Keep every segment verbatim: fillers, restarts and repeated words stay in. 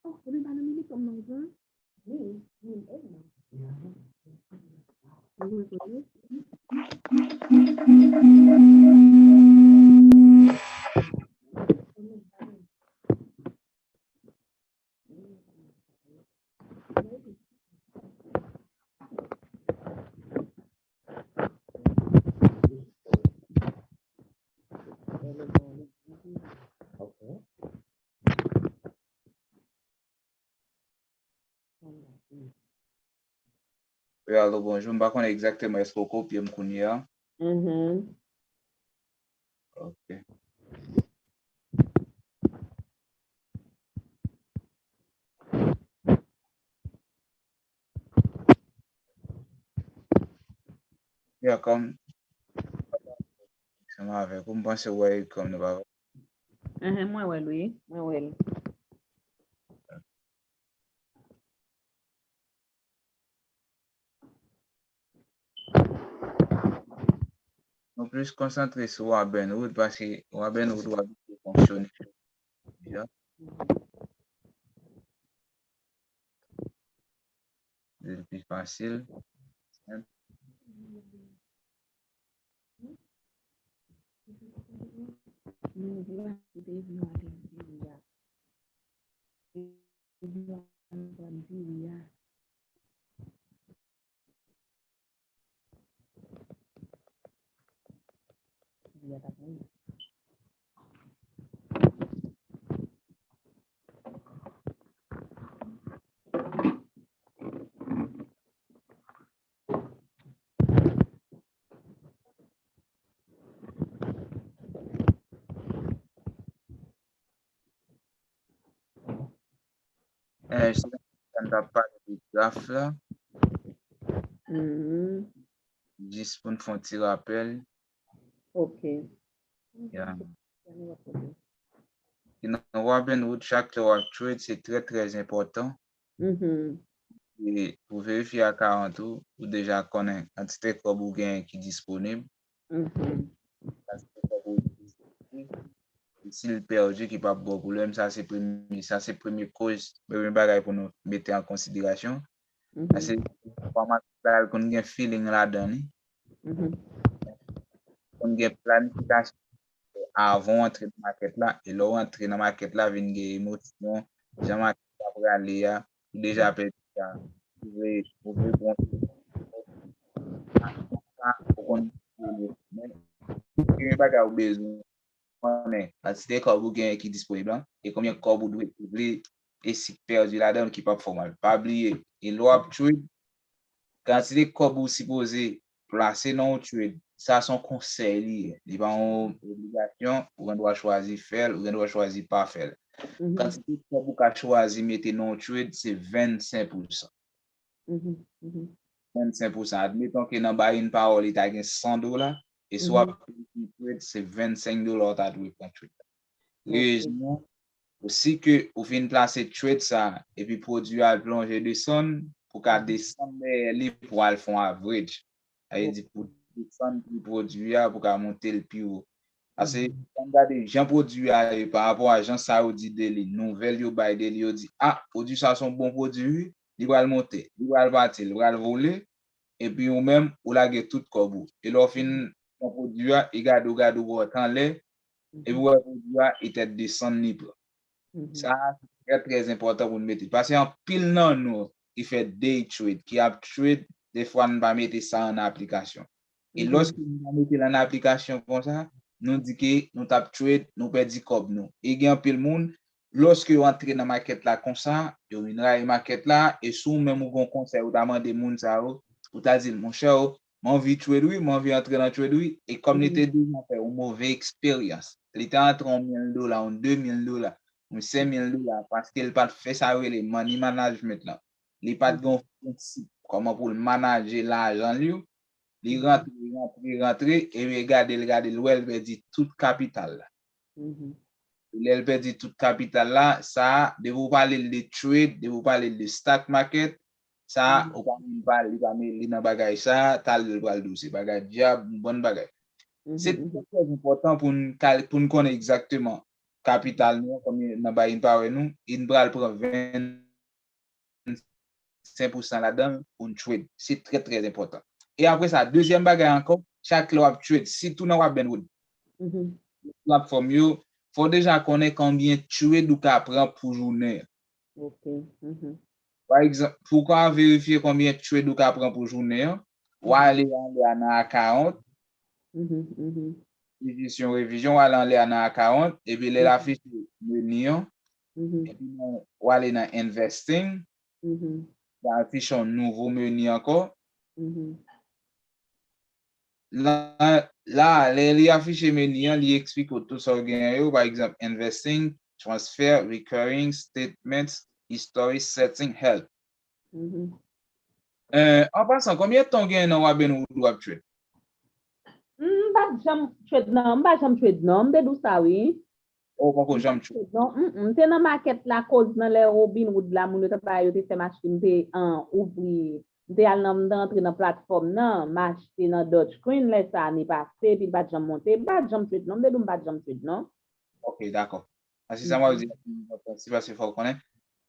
Oh, epi pa nan militan m nan, ou pran? Wi, wi, wi. Ou pran kote? Wi, alo, bonjou. M pa konnen egzakteman èske w kopye m kounye a. Mhm. Ok. Ya, kòm, ansanm avèk ou, m panse w wè l kòm nou pa. Mhm, mwen wè l, wi. Mwen wè l. Nou plis konsantre sou Robinhood, paske Robinhood ou abitye fonksyone deja. Li pi fasil. Senp. Nou vwa ki te vin ale vini a. Te vin ale vini a. Li a t ap mouri. Eh, sa n t ap pale de graf la. Mhm. Jis pou n fè yon ti rapèl. Ok. Ya. Nan Robinhood, chak lè w ap trade, se trè, trè enpòtan. Mhm. E pou verifye akawont ou, ou deja konnen kantite kòb ou genyen ki disponib. Mhm. Kantite kòb ou genyen, si l pèdi, ki p ap ba w pwoblèm, sa se premye, sa se premye koz, premye bagay pou nou mete an konsiderasyon. Mhm. Paske kòman bagay konn gen feeling ladan li. Mhm. Konn gen planifikasyon avan w antre nan makèt la, e lè w antre nan makèt la, vin gen emosyon, jan makèt la prale a, ou deja pèdi a, ou vle, ou vle bon. Ou konn, men, gen bagay ou bezwen konnen kantite kòb ou genyen ki disponib lan, e konbyen kòb ou dwe, ou vle, e si k pèdi ladan l ki p ap fè w mal. Pa bliye, e lè w ap trade, kantite kòb ou sipoze plase nan yon trade, sa se yon konsèy li ye. Li pa yon obligasyon, ou gen dwa chwazi fè l, ou gen dwa chwazi pa fè l. Mhm. Kantite kòb ou ka chwazi mete nan yon trade, se vennsenk pousan. Mhm, mhm. Vennsenk pousan. Admeton ke nan buy in power, li ta gen san dola, e si w ap, mhm, peye yon trade, se vennsenk dola ou ta dwe pran trade la. Ok. Rezon, si ke ou fin plase trade sa, epi pwodui a al plonje desann, pou ka, mhm, desann dèyè li pou al fè yon average. Sa vle di pou desann pri pwodui a, pou ka monte l pi wo. Paske, mhm, lè n gade jan pwodui a ye pa rapò a jan sa yo di de li, nouvèl yo bay de li, yo di, a, pwodui sa se yon bon pwodui, wi, li pral monte, li pral pati, li pral vole, epi ou menm, ou lage tout kòb ou. E lè w fin pran pwodui a, e gade w, gade w wè w t anlè, epi w wè pwodui a, e tèt desann li pran. Mhm. Sa, se trè, trè enpòtan pou n mete. Paske anpil nan nou ki fè day trade, ki ap trade, defwa n pa mete sa an aplikasyon. E, mhm, lòske nou pa mete l an aplikasyon konsa, nou di ke nou t ap trade, nou pèdi kòb nou. E gen anpil moun, lòske yo antre nan makèt la konsa, yo vin rayi makèt la, e si w menm ou gen yon konsèy ou ta mande moun sa yo, ou ta di l, monchè, m anvi trade wi, m anvi antre nan trade wi, e kòm li te deja fè yon move eksperyans, li te antre yon mil dola, yon de mil dola, yon senk mil dola, paske l pa t fè sa yo rele money management lan. Li pa t gen yon prensip kòman pou l manaje lajan l yo. Li rantre, rantre, rantre, epi gade l, gade l, wè l pèdi tout kapital la. Lè l pèdi tout kapital la, sa, depi w pale l de trade, depi w pale l de stock market, sa, ou pa menm pale, li pa menm, li nan bagay sa, talè l pral di w se bagay dyab, yon bann bagay. Se trè, trè enpòtan pou n kal-, pou n konnen egzakteman kapital nou an, konbyen nan bay in power nou, in pral pran vennsenk pousan ladan l pou n trade. Se trè, trè enpòtan. E apre sa, dezyèm bagay ankò, chak lè w ap trade, sitou nan Robinhood, platfòm yo, fò w deja konnen konbyen trade ou ka pran pou jounen an. Pa egzanp, pou w ka verifye konbyen trade ou ka pran pou jounen an, w ale anlè a nan account, li jis yon revizyon, w ale anlè a nan account, epi lè l afiche meni an, epi nan, w ale nan investing, l afiche yon nouvo meni ankò. La, la, lè li afiche meni an, li eksplike w tout sa w genyen yo, pa egzanp, investing, transfer, recurring, statements, history, setting, help. Eh, an pasan, konbyen tan w genyen nan Robinhood w ap trade? M pa t janm trade non, m pa janm trade non, m te di w sa wi. Ou poko janm trade? Non, mm, mm. M te nan market la koz nan lè Robinhood la, moun yo t ap bay, yo te fè m achte, m te an ouvri, m te al nan, m te antre nan platfòm nan, m achte nan Dogecoin lè sa ane pase, epi l pa t janm monte, m pa t janm trade non, m te di w m pa t janm trade non. Ok, dakò. Paske sa m ap di a pi enpòtan, se paske fò w konnen.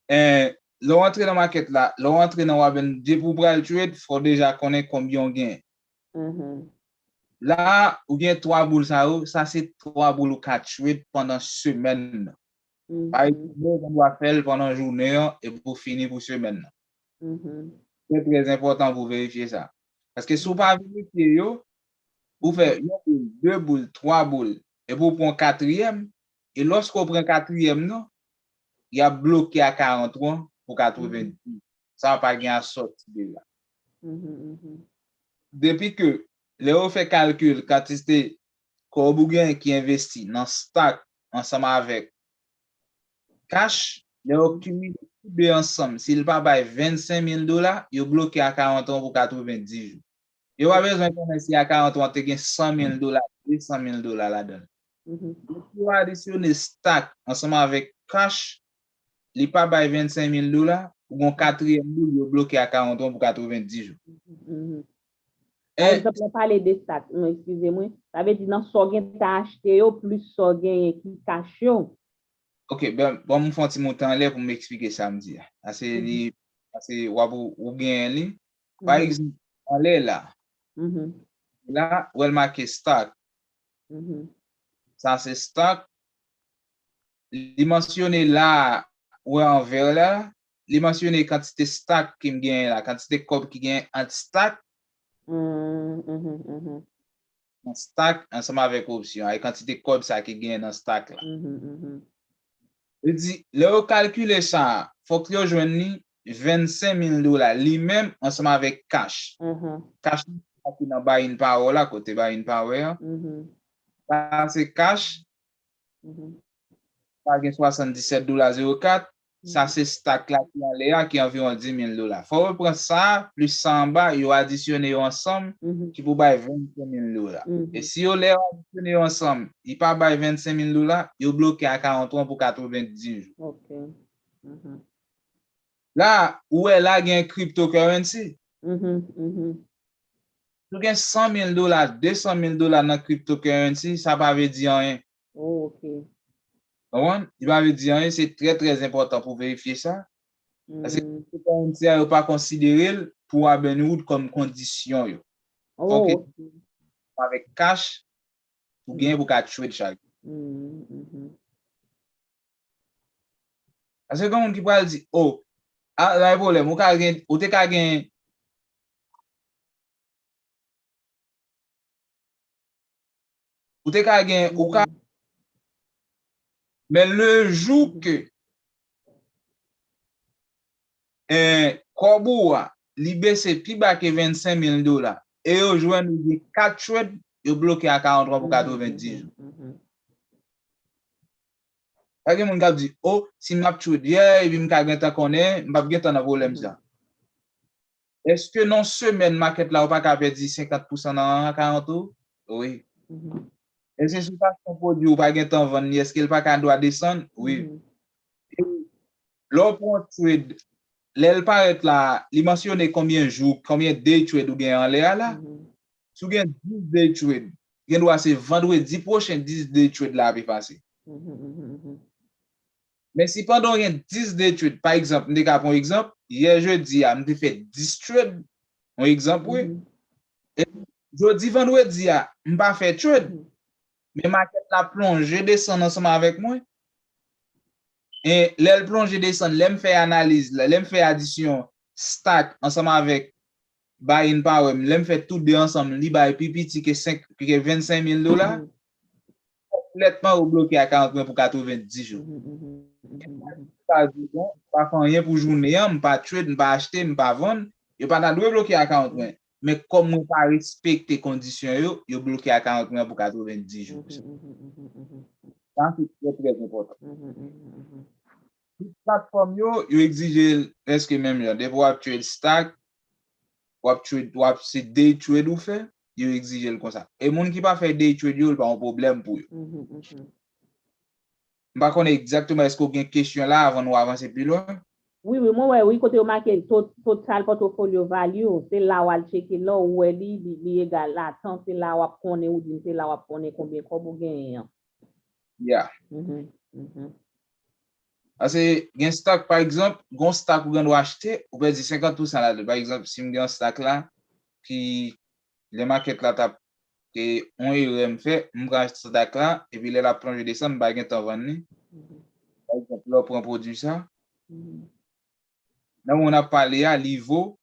Eh, lè w antre nan market la, lè w antre nan Robin, depi w pral trade, fò w deja konnen konbyen w genyen. La, ou gen twa boul sa yo, sa se twa boul ou ka trade pandan semèn nan. Pa egzanp, lè w gen dwa fè l pandan jounen an, epi w fini pou semèn nan. Se trè enpòtan pou w verifye sa. Paske si w pa verifye yo, ou fè yon boul, de boul, twa boul, epi w pran katriyèm, e lòske w pran katriyèm nan, y ap bloke a karant wan pou katrevenndis. Sa pa gen a sòti de la. Depi ke lè yo fè kalkil kantite kòb ou genyen ki envesti nan stock ansanm avèk cash, lè yo kimile tou de ansanm, si l pa bay vennsenk mil dola, yo bloke a karant wan pou katrevenndis jou. Yo pa bezwen konnen si a karant wan te gen san mil dola, de san mil dola ladan l. Depi yo adisyone stock ansanm avèk cash, li pa bay vennsenk mil dola, ou gon katriyèm boul, yo bloke a karant wan pou katrevenndis jou. Pa egzanp, lè w pale de stock, non, eskize mwen, sa vle di nan sa w gen tan achte yo, plis sa w genyen ki cash yo. Ok, ben, ban m fè yon ti moute anlè pou m eksplike sa m di a. Paske li, paske w ap, ou, ou genyen li. Pa egzanp, anlè la. La, ou wè l make stock. Sa se stock. Li mansyone la, ou wè an vè la, li mansyone kantite stock ki m genyen la, kantite kòb ki genyen ant stock. Nan stock ansanm avèk opsyon, e kantite kòb sa ki genyen nan stock la. Li di, lè yo kalkile sa, fòk yo jwenn li vennsenk mil dola, li menm ansanm avèk cash. Cash sa ki nan buying power la, kote buying power an. Sa se cash. Sa gen swasanndisèt dola zewo kat. Sa se stock la ki anlè a, ki anviwon dis mil dola. Fò yo pran sa, plis sa anba, yo adisyone yo ansanm, ki pou bay vennsenk mil dola. E si yo, lè yo adisyone yo ansanm, li pa bay vennsenk mil dola, yo bloke a karant wan pou katrevenndis jou. La, ou wè la gen cryptocurrency. Si w gen san mil dola, de san mil dola nan cryptocurrency, sa pa vle di anyen. Konprann? Li pa vle di anyen, se trè, trè enpòtan pou verifye sa. Paske cryptocurrency a, yo pa konsidere l pou Robinhood kòm kondisyon yo. Fòk avèk cash, pou genyen pou ka trade chak. Paske gen moun ki pral di, oh, a, pa gen pwoblèm, ou ka gen, ou te ka gen, ou te ka gen, ou ka, men le jou ke, eh, kòb ou a, li bese pi ba ke vennsenk mil dola, e yo jwenn ou gen kat trade, yo bloke a karant twa pou katrevendis jou. Pa gen moun k ap di, "O, si m ap trade yè, epi m ka gentan konnen, m p ap gentan nan pwoblèm sa." Èske nan semèn makèt la ou pa ka pèdi senkant pousan nan karant ou? Wi. Èske si w ta achte yon pwodui ou pa gentan vann li, èske l pa ka dwa desann? Wi. E lè w pran yon trade, lè l parèt la, li mansyone konbyen jou, konbyen day trade ou gen anlè a la. Si w gen dis day trade, gen dwa se vandredi pwochen dis day trade la ap efase. Men si pandan w gen dis day trade, pa egzanp, m te ka pran yon egzanp, yè jedi a, m te fè dis trade, yon egzanp, wi. E jodi vandredi a, m pa fè trade, men makèt la plonje desann ansanm avèk mwen. E lè l plonje desann, lè m fè analiz la, lè m fè adisyon stack ansanm avèk buying power m, lè m fè tou de ansanm, li bay pi piti ke senk, ke vennsenk mil dola, konplètman yo bloke a karant mwen pou katrevendis jou. Sa di, bon, pa fè anyen pou jounen an, m pa trade, m pa achte, m pa vann, yo pa ta dwe bloke a karant mwen. Men kòm mwen pa respekte kondisyon yo, yo bloke a karant mwen pou katrevendis jou. Sa se trè, trè enpòtan. Tout platfòm yo, yo egzije l prèske menm jan. Depi w ap trade stack, w ap trade, w ap se day trade ou fè, yo egzije l konsa. E moun ki pa fè day trade yo, l pa yon pwoblèm pou yo. M pa konnen egzakteman èske w gen kesyon la avan nou avanse pi lwen. Wi, wi, mwen wè, wi, kote yo make to-, total portfolio value, se la w al tcheke lè w wè li, li, li egal a tan, se la w ap konnen, ou di m se la w ap konnen konbyen kòb ou genyen an. Yeah. Paske gen stack, pa egzanp, gen yon stack ou gen dwa achte, ou pèdi senkant pousan ladan. Pa egzanp, si m gen yon stack la, ki lè makèt la t ap, e yon erè m fè, m pran stack la, epi lè l ap plonje desann, m pa gentan vann li. Pa egzanp, lè w pran pwodui sa, nan moman n ap pale a, li vo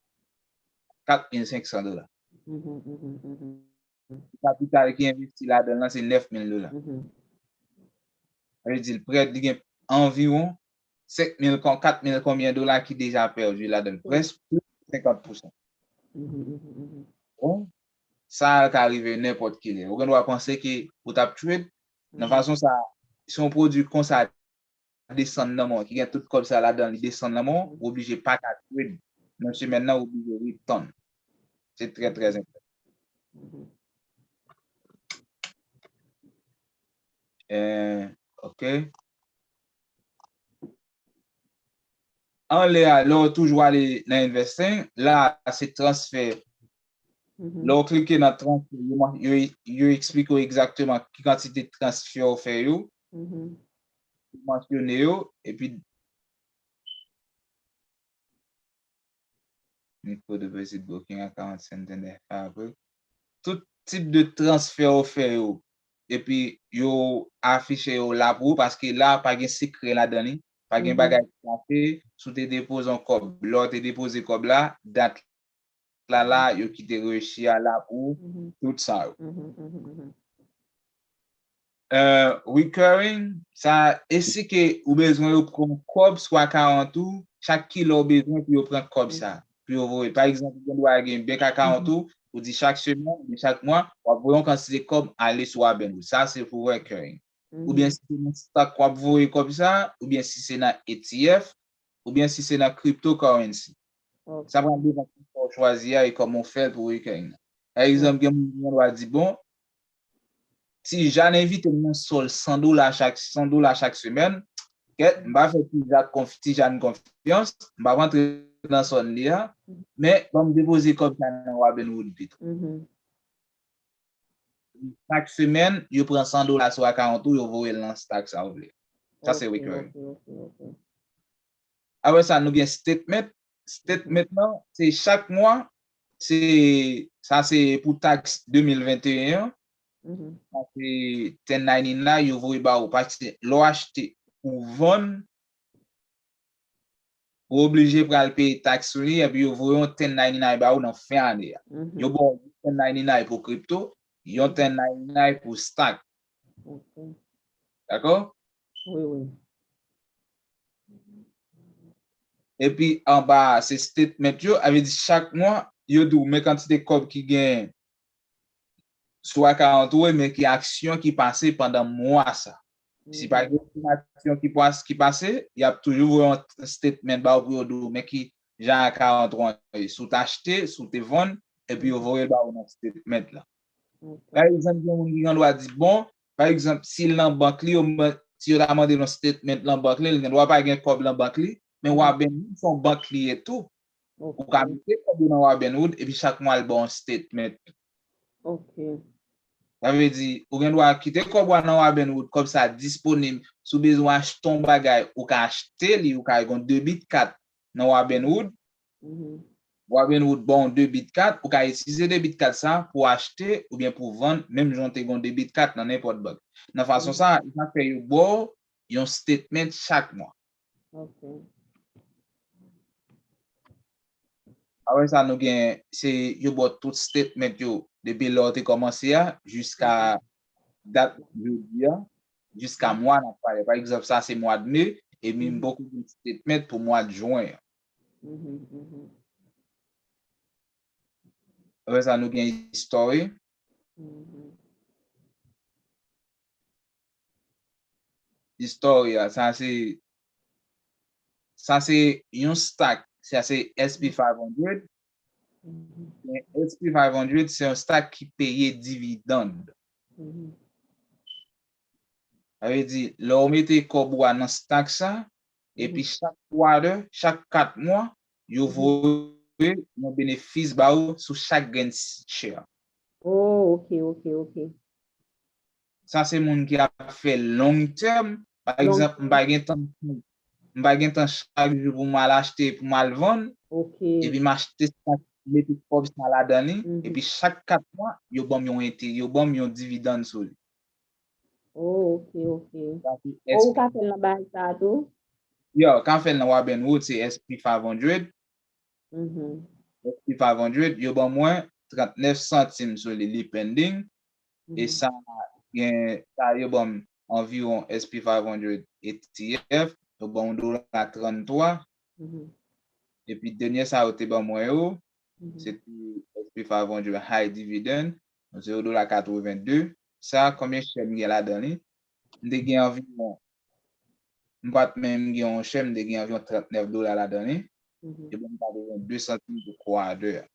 kat mil senk san dola. Kapital ki envesti ladan l lan se nèf mil dola. Sa vle di l prèt, li gen anviwon senk mil kon-, kat mil konbyen dola ki deja pèdi ladan l, prèske plis senkant pousan. Bon, sa ka rive nenpòt ki lè. Ou gen dwa panse ke ou t ap trade, nan fason sa, si yon pwodui konsa desann nan men w, ki gen tout kòb sa ladan li desann nan men w, ou oblije pa ka trade nan semèn nan, ou oblije ret tann. Se trè, trè enpòtan. Eh, ok. Anlè a, lè w toujou ale nan investing, la a se transfè. Lè w klike nan transfè, yo, yo, yo eksplike w egzakteman ki kantite transfè w fè yo. Yo mansyone yo, epi Micro deposit booking account, Santander Fabric. Tout tip de transfè w fè yo, epi yo afiche yo la pou ou, paske la pa gen sekrè ladan li, pa gen bagay ki kache. Si w te depoze yon kòb, lè w te depoze kòb la, dat la la, yo kite rechi a la pou ou, tout sa yo. Eh, recurring, sa, e si ke ou bezwen yo pran kòb sou account ou, chak kilè ou bezwen pou yo pran kòb sa, pou yo voye. Pa egzanp, ou gen dwa gen bank account ou, ou di chak semèn, oubyen chak mwa, w ap voye yon kantite kòb ale sou Robinhood. Sa se pou recurring. Oubyen si se nan stock w ap voye kòb sa, oubyen si se nan E T F, oubyen si se nan cryptocurrency. Sa pral depann kòman w chwazi a e kòman w fè l pou recurring nan. Pa egzanp, gen moun ki gen dwa di, bon, Ti Jan envite m nan sòl san dola chak, san dola chak semèn. Kèt, m pa fè Ti Jan konf-, Ti Jan konfyans, m pa antre nan sòl li a, men ban m depoze kòb sa nan Robinhood pito. Chak semèn, yo pran san dola sou account ou, yo voye l nan stock sa ou vle. Sa se recurring. Apre sa, nou gen statement. Statement nan, se chak mwa, se, sa se pou tax de mil venteyen an. Sa se ten ninety-nine yo voye ba ou, paske lè w achte ou vann, ou oblije pral peye tax sou li, epi yo voye yon ten ninety-nine ba ou nan fen ane a. Yo ba w ten ninety-nine pou crypto, yon ten ninety-nine pou stock. Dakò? Wi, wi. Epi anba a, se statement yo, sa vle di chak mwa, yo di w men kantite kòb ki gen sou akawont ou, men ki aksyon ki pase pandan mwa sa. Si pa gen okenn aksyon ki pas-, ki pase, y ap toujou voye yon statement ba ou pou yo di w men ki jan akawont ou an ye. Si w t achte, si w te vann, epi yo voye l ba ou nan statement la. Pa egzanp, gen moun ki gen dwa di, bon, pa egzanp, si l nan bank li, yo, si yo ta mande l yon statement nan bank li, li gen dwa pa gen kòb nan bank li, men Robinhood se yon bank li ye tou. Ou ka mete kòb ou nan Robinhood, epi chak mwa l ba w yon statement. Ok. Sa vle di, ou gen dwa kite kòb ou a nan Robinhood, kòb sa disponib. Si w bezwen achte yon bagay, ou ka achte li, ou ka gen yon debit card nan Robinhood. Robinhood ba w yon debit card, ou ka itilize debit card sa pou achte oubyen pou vann, menm jan w te gen yon debit card nan nenpòt bank. Nan fason sa, e sa fè yo ba w yon statement chak mwa. Ok. Apre sa, nou gen, se yo ba w tout statement yo, depi lè w te kòmanse a, jiska dat jodi a, jiska mwa n ap pale. Pa egzanp, sa se mwa de me, epi m poko gen statement pou mwa de jen an. Mhm, mhm, Apre sa, nou gen history. mhm. History a, sa se, sa se yon stock, sa se S P five hundred. Mhm, Men S P five hundred se yon stock ki peye dividend. mhm. Sa vle di, lè w mete kòb ou a nan stock sa, epi chak quarter, chak kat mwa, yo voye yon benefis ba ou sou chak grenn share. Oh, ok, ok, ok. Sa se moun ki ap fè long term. Pa egzanp, m pa gen tan, m pa gen tan chak jou pou m al achte, pou m al vann, Ok. epi m achte stock, mete kòb sa ladan li, Mhm. Epi chak kat mwa, yo ban m yon ente-, yo ban m yon dividend sou li. Oh, ok, ok. Sa se Oh, ou S P. ka fè l nan bagay sa a tou? Yo, ka fè l nan Robinhood, se S P five hundred. Mhm. S P five hundred, yo ban mwen trannèf santim sou li, li pending. E Mhm. sa gen, sa yo ban m anviwon S P five hundred E T F, yo ban m yon dola tranntwa. Mhm. Epi dènye sa yo te ban mwen yo, Mhm. se te S P five hundred high dividend, se yon dola katrevenndi. Sa, konbyen share m gen ladan li? M te gen anviwon, m pa t menm gen yon share, m te gen anviwon trannèf dola ladan li. Mhm. Yo ban m katrevennde santim pou quarter a.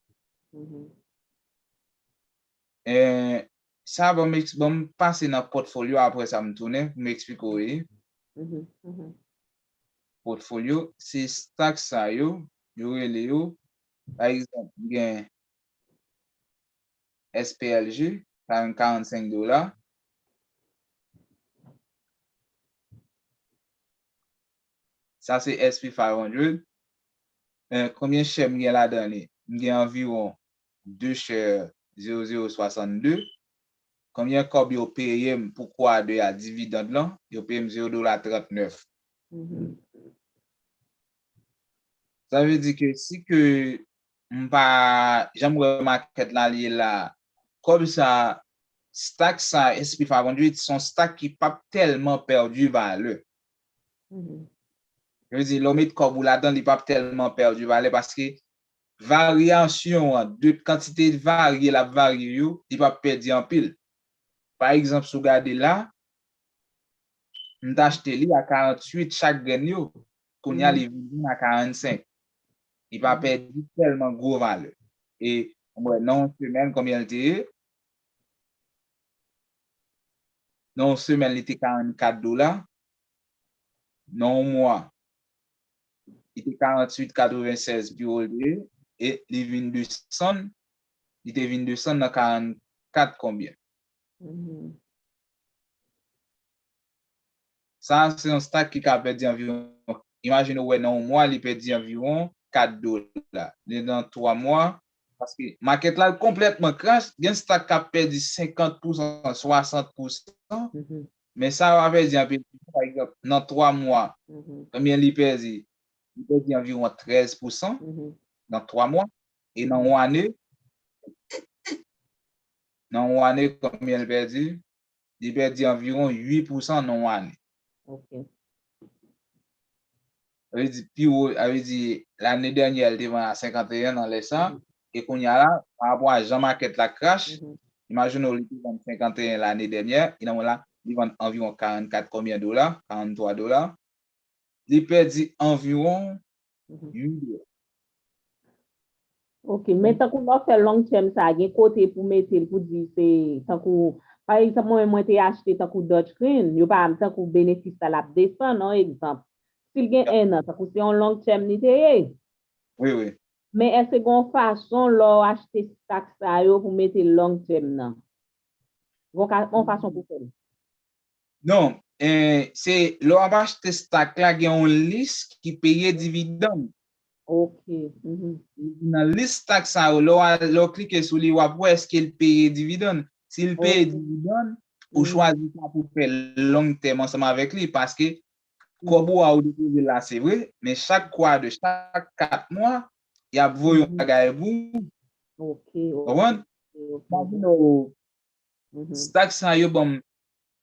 Mhm. Eh, sa, ban m eks-, ban m pase nan pòtfolyo, apre sa m tounen pou m eksplike w li. Mhm, mhm. Pòtfolyo, se stock sa yo, yo rele yo. Pa egzanp, m gen S P L G, sa yon karannsenk dola. Sa se S P five hundred. Eh, konbyen share m gen ladan li? M gen anviwon de share zewo zewo swasannde. Konbyen kòb yo peye m pou quarter a dividend lan? Yo peye m zewo dola trannèf. Mhm. Sa vle di ke si ke m pa janm wè market la li ye la, kòb sa, stock sa, S P five hundred, se yon stock ki p ap tèlman pèdi valè. Mhm. Sa vle di, lè w met kòb ou ladan, li p ap tèlman pèdi valè paske varyasyon an, de kantite varye l ap varye yo, li p ap pèdi anpil. Pa egzanp, si w gade la, m t achte li a karanntuit chak grenn yo. Kounye a, Mhm. Li vin vin a karannsenk. Li pa Mhm. pèdi tèlman gwo valè. E mwen, nan yon semèn, konbyen l te ye? Nan yon semèn, li te karannkat dola. Nan yon mwa, li te karanntuit katrevensèz pi wo l te ye. E li vin desann, li te vin desann nan karannkat konbyen. Mhm. Sa, se yon stock ki ka pèdi anviwon, imajine w wè nan yon mwa, li pèdi anviwon kat dola. Li nan twa mwa, paske market la konplètman crash, gen stock k ap pèdi senkant pousan, swasant pousan, Mhm. men sa yo pèdi anpil. Pa egzanp, nan twa mwa, Mhm. konbyen li pèdi? Li pèdi anviwon trèz pousan Mhm. nan twa mwa. E nan yon ane, nan yon ane, konbyen li pèdi? Li pèdi anviwon uit pousan nan yon ane. Ok. Sa vle di, pi wo, sa vle di, lane dènyè, li te vann a senkanteyen nan lè sa. E kounye a la, pa rapò a jan makèt la crash, imajine w li te vann senkanteyen lane dènyè, e nan mwa la, li vann anviwon karannkat konbyen dola, karantwa dola. Li pèdi anviwon uit dola. Ok, men tankou lè w fè long term sa, gen kote pou mete l pou di se tankou, pa egzanp, mwen menm mwen te achte tankou Dutch Green, yo pa tankou benefis la l ap desann, yon egzanp. Si l gen en an, tankou se yon long term li te ye. Wi, wi. Men èske gen yon fason lè w achte stock sa yo pou mete long term nan? Gen yon fason pou fè l? Non, eh, se lè w ap achte stock la, gen yon lis ki peye dividann. Ok. Nan lis stock sa yo, lè w klike sou li, w ap wè èske l peye dividann. Si l peye dividann, ou chwazi sa pou fè long term ansanm avèk li, paske kòb ou a ou depoze la, se vre, men chak kwa de chak kat mwa, y ap voye yon bagay pou ou. Ok, ok. Konprann? Imajine w, stock sa yo ban m,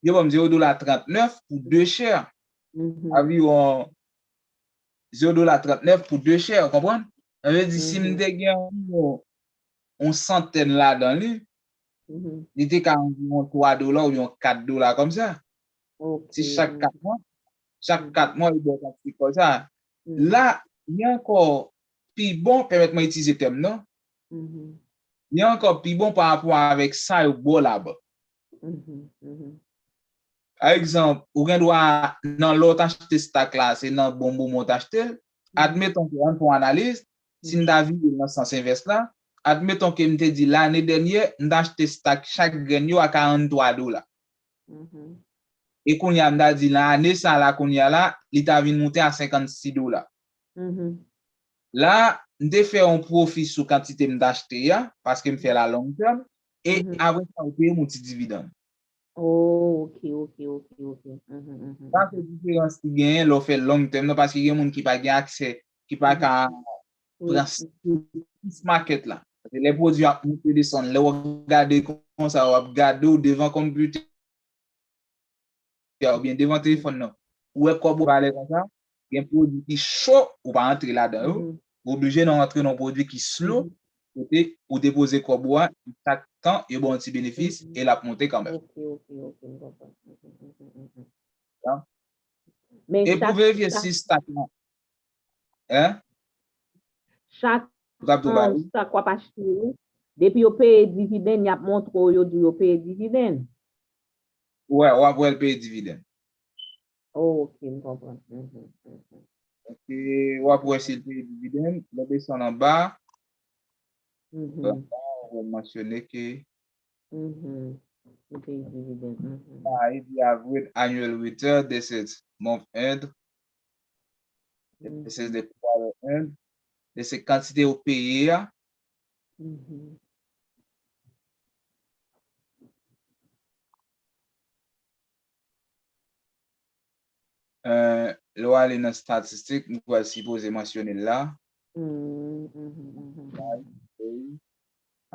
yo ban m zewo dola trannèf pou de share. Anviwon zewo dola trannèf pou de share, konprann? Sa vle di, si m te gen yon, yon santèn ladan li, li te ka anviwon twa dola oubyen kat dola kòmsa. Si chak kat mwa, chak kat mwa, yo ba w kantite kòb sa. La, li ankò pi bon, pèmèt mwen itilize tèm nan, li ankò pi bon pa rapò avèk sa yo ba w labank. Pa egzanp, ou gen dwa nan lè w t achte stock la, se nan bon moman w t achte l. Admeton ke, ann fè yon analiz, si n ta vire l nan sans envès la, admeton ke m te di lane dènyè, m t achte stock chak grenn yo a karantwa dola. E kounye a, m ta di nan ane sa la, kounye a la, li ta vin moute a senkannsis dola. La, m te fè yon pwofi sou kantite m t achte a, paske m fè l a long term, e apre sa, ou peye m yon ti dividann. Oh, ok, ok, ok, ok. Sa se diferans ki genyen lè w fè long term nan, paske gen moun ki pa gen aksè, ki pa ka pran plis makèt la. Paske lè pwodui ap moute desann, lè w ap gade konsa, w ap gade w devan konpitè a oubyen devan telefòn nan, ou wè kòb ou valè konsa, gen pwodui ki cho, ou pa antre ladan yo, ou oblije nan antre nan pwodui ki slow, kote ou depoze kòb ou a, chak tan, yo ba w yon ti benefis, e l ap monte kanmenm. Ok, ok, ok, m konprann. E pou verifye si stock la, hein? Chak stock w ap achte yo, depi yo peye dividenn, y ap montre w, yo di w yo peye dividenn. Wè, w ap wè l peye dividenn. Oh, ok, m konprann. Ok, w ap wè si l peye dividenn, lè w desann anba, anba, w ap wè l mansyone ke li peye dividenn. Ah, e di average annual return, this is month end, this is the quarter end, this is kantite ou peye a. Lè w ale nan statistik, m kwè l sipoze mansyone l la.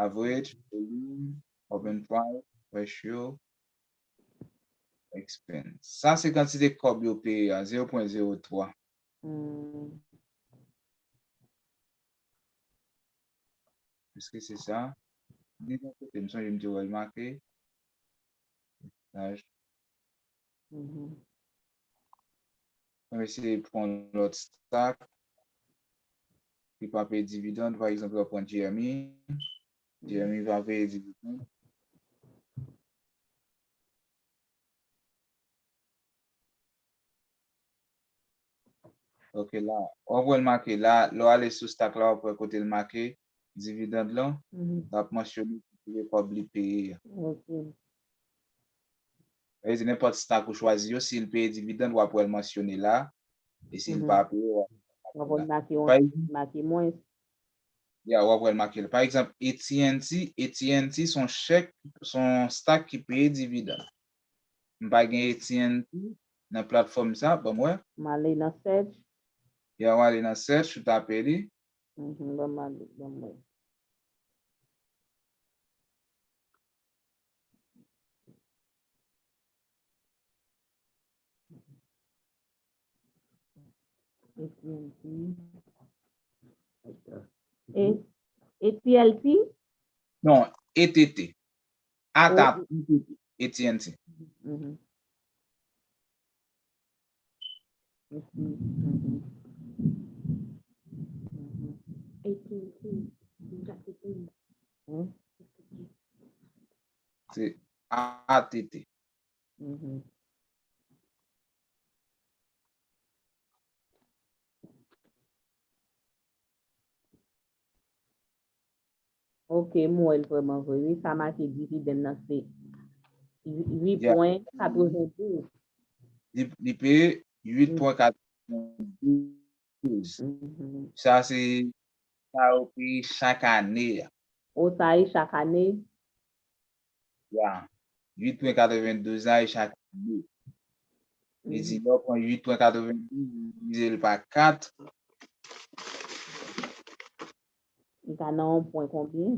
Average, volume, open price, ratio, expense. Sa se kantite kòb yo peye a, zewo pwen zewo twa. Èske se sa? Li gen kote m sonje m te wè l make. Mesaj. Mwen eseye pran lòt stock ki pa peye dividann, pa egzanp, lè w pran G M E. G M E pa peye dividann. Ok, la, w ap wè l make la, lè w ale sou stock la, w ap wè kote l make dividend lan, l ap mansyone kantite kòb li peye a. Sa vle di, nenpòt stock ou chwazi yo, si l peye dividend, w ap wè l mansyone la, e si l pa peye, w ap wè l make mwens. Ya, w ap wè l make la. Pa egzanp, A T and T, A T and T se yon chèk, se yon stock ki peye dividend. M pa gen A T and T nan platfòm sa, ban m wè. M ale nan search. Ya, w ale nan search, ou tape li. Mhm, ban m ale, ban m wè. A T and T. E E T L T? Non, E T T. A T A T, E T T, A T and T. Mhm. Mhm. Mhm. Mhm. Se A T T. Mhm. Ok, m wè l vrèman vre, wi. Sa make dividend nan se uit pwen katrevendouz. Li, li peye uit pwen katrevendouz. Sa se sa yo peye chak ane a. O, sa e chak ane? Ya. Uit pwen katrevendouz la e chak ane. Li di lè w pran uit pwen katrevendouz, ou divize l pa kat. Li ka nan yon pwen konbyen?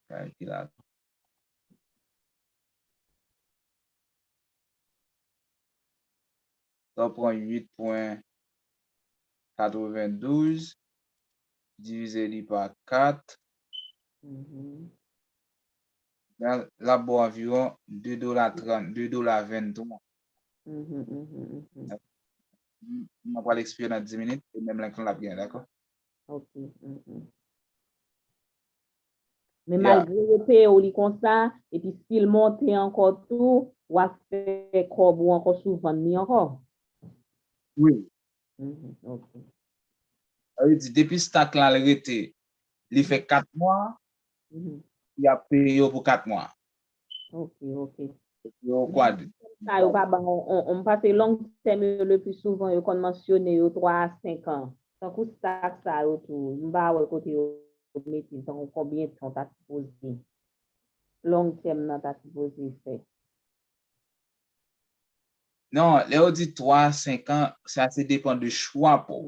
Kalkilatè. Lè w pran uit pwen katrevendouz, divize li pa kat, l ap ba w anviwon de dola trant, de dola venntwa. M ap pral eksplike nan dis minit, e menm link lan l ap gen, dakò? Ok. Men malgre yo peye w li konsa, epi si l monte ankò tou, w ap fè kòb ou ankò si w vann li ankò. Wi. Ok. Sa vle di, depi stock lan rete, li fè kat mwa, y ap peye w pou kat mwa. Ok, ok. Yo kwa de. Sa yo pa ban on, on, on, m panse long term yo le pli souvan yo konn mansyone yo twa a senk an. Tankou stock sa yo tou, m pa wè kote yo mete l, tankou konbyen tan ta sipoze. Long term nan ta sipoze fè. Non, lè yo di twa a senk an, sa se depan de chwa pa w.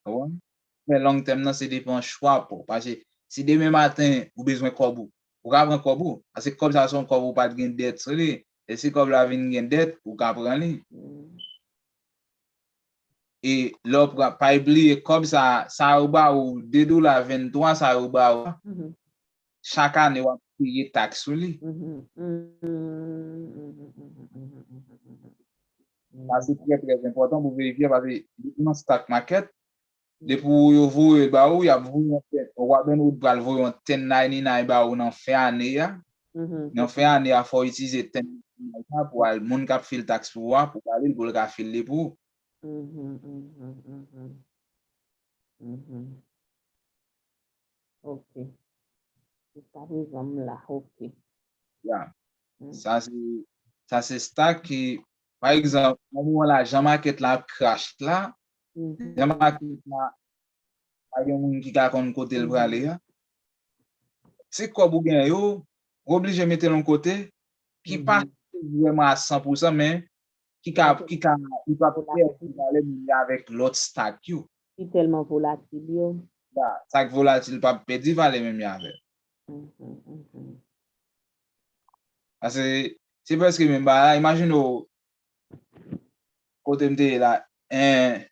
Ou konprann? Men long term nan se depan chwa pa w. Paske si demen maten ou bezwen kòb ou, ou ka pran kòb ou. Paske kòb sa se yon kòb ou pa t gen dèt sou li. E si kòb la vin gen dèt, ou ka pran li. E lè w pran, pa bliye kòb sa, sa yo ba ou de dola venntwa, sa yo ba ou. Chak ane w ap peye taks sou li. Sa se trè, trè enpòtan pou verifye, paske depi nan stock market, depi yo voye l ba ou, y ap voye yon ten, Robinhood pral voye yon ten ninety-nine ba ou nan fen ane a. Nan fen ane a, fò w itilize ten ninety-nine sa pou al, moun k ap fil taks pou ou a, pou w ba li l, pou l ka fil li pou ou. Ok. Jiskaprezan m la, ok. Ya. Sa se, sa se stock ki, pa egzanp, nan moman la, jan market la ap crash la, jan market la, pa gen moun ki ka konn kote l prale a. Se kòb ou gen yo, ou oblije mete l yon kote, ki pa vrèman a san pou san, men ki ka, ki ka, li p ap pèdi valè menm jan avèk lòt stock yo. Ki tèlman volatil yo. Ya, sa k volatil p ap pèdi valè menm jan avè l. Paske se prèske menm bagay la. Imajine w kote m te ye la, en,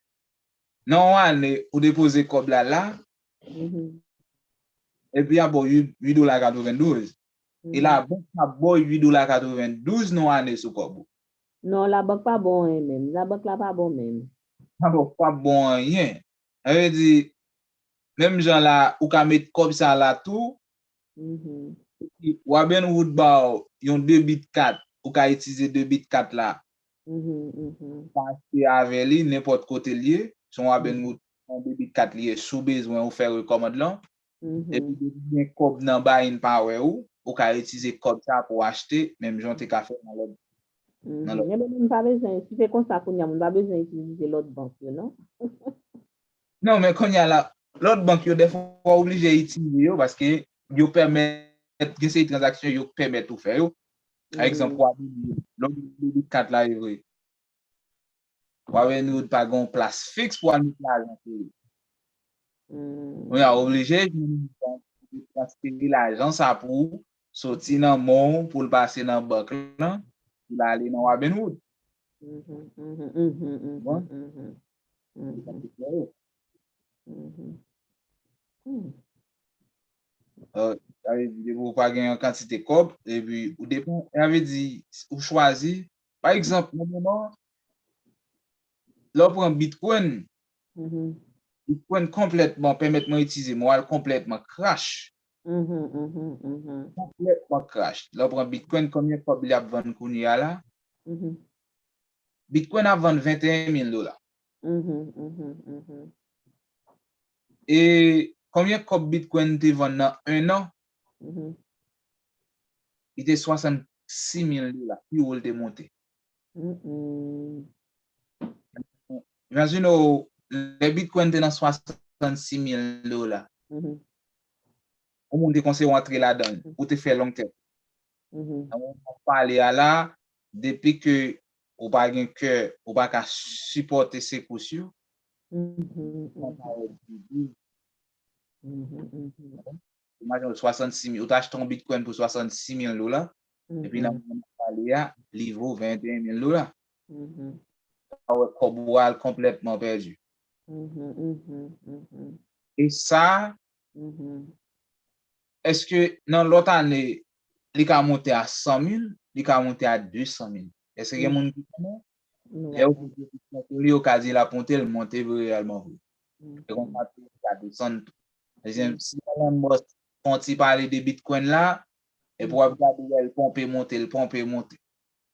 nan yon ane, ou depoze kòb la la, epi y ap ba w uit dola katrevendouz. E labank ap ba w uit dola katrevendouz nan yon ane sou kòb ou. Non, labank pa bon anyen menm. Labank la pa bon menm. Labank pa bon anyen. Sa vle di, menm jan la, ou ka met kòb sa la tou, epi Robinhood ba w yon debit kat, ou ka itilize debit kat la. Ou ka achte avè li nenpòt kote l ye, se yon Robinhood, yon debit kat li ye, si w bezwen ou fè rekòmand lan. Epi depi gen kòb nan buying power ou, ou ka itilize kòb sa pou w achte, menm jan w te ka fè nan lòt. Ebyen, moun pa bezwen, si se konsa kounye a, moun pa bezwen itilize lòt bank yo, non? Non, men kounye a la, lòt bank yo, dèfwa, w oblije itilize yo, paske yo pèmèt, gen seri tranzaksyon yo pèmèt ou fè yo. Pa egzanp, w ap lè w debit kat la, e vre. Robinhood pa gen yon plas fiks pou al met lajan pou li. Kounye a, w oblije jwenn yon bank pou transfere lajan sa pou ou, soti nan men w pou l pase nan bank lan, pou l ale nan Robinhood. Bon. Mhm. Hmm. Euh, sa vle di, depi ou pa gen yon kantite kòb, epi ou depan, sa vle di, ou chwazi. Pa egzanp, nan moman, lè w pran Bitcoin, Mhm. Bitcoin konplètman, pèmèt mwen itilize mo a, l konplètman crash. Mhm, mhm, mhm. Konplètman crash. Lè w pran Bitcoin, konbyen kòb li ap vann kounye a la? Mhm. Bitcoin ap vann venteyen mil dola. Mhm, mhm, mhm. E konbyen kòb Bitcoin te vann nan en an? Mhm. Li te swasannsis mil dola, pi wo l te monte. Mhm. Imajine w, lè Bitcoin te nan swasannsis mil dola, Mhm. yon moun te konseye w antre ladan l, ou te fè long tèm. Mhm. Nan moman w pale a la, depi ke ou pa gen kè, ou pa ka sipòte sekous yo, Mhm, ou mhm, pa wè bidou. mhm, mhm. Imajine w swasannsis mil, ou te achte yon Bitcoin pou swasannsis mil dola, epi nan Mhm. moman w pale a, li vo venteyen mil dola. Mhm. Ou pa wè kòb ou a l konplètman pèdi. Mhm, mhm, mhm, E sa, mhm. Èske nan lòt ane, li ka monte a san mil, li ka monte a de san mil? Èske gen Mm. Moun ki konnen? Nou Lè yo pa poze kesyon pou li, yo ka di l ap monte, l monte vre, reyèlman vre. Mhm. E konsa tou, li ka desann tou. Paske Mm. Si Elon Musk fè yon ti pale de Bitcoin la, epi w ap gade wè l ponpe monte, l ponpe monte.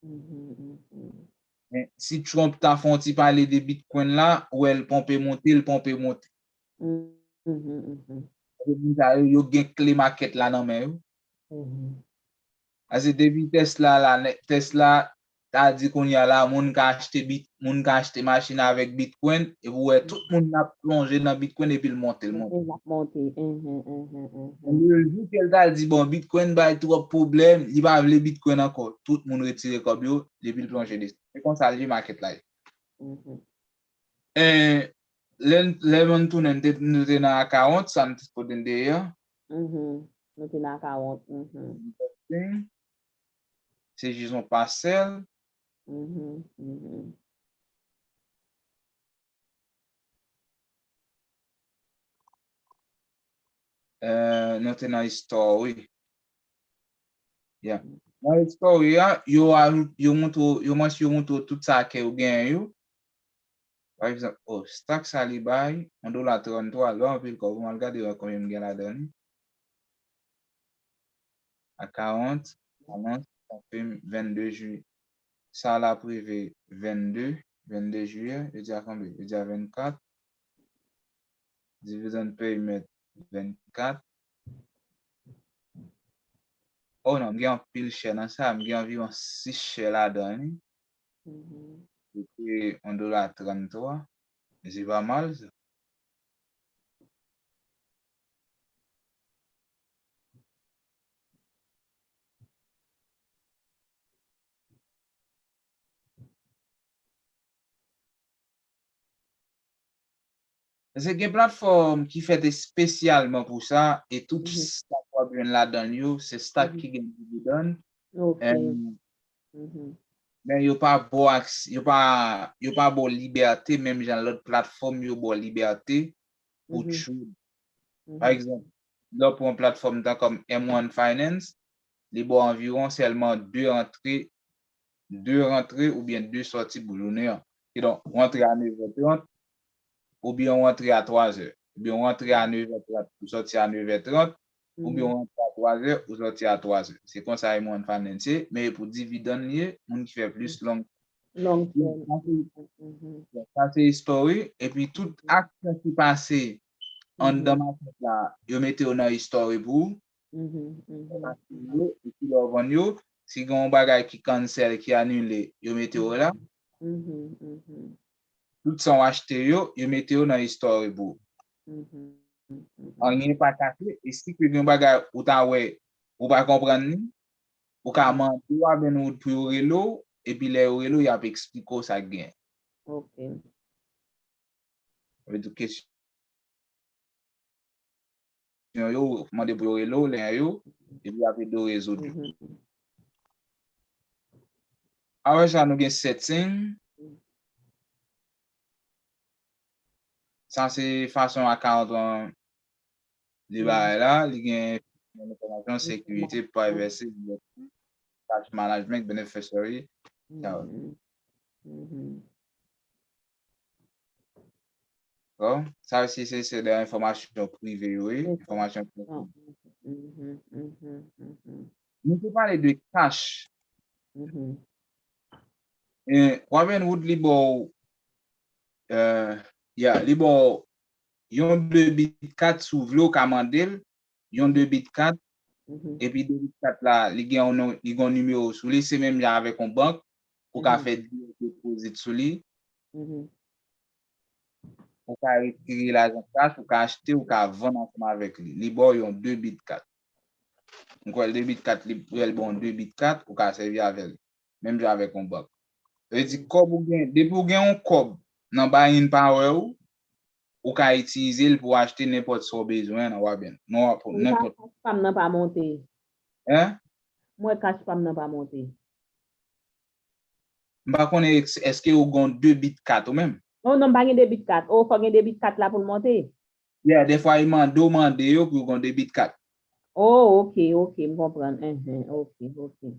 Mhm, mhm. Men si Trump ta fè yon ti pale de Bitcoin la, ou wè l ponpe monte, l ponpe monte. Mhm, mhm. Paske moun sa yo, yo gen kle makèt la nan men yo. Mhm. Paske depi Tesla la, nèg Tesla ta di kounye a la, moun ka achte bit, moun ka achte machin avèk Bitcoin, epi w wè tout moun ap plonje nan Bitcoin, epi l monte, l monte. L ap monte. Mhm, mhm, mhm. Le jou ke l ta di, bon, Bitcoin bay twòp pwoblèm, li pa vle Bitcoin ankò. Tout moun retire kòb yo, epi l plonje desann. Se konsa l ye makèt la ye. Mhm. E lè, lè m tounen, m te, nou te nan akawont, sa m te kote n te ye a. Mhm. Nou te nan akawont. Mhm. Se Jizon Pasèl. Mhm, mhm. Eh, nou te nan history. Yeah. Nan history a, yo ajoute, yo montre, yo mans-, yo montre tout sa ke yo genyen yo. Pa egzanp, oh, stack sa li bay, yon dola tranntwa, lè anpil kòb, m al gade wè konbyen m gen ladan li. Akawont, balans, sa fè m vennde jiyè. Sa la prive vennde, vennde jiyè, yo di a konbyen? Yo di a vennkat. Dividend payment vennkat. Oh non, m gen anpil share nan sa, m gen anviwon sis share ladan li. Mhm. Li te yon dola tranntwa. Se pa mal sa. Paske gen platfòm ki fèt espesyalman pou sa, e tout Mhm. stack w ap jwenn ladan l yo, se stack Mhm. ki gen dividann. Ok. Em, Mhm. Men yo pa ba w aks-, yo pa, yo pa ba w libète, menm jan lòt platfòm yo ba w libète pou Mhm. trade. Mhm. Pa egzanp, lè w pran platfòm tan kòm M one Finance, li ba w anviwon sèlman de rantre, de rantre oubyen de sòti pou jounen an. Kidonk, ou rantre a nevè trant, oubyen ou rantre a twazè, oubyen ou rantre a nevè trant, ou sòti a nevè trant, oubyen ou rantre a twazè, ou sòti a twazè. Se konsa M one Finance ye, men e pou dividann li ye, moun ki fè plis long. Long term. Sa se, Mhm. sa se history, epi tout aksyon ki pase anndan makèt la, yo mete yo nan history pou ou. Mhm, mhm. Yo, epi lè w vann yo, si gen yon bagay ki cancel, ki anile, yo mete yo la. Mhm, mhm. Tout sa w achte yo, yo mete yo nan history pou ou. Mhm, mhm. Anyen pa kase, e si ke gen bagay ou ta wè, ou pa konprann li, ou ka mande Robinhood pou yo rele w, epi lè yo rele w, y ap eksplike w sa k gen. Ok. Sa vle di kesyon yo, ou mande pou yo rele w, lè yo, epi y ap ede w rezoud yo. Mhm. Apre sa, nou gen setting. Sa se fason account an li bagay la, li gen enfòmasyon, sekirite, privacy, cash management, beneficiary. Sa yo. Bon, sa se se se de enfòmasyon prive yo, wi, enfòmasyon prive. Nou te pale de cash. Eh, Robinhood li ba w, eh, ya, li ba w yon debit kat si w vle, w ka mande l, yon debit kat, epi debit kat la, li gen yon non, li gen yon nimewo sou li, se menm jan avèk yon bank, ou ka fè direct deposit sou li, ou ka retire lajan cash, ou ka achte, ou ka vann ansanm avèk li. Li ba w yon debit kat. M kwè debit kat, li, li ba w yon debit kat, ou ka sèvi avè l. Menm jan avèk yon bank. Sa vle di kòb ou gen, depi ou gen yon kòb nan buying power ou, ou ka itilize l pou achte nenpòt sa w bezwen nan Robinhood. Non, pou nenpòt. Cash pa m nan pa monte. Hein? Mwen cash pa m nan pa monte. M pa konnen èske ou gen debit kat ou menm. Non, non, m pa gen debit kat. Oh, fò gen debit kat la pou l monte. Yeah, defwa yo mande w mande yo pou yo gen debit kat. Oh, ok, ok, m konprann. Enhen, ok, ok.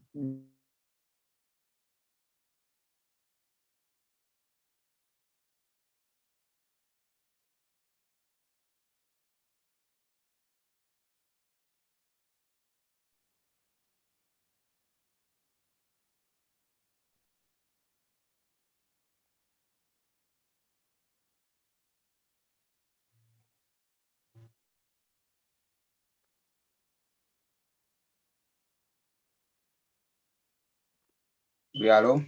Wi, alo?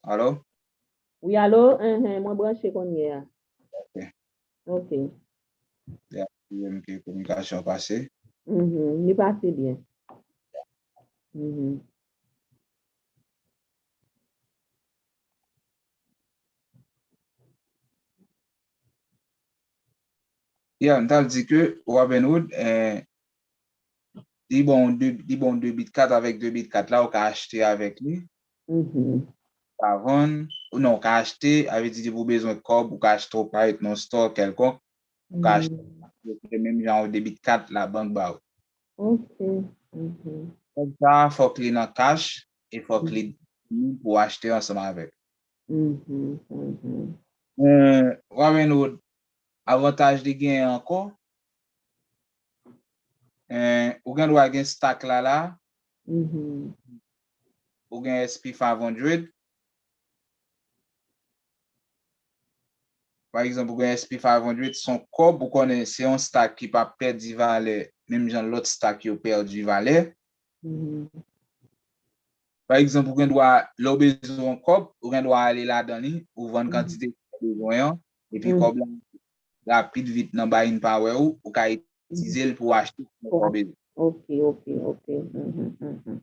Alo? Wi, alo? Enhen, mwen branche kounye a. Ok. Ok. Ya, M K kominikasyon pase. Mhm, li pase byen. Mhm. Ya, m t ap di ke Robinhood, eh, li ba w de, li ba w debit kat, avèk debit kat la, ou ka achte avèk li. Mhm. Ou ka vann, ou non, ou ka achte, sa vle di depi w bezwen kòb, ou ka achte, ou ka ret nan yon store kèlkonk, ou ka achte, menm jan yon debit kat labank ba w. Ok. Mhm. Kòb sa, fòk li nan cash, e fòk li disponib pou w achte ansanm avèk. Mhm, mhm. Eh, Robinhood, avantaj li genyen ankò, eh, ou gen dwa gen stock la la, mhm, ou gen S P five hundred. Pa egzanp, ou gen S P five hundred, se yon kòb, ou konnen se yon stock ki p ap pèdi valè, menm jan lòt stock yo pèdi valè. Mhm. Pa egzanp, ou gen dwa, lè w bezwen yon kòb, ou gen dwa ale ladan li, ou vann kantite kòb ou bezwen an, epi kòb la rapid vit nan buying power ou, ou ka itilize l pou w achte sa w bezwen. Ok, ok, ok. Mhm, mhm.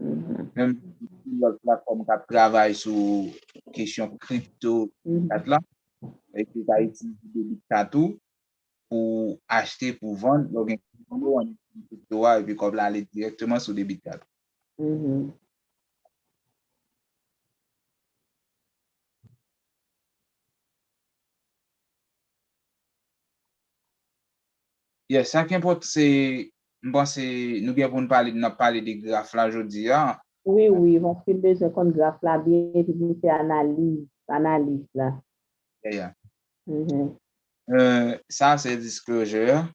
Mhm. Menm si lòt platfòm k ap travay sou kesyon kripto, mhm, kat la, epi ou ka itilize debit kat ou pou achte, pou vann, lè w gen kripto, ann itilize kripto a, epi kòb la ale dirèkteman sou debit kat. Mhm. Yes, sa ki enpòtan, se, m panse nou gen pou n pale, n ap pale de graf la jodi a. Wi, wi, paske m bezwen konn graf la byen, epi pou m fè analiz, analiz la. Yeah, yeah. Mhm. Euh, sa se disclosure.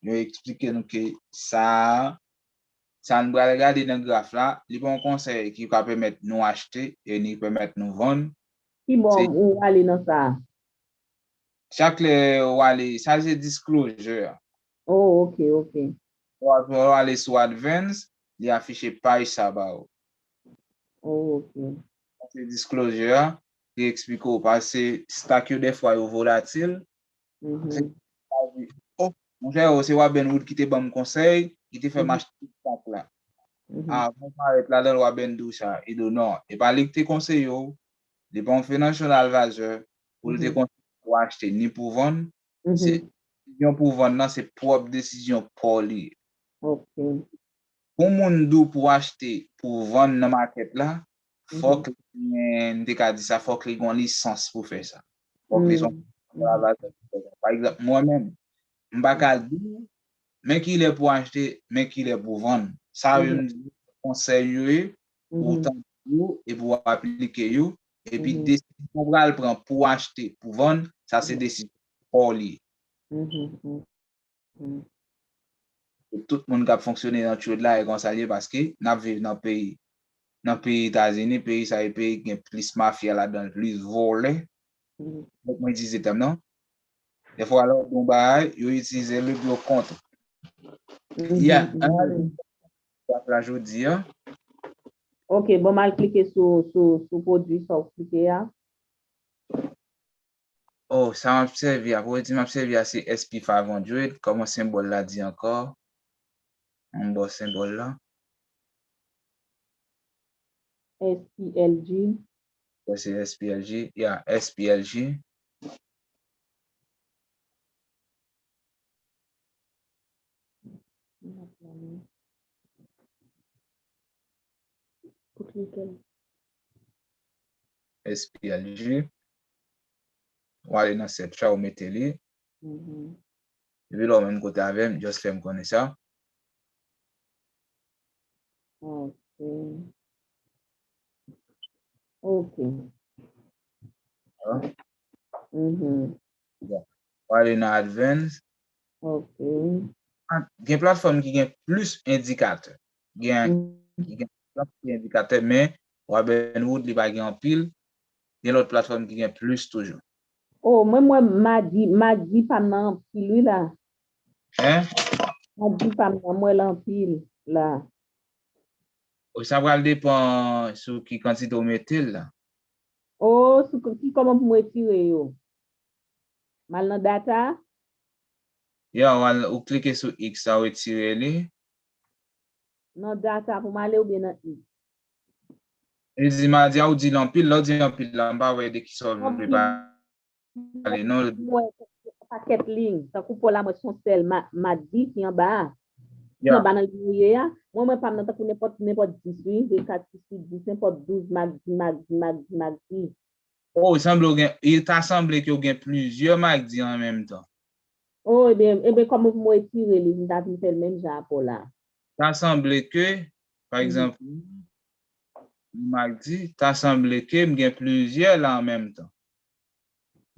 Yo eksplike nou ke sa, sa nou pral gade nan graf la, li pa yon konsèy ki ka pèmèt nou achte e ni pèmèt nou vann. Ki bò ou ale nan sa? Chak lè ou ale, sa se disclosure. Oh, ok, ok. Ou, ou ale sou advance, li afiche paj sa ba ou. Oh, ok. Sa se disclosure a, li eksplike ou paske stock yo dèfwa yo volatil. Mhm. Se pa di, oh, monchè, oh, se Robinhood ki te ban m konsèy, ki te fè m achte stock la. Mhm. Avan w parèt ladan l, Robinhood di w sa. Li di w non, e pa li ki te konseye w, li pa yon financial advisor, pou l te konseye w achte ni pou vann. Se desizyon pou vann nan, se pwòp desizyon pa w li ye. Ok. Pou moun di w pou achte, pou vann nan makèt la, fòk li gen, m te ka di sa, fòk li gen yon lisans pou fè sa. Fòk li se yon travay. Pa egzanp, mwen menm, m pa ka di w, men kilè pou achte, men kilè pou vann. Sa yo m di, konsèy yo ye, pou w tande yo, epi w aplike yo, epi desizyon w pral pran pou w achte, pou vann, sa se desizyon pa w li ye. Tout moun k ap fonksyone nan trade la, e konsa l ye, paske n ap viv nan peyi, nan peyi Etazini, peyi sa e peyi ki gen plis mafya ladan l, plis vòlè. Donk, mwen itilize tèm nan. Defwa, lè w di yon bagay, yo itilize l pou yo kont. Yeah, ann ale pou la jodi a. Ok, bon, m al klike sou, sou, sou pwodui sa w klike a. Oh, sa m ap sèvi a, pwodui m ap sèvi a se S P five hundred. Kòman senbòl la di ankò? Ann ba w senbòl la. S P L G. Sa se S P L G. Yeah, S P L G. S P L G. W ale nan search la, ou mete li. Epi lè w menm kote avè m, just fè m konnen sa. Ok. Ok. Bon. W ale nan advance. Ok. Gen platfòm ki gen plis endikatè. Gen, gen platfòm ki gen endikatè, men Robinhood, li pa gen anpil. Gen lòt platfòm ki gen plis toujou. Oh, mwen, mwen, Magi, Magi pa m nan anpil, wi, la. Hein? Magi pa m nan, mwen, l anpil, la. Oh, sa pral depan sou ki kantite w mete l la. Oh, sou ki, kòman pou m retire yo? M al nan data? Ya, w al, ou klike sou X la, ou retire li. Nan data pou m ale oubyen nan X? Li di Magi a, ou di l anpil, lè w di anpil la, m pa wè de ki sa w vle pale, non. Mwen, pakèt liy, tankou Paul la, mwen se yon sèl Ma-, Magi ki anba a. Ki anba nan liy ou ye a. Mwen, mwen pa m nan tankou nenpòt, nenpòt dis, wi, de kat, sis, uit, dis, nenpòt douz Magi, Magi, Magi, Magi. Oh, sanble w gen, e ta sanble ke w gen plizyè Magi an menm tan. Oh, ebyen, ebyen, kòman pou mwen retire li, m ta vin fè l menm jan a Paul la. Ta sanble ke, pa egzanp, Magi, ta sanble ke m gen plizyè la an menm tan.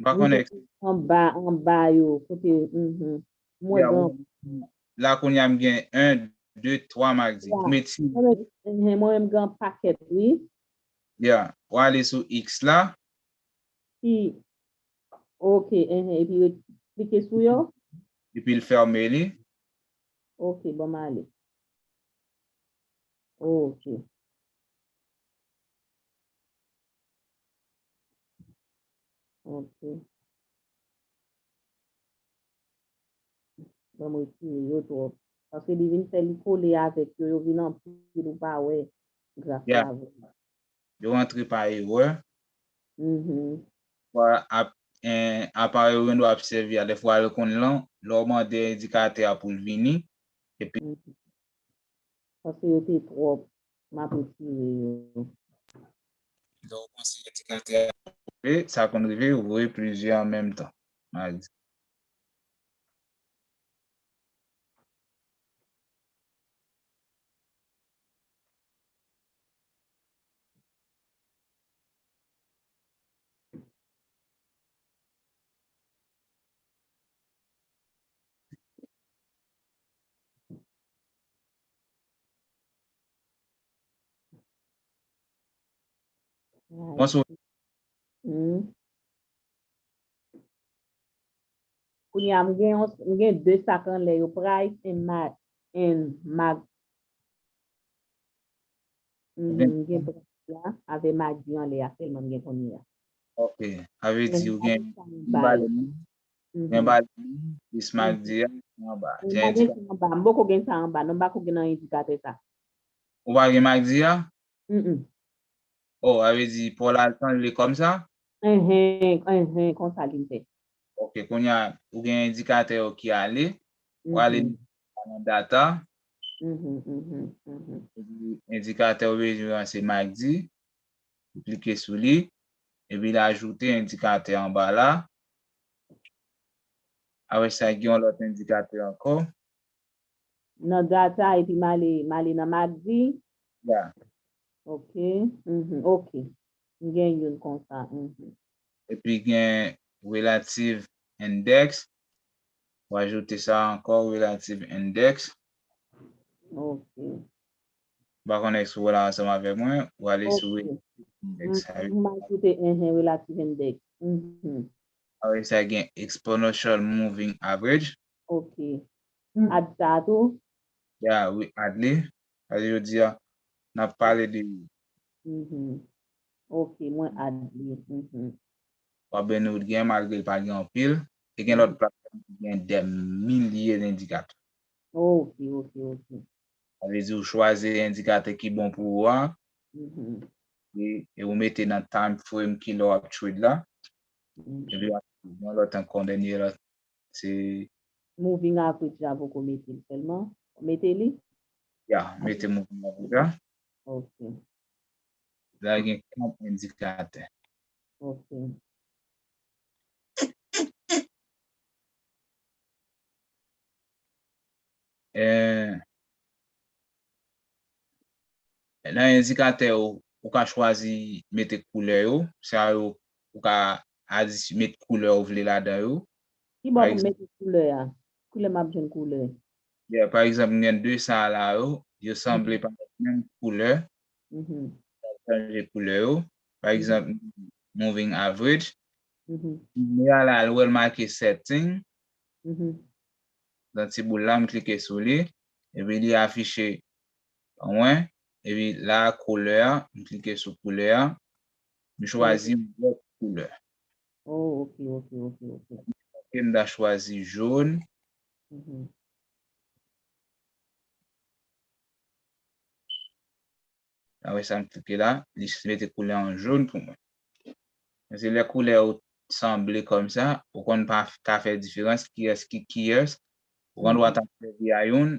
M pa konnen. Anba, anba yo, kote, mhm. Mwen gen. La kounye a m gen en, de, twa Magi. Mwen menm, mhm, mwen menm gen pakèt, wi. Ya, w ale sou X la. Ki, ok, enhen, epi yo klike sou yo? Epi l fèmen li. Ok, ban m ale. Ok. Ok. Ban m retire yo twòp. Paske li vin fè li kole avèk yo, yo vin anpil ou pa wè gras la vre. Yo rantre pa erè. Mhm. Fwa ap, en, aparèy ou gen dwa ap sèvi a, defwa l konn lan, lè w mande endikatè a pou l vini, epi. Mhm. Paske yo te twòp, m ap retire yo. Lè w panse endikatè a twonpe, sa konn rive, ou voye plizyè an menm tan. Magi. Bonswa. Hmm. Kounye a, m gen yon, m gen de sak anlè yo, Price and Ma-, and Mag-, mhm, m gen Price la, avè Magi anlè a sèlman m gen kounye a. Ok, sa vle di ou gen balèn, gen balèn, plis Magi a, anba. M pa gen sa anba, m poko gen sa anba, non, m pako gen nan endikatè sa. Ou pa gen Magi a? Mm, mm. Oh, sa vle di Paul al chanje li kòm sa? Enhen, enhen, konsa li fè. Ok, kounye a, ou gen endikatè yo ki ale, ou ale nan data. Mhm, mhm, mhm. Epi endikatè ou bezwen an se Magi. Ou klike sou li. Epi l ajoute endikatè anba la. Apre sa, gen yon lòt endikatè ankò. Nan data, epi m ale, m ale nan MACD. Ya. Ok. Mhm. Ok. M gen youn konsa. Mhm. Epi gen relative index. Ou ajoute sa ankò, relative index. Ok. M pa konnen si w la ansanm avèk mwen, ou ale sou Ok. relative index. Mhm. M ajoute, mhm, relative index. Mhm. Apre sa, gen exponential moving average. Ok. Add sa tou? Ya, wi, add li. Sa vle di, n ap pale de Mhm. Ok, mwen add li. Mhm. Robinhood gen, malgre l pa gen anpil. E gen lòt platfòm ki gen dè milye endikatè. Ok, ok, ok. Sa vle di ou chwazi endikatè ki bon pou ou a, Mhm. e, e ou mete nan time frame ki lè w ap trade la. Mhm. Epi w ap yon lòt ankò, dènye lòt, se Moving average la poko mete l sèlman. Mete li? Ya, mete moving average la. Ok. La gen kant endikatè. Ok. Eh, nan endikatè yo, ou ka chwazi mete koulè yo. Sa yo, ou ka adis-, met koulè ou vle ladan yo. Ki bò pou m mete koulè a? Koulè m ap jwenn koulè. Yeah, pa egzanp, m gen de sa la yo, yo sanble pa menm koulè. Mhm. Chanje koulè yo. Pa egzanp, moving average. Mhm. Koulè a la, l wè l make setting. Mhm. Nan ti boul la, m klike sou li. Epi li afiche ban mwen. Epi la, koulè a, m klike sou koulè a. M chwazi yon lòt koulè. Oh, ok, ok, ok, ok. Ok, m ta chwazi jòn. Mhm. Apre sa, m klike la, li mete koulè an jòn pou mwen. Paske lè koulè yo sanble kòmsa, ou konn pa ka fè diferans kiyès ki kiyès. Ou konn dwa ta sèvi a youn,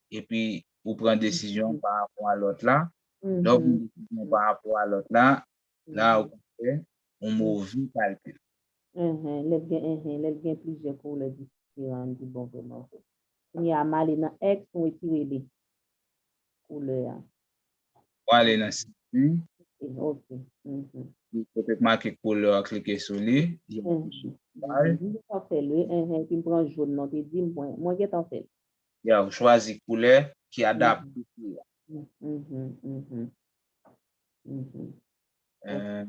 epi ou pran desizyon pa rapò a lòt la. Lè ou pran desizyon pa rapò a lòt la, la ou ka fè yon move kalkil. Mhm, lè l gen, mhm, lè l gen plizyè koulè diferan, li pi bon pou mwen. Kounye a, m ale nan X, m retire li. Koulè a. Ou ale nan setting. Ok. Mhm. Li kote k make koulè a, klike sou li. Mhm. Mhm. M gentan fè l, wi. Mhm. Epi m pran jòn nan, te di m, mwen, mwen gentan fè l. Ya, ou chwazi koulè ki adapte pou ou. Mhm, mhm, mhm. Euh,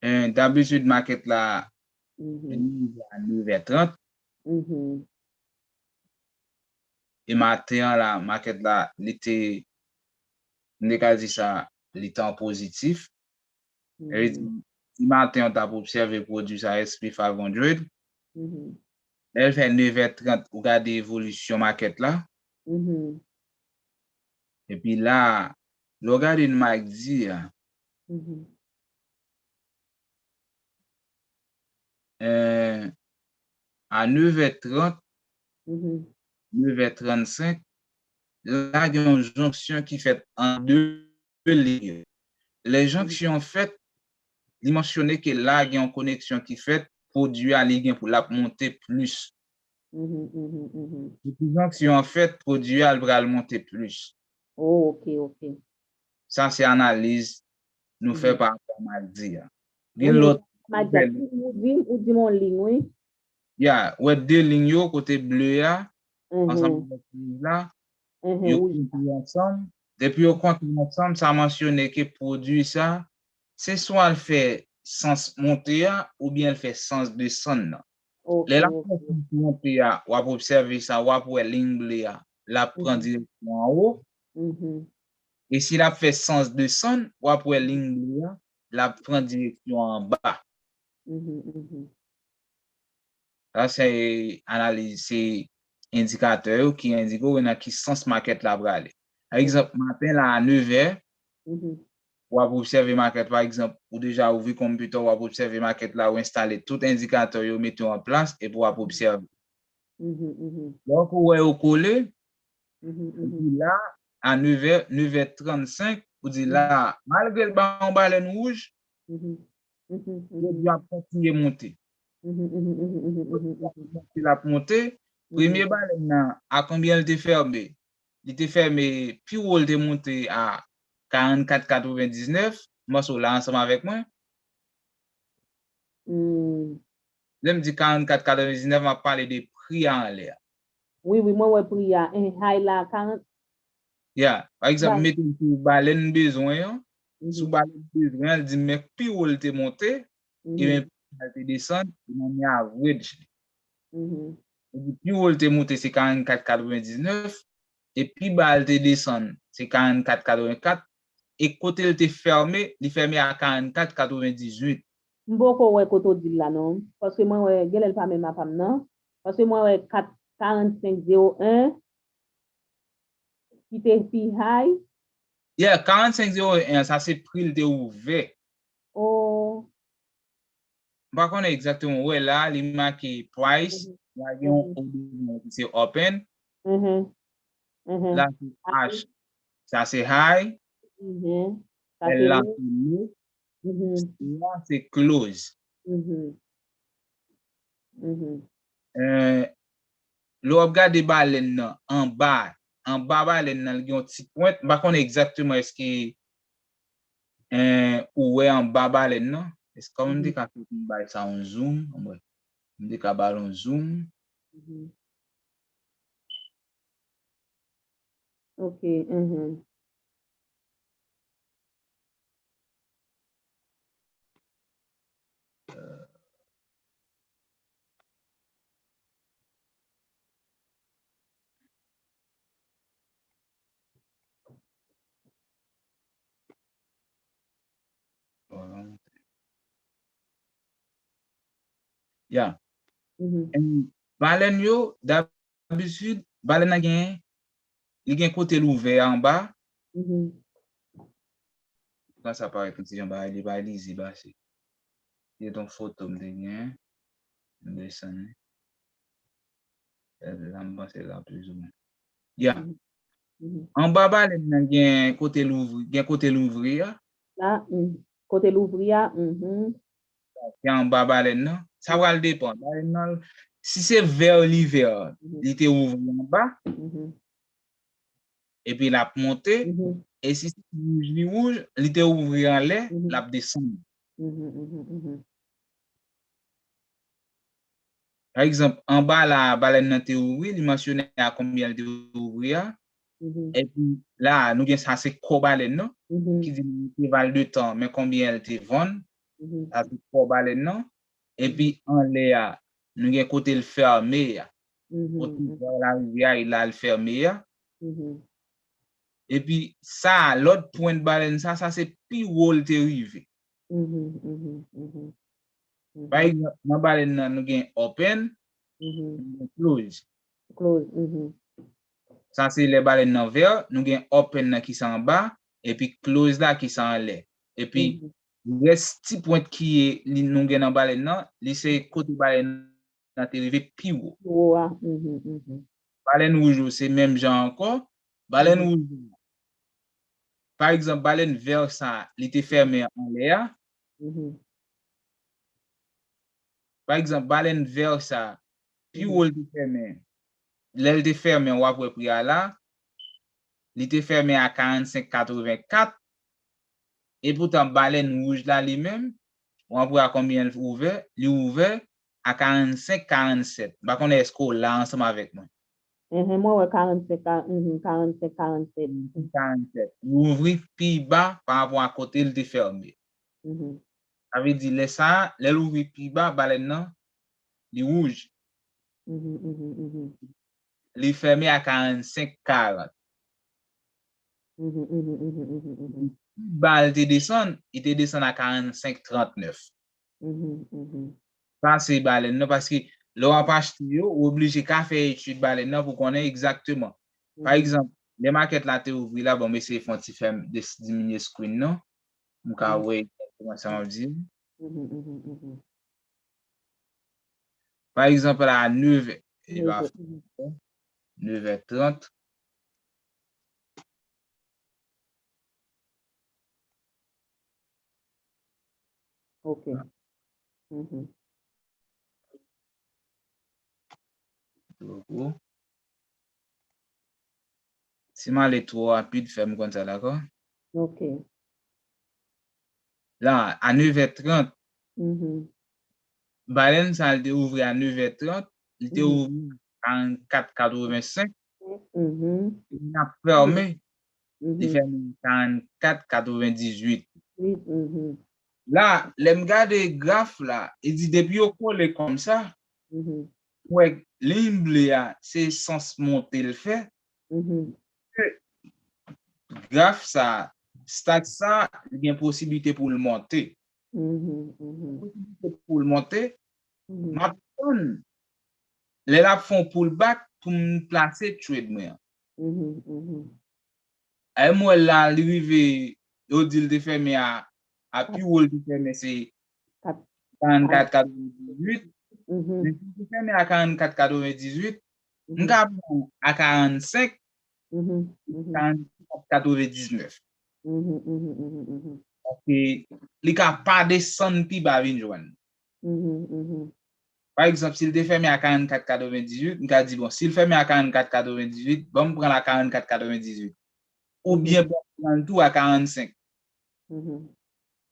euh, dabitid, market la, Mhm. li rive a nev è trant. Mhm. E maten an la, market la, li te, m te ka di sa, li te an pozitif. Sa vle di, Mhm. si maten an w t ap obsève pwodui sa, S and P five hundred, Mhm. lè l fè nev è trant, ou gade evolisyon market la. Mhm. Epi la, lè w gade MACD a, Mhm. euh, a nev è trant, Mhm. nev è trannsenk, la gen yon jonksyon ki fèt ant de liy yo. Lè jonksyon an fèt, li mansyone ke la gen yon koneksyon ki fèt, pwodui a li gen pou l ap monte plis. Mhm, mhm, mhm. Depi jonksyon an fèt, pwodui a l pral monte plis. Oh, ok, ok. Sa se analiz nou fè Mhm. pa rapò a MACD a. Gen lòt MACD a, ou di, ou di m yon liy, wi. Ya, ou wè de liy yo kote ble a, Mhm. ansanm avèk wouj la, Mhm, yo wouj. kontre ansanm. Depi yo kontre ansanm, sa mansyone ke pwodui sa, se swa l fè sans monte a, oubyen l fè sans desann nan. Ok, Lè l ap ok. fè sans monte a, w ap obsève sa, w ap wè liy ble a, l ap pran Mhm. direksyon anwo. Mhm. E si l ap fè sans desann, w ap wè liy ble a, l ap pran direksyon anba. Mhm, mhm. Sa se analiz, se endikatè yo ki endike w nan ki sans market la prale. Pa egzanp, maten la a nev è, Mhm. w ap obsève market, pa egzanp, ou deja ouvri konpitè, w ap obsève market la, ou enstale tout endikatè yo, mete yo an plas, epi w ap obsève. Lè w wè yo kole, ou di la, a nevè, nevè trannsenk, ou di la, malgre l ba yon balèn wouj, pwodui a ap kontinye monte. L ap monte, l ap monte. Premye balèn nan, a konbyen l te fèmen? Li te fèmen, pi wo l te monte a karannkat katrevendiznèf. M panse w la ansanm avèk mwen. Lè m di karannkat katrevendiznèf, m ap pale de pri a anlè a. Wi, wi, mwen wè pri a. En, high la, karant. Ya, pa egzanp, m mete l sou balèn bezwen an. Sou balèn bezwen an, l di m men pi wo l te monte, e men pi ba l te desann, e nan men average li. Li di pi wo l te monte se karannkat katrevendiznèf, e pi ba l te desann se karannkat katrevenkat, e kote l te fèmen, li fèmen a karannkat katrevendizuit. M poko wè kote w di l la non, paske mwen wè genlè l pa menm apa m nan, paske mwen wè kat, karannsenk zewo en ki te pi high. Yeah, karannsenk zewo en an, sa se pri l te ouvè. Oh. M pa konnen egzakteman. Ou wè la, li make price, la gen yon O devan ki se open. La se H, sa se high. L la se low. C la se close. Eh, lè w ap gade balèn nan anba, anba balèn nan, li gen yon ti pwent. M pa konnen egzakteman èske, eh, ou wè anba balèn nan. Èske kòman m te ka fè pou m bay sa yon zoom? Anmwey. M te ka ba l yon zoom. Ok. Ya. Em, balèn yo, dabitid, balèn nan gen, li gen kote l ouvè anba. Kòman sa parèt yon ti jan bagay, li pa lizib ase. Se yon foto m te gen, m desann li. La m panse la plizoumwen. Ya. Anba balèn nan gen kote l ouvri, gen kote l ouvri a. La, kote l ouvri a. Ki anba balèn nan. Sa pral depann. Balèn nan, si se vè li vè, li te ouvri anba. Epi l ap monte. E si se wouj li wouj, li te ouvri anlè, l ap desann. Pa egzanp, anba la a, balèn nan te ouvri, li mansyone a konbyen l te ouvri a. Epi la, nou gen sa se kò balèn nan, ki di nan entèval de tan, men konbyen l te vann, sa se kò balèn nan. Epi anlè a, nou gen kote l fèmen a. Kote vè l arive a, e la l fèmen a. Epi sa, lòt pwent balèn sa, sa se pi wo l te rive. Pa egzanp, nan balèn nan, nou gen open, nou gen close. Sa se lè balèn nan vè, nou gen open nan ki se anba, epi close la ki se anlè. Epi rès ti pwent ki ye, li, nou gen nan balèn nan, li se kote balèn nan te rive pi wo. Pi wo a. Balèn wouj yo se menm jan ankò. Balèn wouj yo, pa egzanp, balèn vè sa, li te fèmen anlè a. Pa egzanp, balèn vè sa, pi wo l te fèmen. Lè l te fèmen, w ap wè pri a la. Li te fèmen a karannsenk katrevenkat. Epoutan, balèn wouj la li menm, w ap wè a konbyen l ouvè, li ouvè a karannsenk karannsèt. M pa konnen èske w la ansanm avèk mwen. Mwen wè karannsenk, karannsenk karannsèt. Karannsèt. Li ouvri pi ba pa rapò a kote l te fèmen. Sa vle di, lè sa, lè l ouvri pi ba, balèn nan, li wouj. Li fèmen a karannsenk karant. Pi ba l te desann, li te desann a karannsenk trannèf. Sa se balèn nan, paske lè w ap achte yo, ou oblije ka fè etid balèn nan pou konnen egzakteman. Pa egzanp, lè makèt la te ouvri la, bon, m eseye fè yon ti fè m dis-, diminye screen nan. M ka wè egzakteman sa m ap di. Pa egzanp, la, a nevè, li pa fè. Nevè trant. Ok. Mhm. Si m ale twò rapid, fè m konn sa, dakò? Ok. La, a nevè trant, Mhm. balèn sa, li te ouvri a nevè trant, li te Mhm. ouvri a karannkat katrevensenk, Mhm. li ap fèmen, li Mhm. fèmen a karannkat katrevendizuit. Wi, mhm. La, lè m gade graf la, e di depi yo kole kòm sa, Mhm. m wè liy ble a, se sans monte l fè. Mhm. Graf sa, stat sa, li gen posiblite pou l monte. Mhm. Mhm. Posiblite pou l monte, Mhm. m ap tann lè l ap fè yon pullback pou m plase trade mwen an. Mhm. Mhm. Lè m wè l la, li rive, yo di l te fèmen a, a pi wo l te fèmen se Kat- karannkat katrevendizuit. Mhm. Men si l te fèmen a karannkat katrevendizuit, m Mhm. ka pran a karannsenk, Mhm. Mhm. karannkat katrevendiznèf. Mhm. Mhm. Mhm. Mhm. Paske li ka pa desann pi ba vin jwenn. Mhm. Mhm. Pa egzanp, si l te fèmen a karannkat katrevendizuit, m ka di, bon, si l fèmen a karannkat katrevendizuit, ban m pran l a karannkat katrevendizuit. Oubyen ban m pran l tou a karannsenk. Mhm.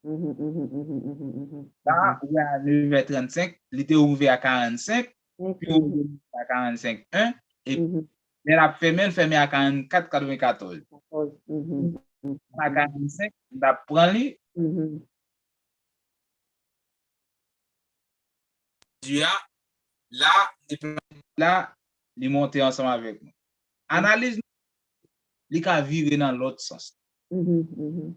Mhm. Mhm. Mhm. Mhm. Mhm. La, ou wè a nevè trannsenk, li te ouvè a karannsenk, pi ou a karannsenk en, e Mhm. lè l ap fèmen, l fèmen a karannkat katrevenkatòz. Katòz. Mhm. A karannsenk, m t ap pran li. Mhm. Di a, la, li pla-, la, li monte ansanm avèk mwen. Analiz, li ka vire nan lòt sans. Mhm. Mhm.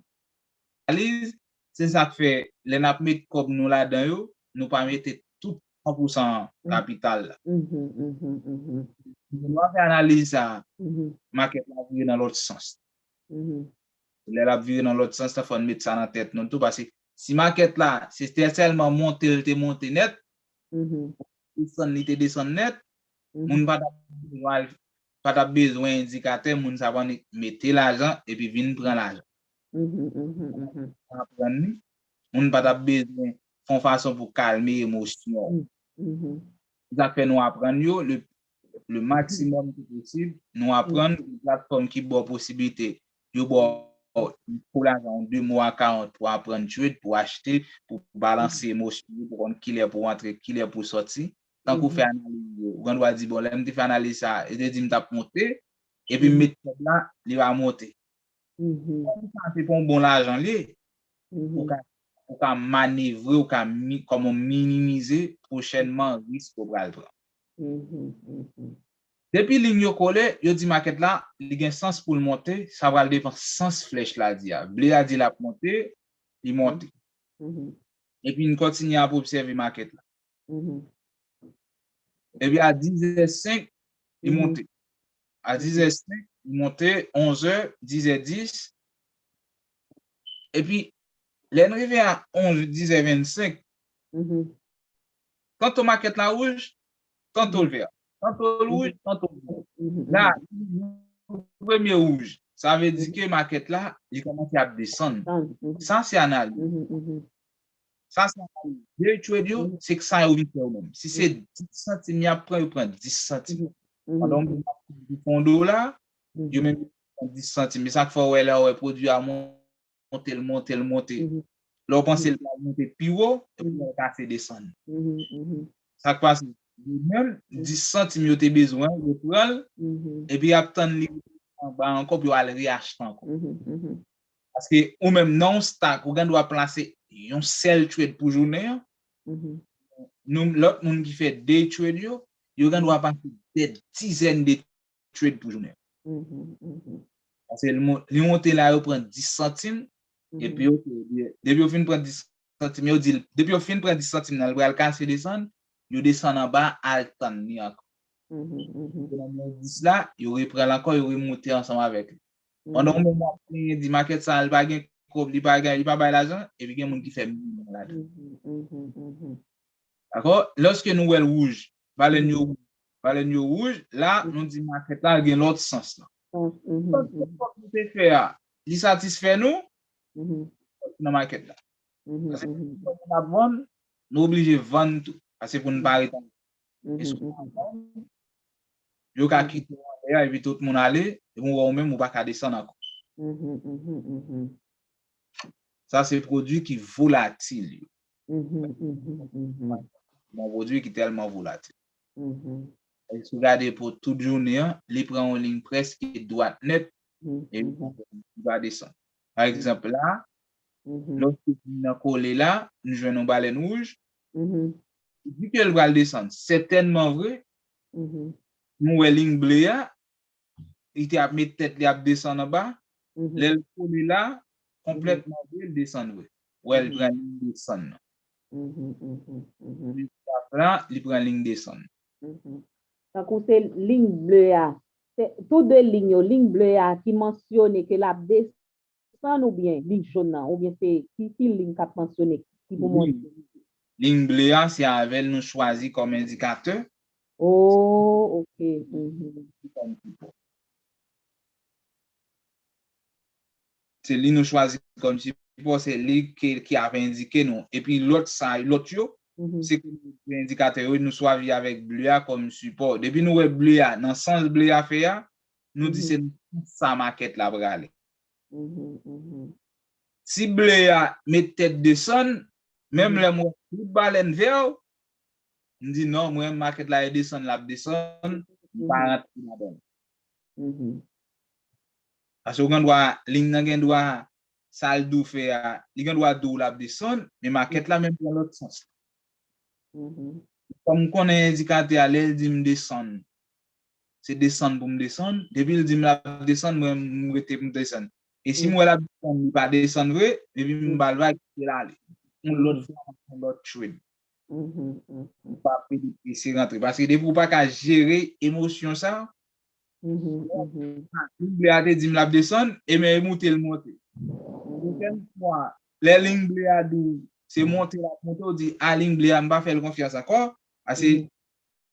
Analiz, se sa k fè, lè n ap met kòb nou ladan yo, nou pa mete tout san pou san kapital la. Mhm. Mhm. Mhm. Lè w ap fè analiz sa, Mhm. makèt la vire nan lòt sans. Mhm. Lè l ap vire nan lòt sans la, fò n met sa nan tèt nou tou, paske si makèt la, se te sèlman monte l te monte nèt, Mhm. desann li te desann nèt, Mhm. moun pa t ap bezwen al, pa t ap bezwen endikatè, moun sa p annik mete lajan epi vin pran lajan. Mhm. Mhm. Mhm. Aprann li, moun pa t ap bezwen fè yon fason pou kalme emosyon. Mhm. Se sa k fè nou aprann yo le, le maksimòm ki posib, nou aprann yon platfòm ki ba w posiblite, yo ba w yon kou lajan, yon de mwa, karant pou aprann trade, pou achte, pou balanse emosyon yo, pou konn kilè pou antre, kilè pou sòti. Tankou fè analiz yo, ou gen dwa di, bon, lè m te fè analiz sa, yo te di m t ap monte, epi m met kòb la, li pa monte. Mhm. Kòm sa se pa yon bon lajan li ye, ou Mhm. ka, ou ka manevre, ou ka mi-, kòman minimize pwochènman risk ou pral pran. Mhm. Mhm. Depi liy yo kole, yo di makèt la, li gen sans pou l monte, sa pral depann sans flèch la di a. Ble a di l ap monte, li monte. Mhm. Epi n kontinye ap obsève makèt la. Mhm. Epi a dizè senk, li Mhm. monte. A dizè senk, li monte, onzè, dizè dis. Epi, lè n rive a onzè, dizè vennsenk, Mhm. tanto makèt la wouj, tanto l vè. Tanto l wouj, tanto l vè. Mhm. La, premye wouj, sa vle di ke makèt la, li kòmanse ap desann. Desann, mhm. Sa se analiz. Mhm, mhm. Sa se analiz. Day trade yo, se sa yo vin fè yo menm. Si se dis santim y ap pran, yo pran dis santim. Mhm. Pandan yon moun ap fè yon dola, Mhm. yo menm yo pran dis santim. E sa k fè w wè lè w wè pwodui a monte, l monte, l monte. Mhm. Lè w panse l pral monte pi wo, epi l kase desann. Mhm, mhm. Sa k pase? Yo menm, dis santim yo te bezwen, yo pran l, Mhm. epi y ap tann li anba ankò pou yo al reachte ankò. Mhm, mhm. Paske ou menm nan yon stack, ou gen dwa plase yon sèl trade pou jounen an. Mhm. Nou, lòt moun ki fè day trade yo, yo gen dwa pase dè dizèn de trade pou jounen an. Mhm, mhm. Paske li mon-, li monte la, yo pran dis santim, Mhm. epi yo, depi yo fin pran dis santim, yo di l, depi yo fin pran dis santim nan, l pral kase desann, yo desann anba, al tann li ankò. Mhm, mhm. Yo nan nivo dis la, yo repran l ankò, yo remonte ansanm avèk li. Pandan yon moun ap plenyen, di makèt sa, li pa gen kòb, li pa gen, li pa bay lajan, epi gen moun ki fè milyon ladan. Mhm, mhm, mhm. Dakò? Lòske nou wè l wouj, balèn yo wouj, balèn yo wouj, la, nou di makèt la gen lòt sans lan. Sans, mhm, sans ke nou te fè a, li satisfè nou, nan makèt la. Paske si nou ap vann, nou oblije vann tou. Paske pou nou pa ret anlè. E si w pa vann, yo ka kite w anlè a, epi tout moun ale, epi w wè w menm, ou pa ka desann ankò. Sa se pwodui ki volatil yo. Bon pwodui ki tèlman volatil. E si w gade pou tout jounen an, li pran yon liy prèske dwat nèt, e li pa desann. Pa egzanp, la, lòske liy nan kole la, nou jwenn yon balèn wouj, di ke l pral desann. Sètènman vre, nou wè liy ble a, li te ap met tèt li ap desann anba, lè l kole la, konplètman vre, l desann vre. Wè, l pran liy desann nan. Li pran liy desann. Tankou se liy ble a, se tou de liy yo, liy ble a ki mansyone ke l ap desann oubyen liy jòn nan, oubyen se ki, ki liy k ap mansyone ki pou montre? Liy ble a, se avè l nou chwazi kòm endikatè. Oh, ok. Se li nou chwazi kòm sipò, se li ki, ki ap endike nou. Epi lòt sa, lòt yo, se ke nou endikatè yo, nou chwazi avèk ble a kòm sipò. Depi nou wè ble a, nan sans ble a fè a, nou di se nan sans sa makèt la prale. Si ble a met tèt desann, menm lè m wè tout balèn vè, m di non, mwen, makèt la e desann l ap desann, m pa rantre ladan l. Paske ou gen dwa, liy nan gen dwa, sa l di w fè a, li gen dwa di w l ap desann, men makèt la menm pran lòt sans. Kòm m konnen endikatè a, lè l di m desann, se desann pou m desann. Depi l di m l ap desann, mwen, m rete pou m desann. E si m wè l ap desann, li pa desann vre, epi m ba l vag, kite l ale. Yon lòt fwa, m ap fè yon lòt trade. Ou pa pede prese rantre. Paske depi ou pa ka jere emosyon sa, liy ble a te di m l ap desann, e men e moute l monte. Pwochèn fwa, lè liy ble a di w se monte l ap monte, ou di, a, liy ble a, m pa fè l konfyans ankò. Paske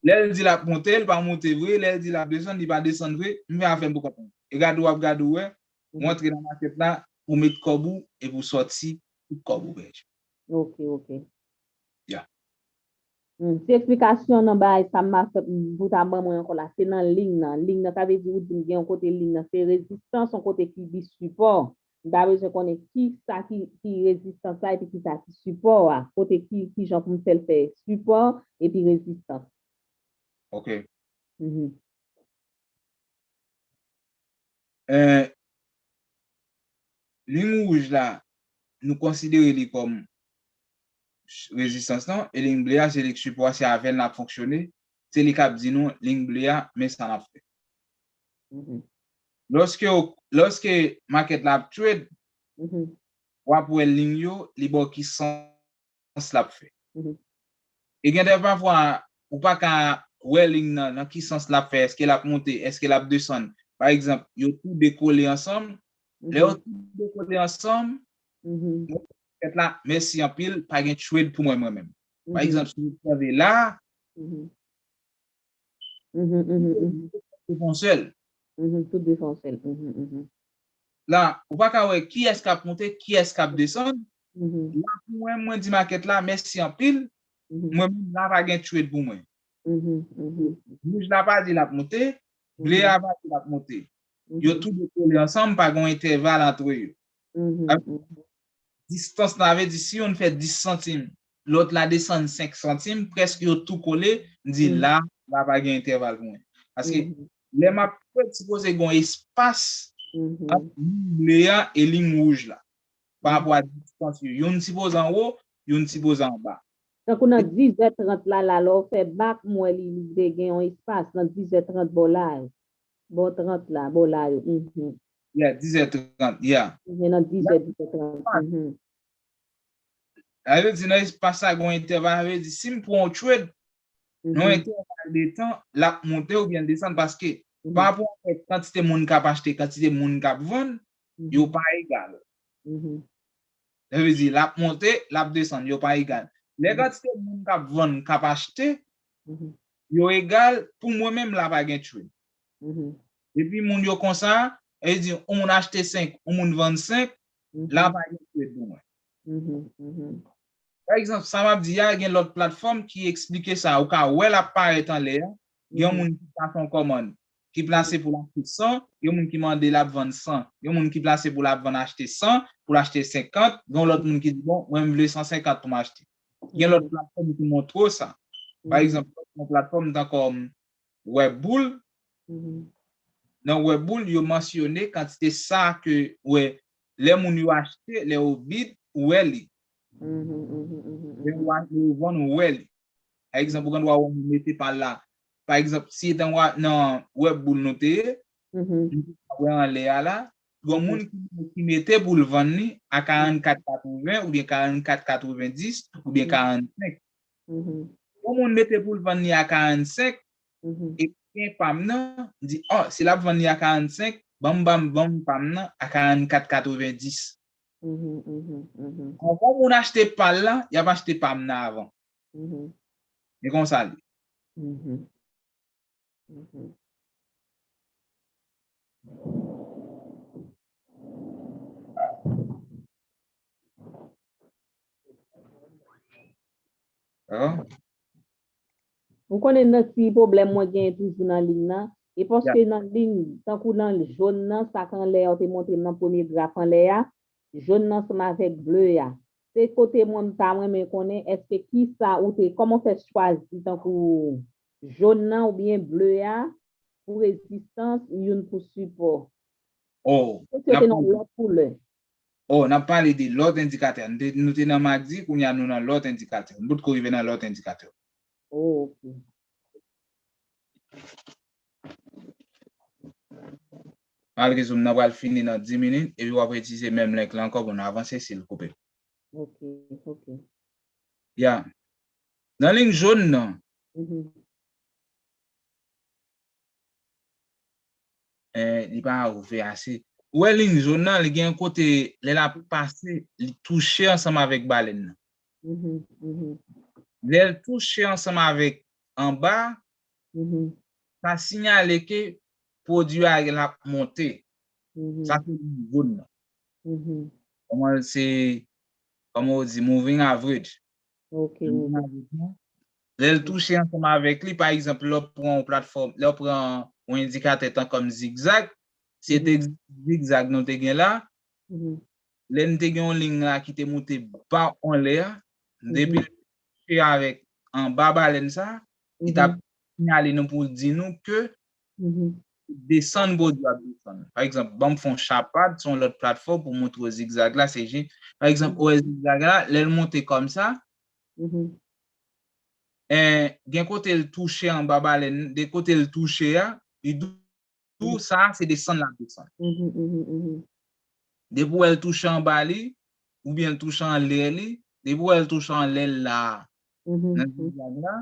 lè l di l ap monte, l pa monte vre, lè l di l ap desann, li pa desann vre, m fè afè m pou kont mwen. E gade w ap gade w wè, ou antre nan makèt la, ou met kòb ou, epi w sòti, tout kòb ou pèdi. Ok, ok. Ya. Hmm, ti eksplikasyon nan bagay sa m ap fè pou ta ban mwen ankò la, se nan liy nan. Liy nan, sa vle di ou di m gen yon kote liy nan, se rezistans, yon kote ki di sipò. M ta bezwen konnen ki sa ki, ki rezistans la epi ki sa ki sipò a. Kote ki, ki jan pou m fè l fè sipò epi rezistans. Ok. Mhm. Eh, liy wouj la, nou konsidere li kòm rezistans lan, e liy ble a, se li k sipò a, se avè l n ap fonksyone, se li k ap di nou, liy ble a, men sa n ap fè. Mhm. Lòske, lòske makèt la ap trade, mhm, w ap wè liy yo, li ba w ki sans l ap fè. Mhm. E gen de pafwa, ou pa ka wè liy nan, nan ki sans l ap fè, èske l ap monte, èske l ap desann. Pa egzanp, yo tou de kole ansanm. Lè yo, mhm, tou de kole ansanm, mhm, mwen di makèt la, mèsi anpil, pa gen trade pou mwen, mwen menm. Pa, mhm, egzanp, si w obsève la, mhm. Mhm, mhm, mhm. Tout de fè yon sèl. Mhm, tout de fè yon sèl. Mhm, mhm. La, ou pa ka wè kiyès k ap monte, kiyès k ap desann. Mhm. La, pou mwen, mwen di makèt la, mèsi anpil. Mhm. Mwen menm, la pa gen trade pou mwen. Mhm, mhm. Wouj la pa di l ap monte, ble a, mhm, pa di l ap monte. Yo, mhm, tou de kole ansanm, pa gen entèval antre yo. Mhm, mhm. Distans la, vle di si youn fè dis santim, lòt la desann senk santim, prèske yo tou kole, m di, mhm, la, la pa gen entèval pou mwen. Paske, mhm, lè m ap trade, sipoze gen yon espas, mhm, ant liy ble a e liy wouj la. Pa, mhm, rapò a distans yo. Youn sipoze anwo, youn sipoze anba. Tankou nan dizè trant la, la, lè w fè bak, m wè li, li te gen yon espas nan dizè trant bò la yo. Bò trant la, bò la yo. Mhm. Yeah, dizè trant, yeah. Mhm, nan dizè, dizè trant. Mhm. Sa vle di, nan espas sa, gen yon entèval, sa vle di, si m pran yon trade, nan yon, mhm, entèval de tan, l ap monte oubyen l desann, paske, mhm, pa rapò avèk kantite moun k ap achte, kantite moun k ap vann, mhm, yo pa egal. Mhm. Sa vle di, l ap monte, l ap desann, yo pa egal. Lè, mhm, kantite moun k ap vann, k ap achte, mhm, yo egal, pou mwen menm la pa gen trade. Depi moun yo konsa, e di yon moun achte senk, yon moun vann senk, la pa gen trade pou mwen. Pa egzanp, sa m ap di a, gen lòt platfòm ki eksplike sa. Ou ka wè l ap parèt anlè a. Gen yon moun ki pase yon kòmann, ki plase pou l achte san, gen moun ki mande l ap vann san, gen moun ki plase pou l ap vann achte san, pou l achte senkant, gen yon lòt moun ki di, bon, mwen m vle san senkant pou m achte. Gen lòt platfòm ki montre w sa. Pa egzanp, yon platfòm tankou Webbull, nan Webbull, yo mansyone kantite sa ke, wè, lè moun yo achte, lè yo bid, ou wè li. Lè yo a- yo vann, ou wè li. Pa egzanp, ou gen dwa wè moun mete pa l la. Pa egzanp, si nan wa- nan Webbull nou te ye, nou te ka wè anlè a la, gen moun ki, ki mete pou l vann li a karannkat katreven oubyen karannkat katrevenndis oubyen karannsenk. Yon moun mete pou l vann li a karannsenk, epi gen pa m nan, m di, oh, si l ap vann li a karannsenk, ban m, ban m, ban m pa m nan a karannkat katrevenndis. Anvan moun achte pa l la, y ap achte pa m nan avan. E konsa l ye. Ou konnen nan ki pwoblèm mwen genyen toujou nan liy nan, e paske nan liy, tankou nan jòn nan, sa k anlè a, ou te montre m nan premye graf anlè a, jòn nan ansanm avèk ble a. Se kote mwen m ta renmen konnen, èske kisa ou te, kòman w fè chwazi tankou jòn nan oubyen ble a pou rezistans, youn pou sipò? Oh, Èske yo te nan lòt koulè? Oh, n ap pale de lòt endikatè. Nou te, nou te nan MACD, kounye a nou nan lòt endikatè. Nou potko rive nan lòt endikatè. Oh, ok. Malgre Zoom nan pral fini nan dis minit, epi w ap itilize menm link la ankò pou n avanse si l koupe. Ok, ok. Ya. Nan liy jòn nan, eh, li pa ouvè ase. Ou wè liy jòn nan, li gen yon kote, lè l ap pase, li touche ansanm avèk balèn nan. Lè l touche ansanm avèk anba, sa siyale ke pwodui a l ap monte. Sa se liy jòn nan. Kòman se, kòman yo di, moving average. Moving average nan, lè l touche ansanm avèk li, pa egzanp, lè w pran yon platfòm, lè w pran yon endikatè tan kòm zigzag, se te zigzag nou te gen la, lè n te gen yon liy la ki te moute ba anlè a, depi l touche avèk anba balèn sa, li t ap siyale nou pou l di nou ke desann pwodui a ap desann. Pa egzanp, ban m fè yon chapad, se yon lòt platfòm pou montre w zigzag la, se jen. Pa egzanp, ou wè zigzag la, lè l monte kòmsa, en, gen kote l touche anba balèn, de kote l touche a, li tou, sa, se desann l ap desann. Depi w wè l touche anba li, oubyen l touche anlè li, depi w wè l touche anlè l la, nan zigzag la,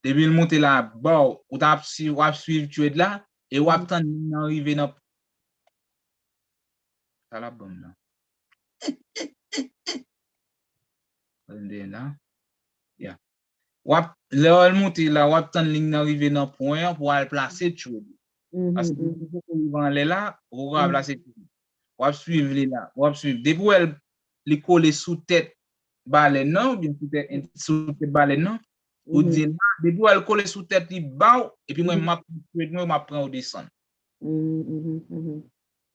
depi l monte la, ba w, ou t ap swiv, w ap swiv trade la, e w ap tann liy nan rive nan, sa l ap ban m nan. Tande la. Ya. W ap, lè w al monte la, w ap tann liy nan rive nan pwen an pou w al plase trade. Paske depi w rive anlè la, ou poko ka plase trade. W ap swiv li la, w ap swiv. Depi w wè l, li kole sou tèt balèn nan, oubyen sou tèt, sou tèt balèn nan, ou di la, depi w wè l kole sou tèt li ba w, epi mwen, m ap pran trade mwen, m ap pran ou desann.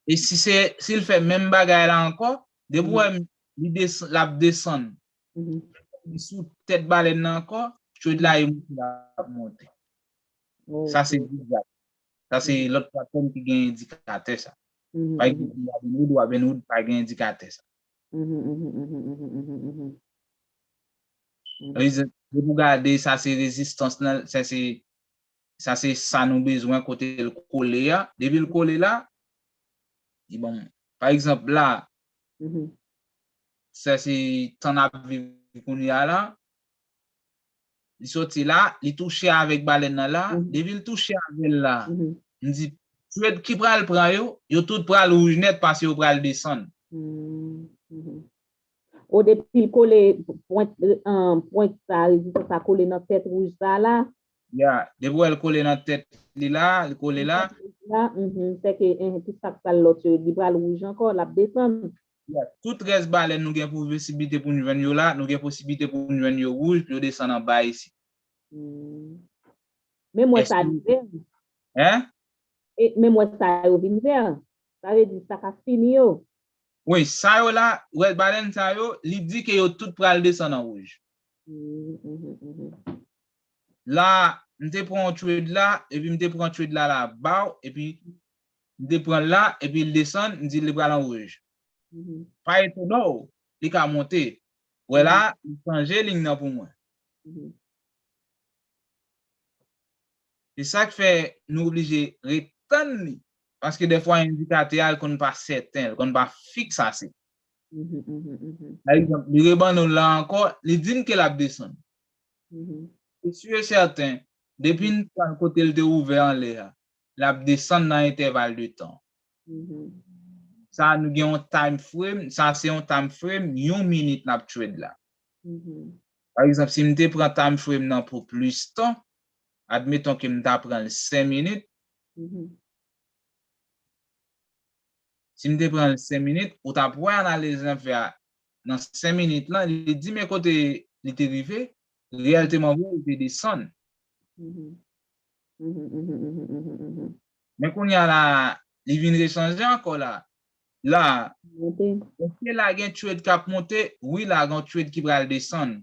E si se, si l fè menm bagay la ankò, depi w wè li desann, l ap desann. Li sou tèt balèn nan ankò, trade la e monte, l ap monte. Sa se zigzag. Sa se lòt platfòm ki gen endikatè sa. Pa egzanp, Robinhood, Robinhood pa gen endikatè sa. Sa vle di, depi w gade, sa se rezistans nan, sa se, sa se sa nou bezwen kote l kole a. Depi l kole la, li ban m. Pa egzanp, la, sa se tan n ap viv kounye a la. Li soti la, li touche avèk balèn nan la. Depi l touche avè l la, m di, trade ki pral pran yo, yo tout pral wouj nèt paske yo pral desann. O, depi l kole pwent, an, pwent sa, rezistans sa kole nan tèt wouj sa la. Ya, depi w wè l kole nan tèt li la, li kole la. La, mhm, sèke, eh, tout sa k pral lòt yo, li pral wouj ankò, l ap desann. Ya, tout rès balèn nou gen posiblite pou n jwenn yo la, nou gen posiblite pou n jwenn yo wouj, pou yo desann anba isit. Hmm. Men m wè sa li vè. Hein? E men m wè sa yo vin vè. Sa vle di sa ka fini yo. Wi, sa yo la, rès balèn sa yo, li di ke yo tout pral desann an wouj. Hmm, mhm, mhm. La, m te pran yon trade la, epi m te pran trade la la ba w, epi m te pran l la, epi l desann, m di li pral an wouj. Mhm, Pa etone w, li ka monte. Wè la, li chanje liy nan pou mwen. mhm. Se sa k fè nou oblije ret tann li. Paske defwa endikatè a l konn pa sèten, l konn pa fiks ase. Mhm, mhm, mhm, Pa egzanp, li reban nou la ankò, li di n ke l ap desann. mhm. Se si e sèten, depi n pran kote l te ouvè anlè a, l ap desann nan entèval de tan. Mhm, Sa nou gen yon time frame, sa se yon time frame, yon minit n ap trade la. mhm, Pa egzanp, si m te pran time frame nan pou plis tan, admeton ke m ta pran l senk minit, mhm. Si m te pran l senk minit, ou t ap wè analiz lan fè a, nan senk minit lan, li di men kote li te rive, reyèlteman vre, li te desann. Mhm. Mhm, mhm, mhm, mhm, mhm. Men kounye a la, li vin rechanje ankò la. La, Monte. Èske la gen trade k ap monte? Wi, la gen trade ki pral desann.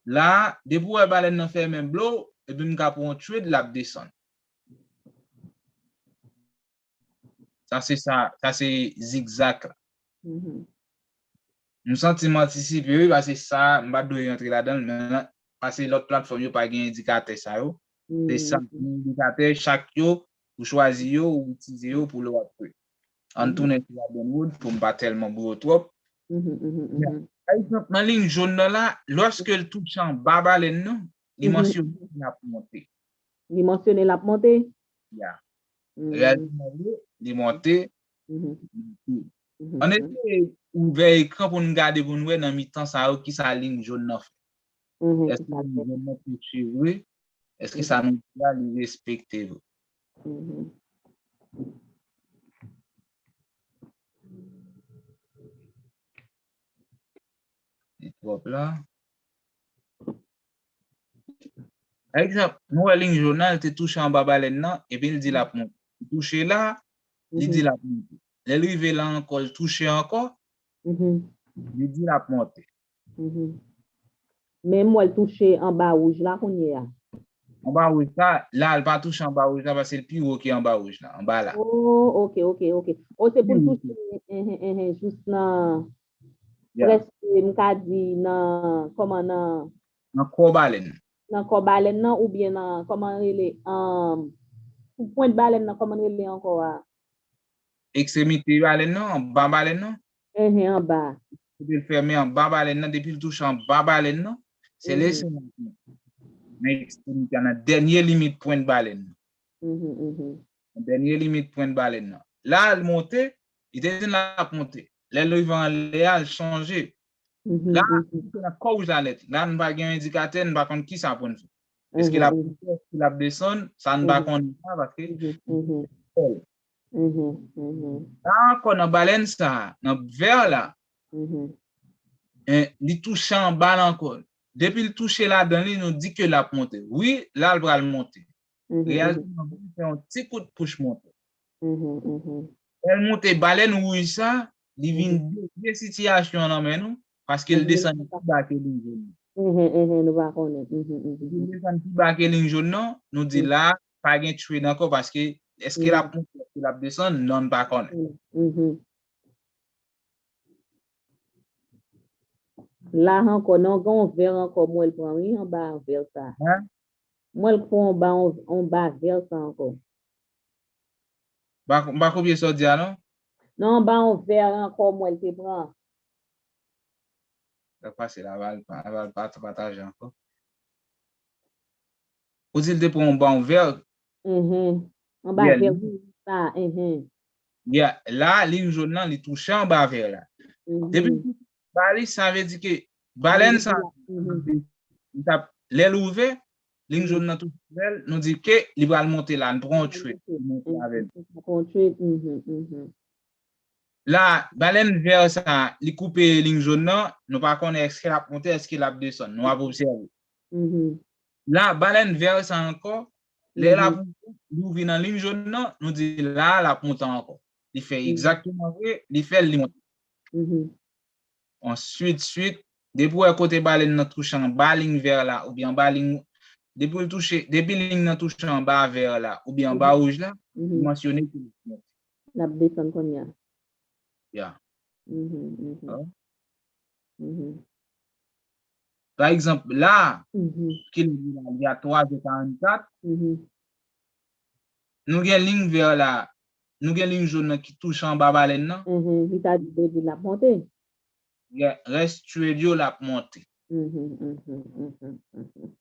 La, depi w wè balèn nan fèmen blow, epi m ka pran yon trade, l ap desann. Sa se sa, sa se zigzag la. Mhm. M santi m antisipe, wi, paske sa, m pa t dwe rantre ladan l, men paske lòt platfòm yo pa gen endikatè sa yo. Se sa, Mm. Gen endikatè, chak yo, ou chwazi yo, ou itilize yo pou lè w ap jwe. Ann Mhm. Tounen sou Robinhood pou m pa tèlman bouyo twòp. Mhm, mhm, mhm. Pa egzanp, nan liy jòn nan la, lòske l touche anba balèn nan, li Mhm. mansyone l ap monte. Li mansyone l ap monte? Ya. Mm. Reyèlteman vre, li monte. Mhm. Li monte. Mhm. Ann eseye ouvè ekran pou n gade pou n wè nan mitan sa yo kisa liy jòn nan fè. Mhm. Èske liy jòn nan touche vre? Èske sa nou di la li respekte vre? Mhm. Li twòp la. Pa egzanp, nou wè liy jòn nan, li te touche anba balèn nan, epi l di l ap monte. Li touche la, li di l ap monte. Lè l rive la ankò, l touche ankò, Mhm. li di l ap monte. Mhm. Men m wè l touche anba wouj la kounye a. Anba wouj la, la, l pa touche anba wouj la, paske l pi wo ke anba wouj la, anba la. Oh, ok, ok, ok. Oh, se pou l Pi wo. Touche, mhm, mhm, jis nan, Ya. Prèske, m ka di nan, kòman nan, Nan kò balèn. Nan kò balèn nan, oubyen nan, kòman rele, um, pou pwent balèn nan, kòman rele ankò a? Ekstremite balèn nan, anba balèn nan. Enhen, anba. Kote l fèmen anba balèn nan, depi l touche anba balèn nan, se Mhm. lese nan ekstremite a, nan dènye limit pwent balèn nan. Mhm, mhm. Nan dènye limit pwent balèn nan. La, l monte, li te di l ap monte. Lè l rive anlè a, l chanje. Mhm, La, mhm. li te nan kò wouj la nèt. La, nou pa gen endikatè, nou pa konn kisa pou n fè. Èske l ap Mhm, monte, èske l ap desann, sa nou pa Mhm. konnen sa, paske Mhm, mhm. Mhm, mhm. La ankò nan balèn sa, nan vè la, Mhm. en, li touche anba la ankò. Depi l touche ladan li, nou di ke l ap monte. Wi, la l pral monte. Mhm, Reyèlteman, se yon ti kout pouch monte. mhm, mhm. Lè l monte balèn wouj sa, li vin Mhm. devye sitiyasyon an nan men nou, paske l Mhm. desann pi ba ke liy jòn nan. Mhm, mhm, nou pa konnen. Mhm, mhm, Depi l mhm. desann pi ba ke liy jòn nan, nou di Mhm. la, pa gen trade ankò, paske èske l ap Mhm. monte, èske l ap desann, non, n pa konnen. Mhm. La ankò, non, gen yon vè ankò, m wè l pran, wi, anba vè sa. Hein? M wè l pran anba, anba vè sa ankò. M pa, m pa kopye sa w di a, non? Non, anba yon vè ankò, m wè l te pran. Sa k pase la, aval, aval pa pataje ankò. Ou di l te pran yon ban vè. Mhm. Anba Yeah, vè li- sa, mhm. Yeah, la, liy jòn nan, li touche anba vè la. Mhm. Depi l touche Ba li, sa vle di ke balèn sa, li t ap, lè l ouvè, liy jòn nan touche avè l, nou di ke li pral monte la, n pran yon trade, li monte avè l. Pran yon trade, mhm, mhm. La, balèn vè sa, li koupe liy jòn nan, nou pa konnen èske l ap monte, èske l ap desann, nou ap obsève. Mhm. La, balèn vè sa ankò, lè l ap monte, li ouvri nan liy jòn nan, nou di la, l ap monte ankò. Li fè egzakteman vre, li fè l, li monte. Mhm. Answit, swit, depi w wè kote balèn nan touche anba liy vè la, oubyen anba liy, depi l touche, depi liy nan touche anba vè la, oubyen anba wouj la, li mansyone ke l ap monte. L ap desann kounye a. Ya. Mhm, mhm. Pa egzanp, la, ki lè li la, li a twa zè karannkat, nou gen liy vè la, nou gen liy jòn nan ki touche anba balèn nan. Mhm, li ta di, vle di l ap monte. Rès trade yo, l ap monte. Mhm, mhm, mhm, mhm.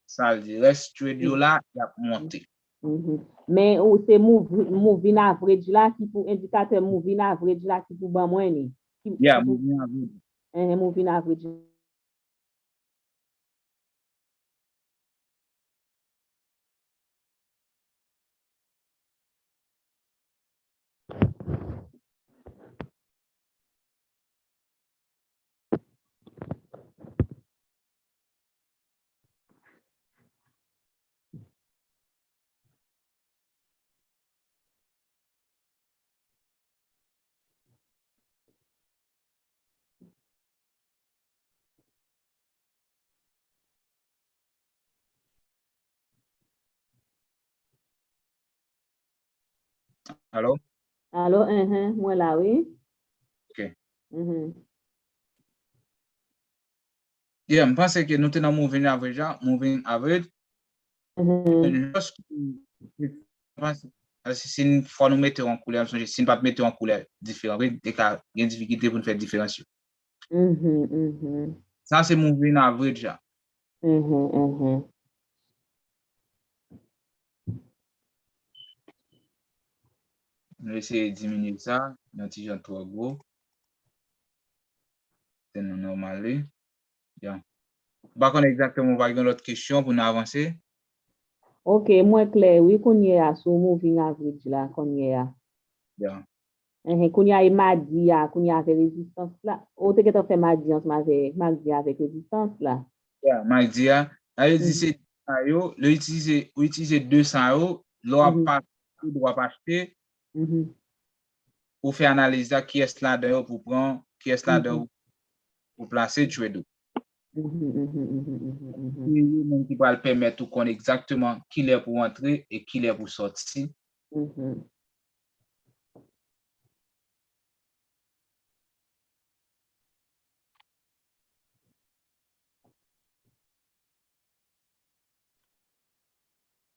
Sa l di, rès trade yo la, y ap monte. Mhm. Men ou se move-, moving average la ki pou, endikatè moving average la ki pou ban mwen li. Ki, yeah, ki pou, moving average. Ehen, moving average. Alo? Alo, enhen, mwen la, wi. Ok. Mhm. Yeah, m panse ke nou te nan moving average la, moving average. Mhm. Lòske, paske si n, fò nou mete yo an koulè, m sonje si n pa t mete yo an koulè diferan, vre, te ka gen difikilte pou n fè diferans yo. Mhm, mhm. Sa se moving average la. Mhm, mhm. Nou eseye diminye sa, yon ti jan twò gwo. Se nou nòmal li. Ya. M pa konn egzakteman, pa gen lòt kesyon pou n avanse. Ok, mwen klè, wi, kounye a, sou moving average la, kounye a. Ya. Enhen, kounye a, e madi a, kounye a, avè rezistans la. Ou te gentan fè madi ansanm avè, madi a avèk rezistans la. Ya, madi a. Sa vle di se sa yo, lè w itilize, ou itilize de sa yo, lè w ap pase, w ap achte, ou fè analiz la, kiyès ladan yo pou pran, kiyès ladan yo pou plase trade ou. Se yo menm ki pral pèmèt ou konn egzakteman kilè pou antre e kilè pou sòti.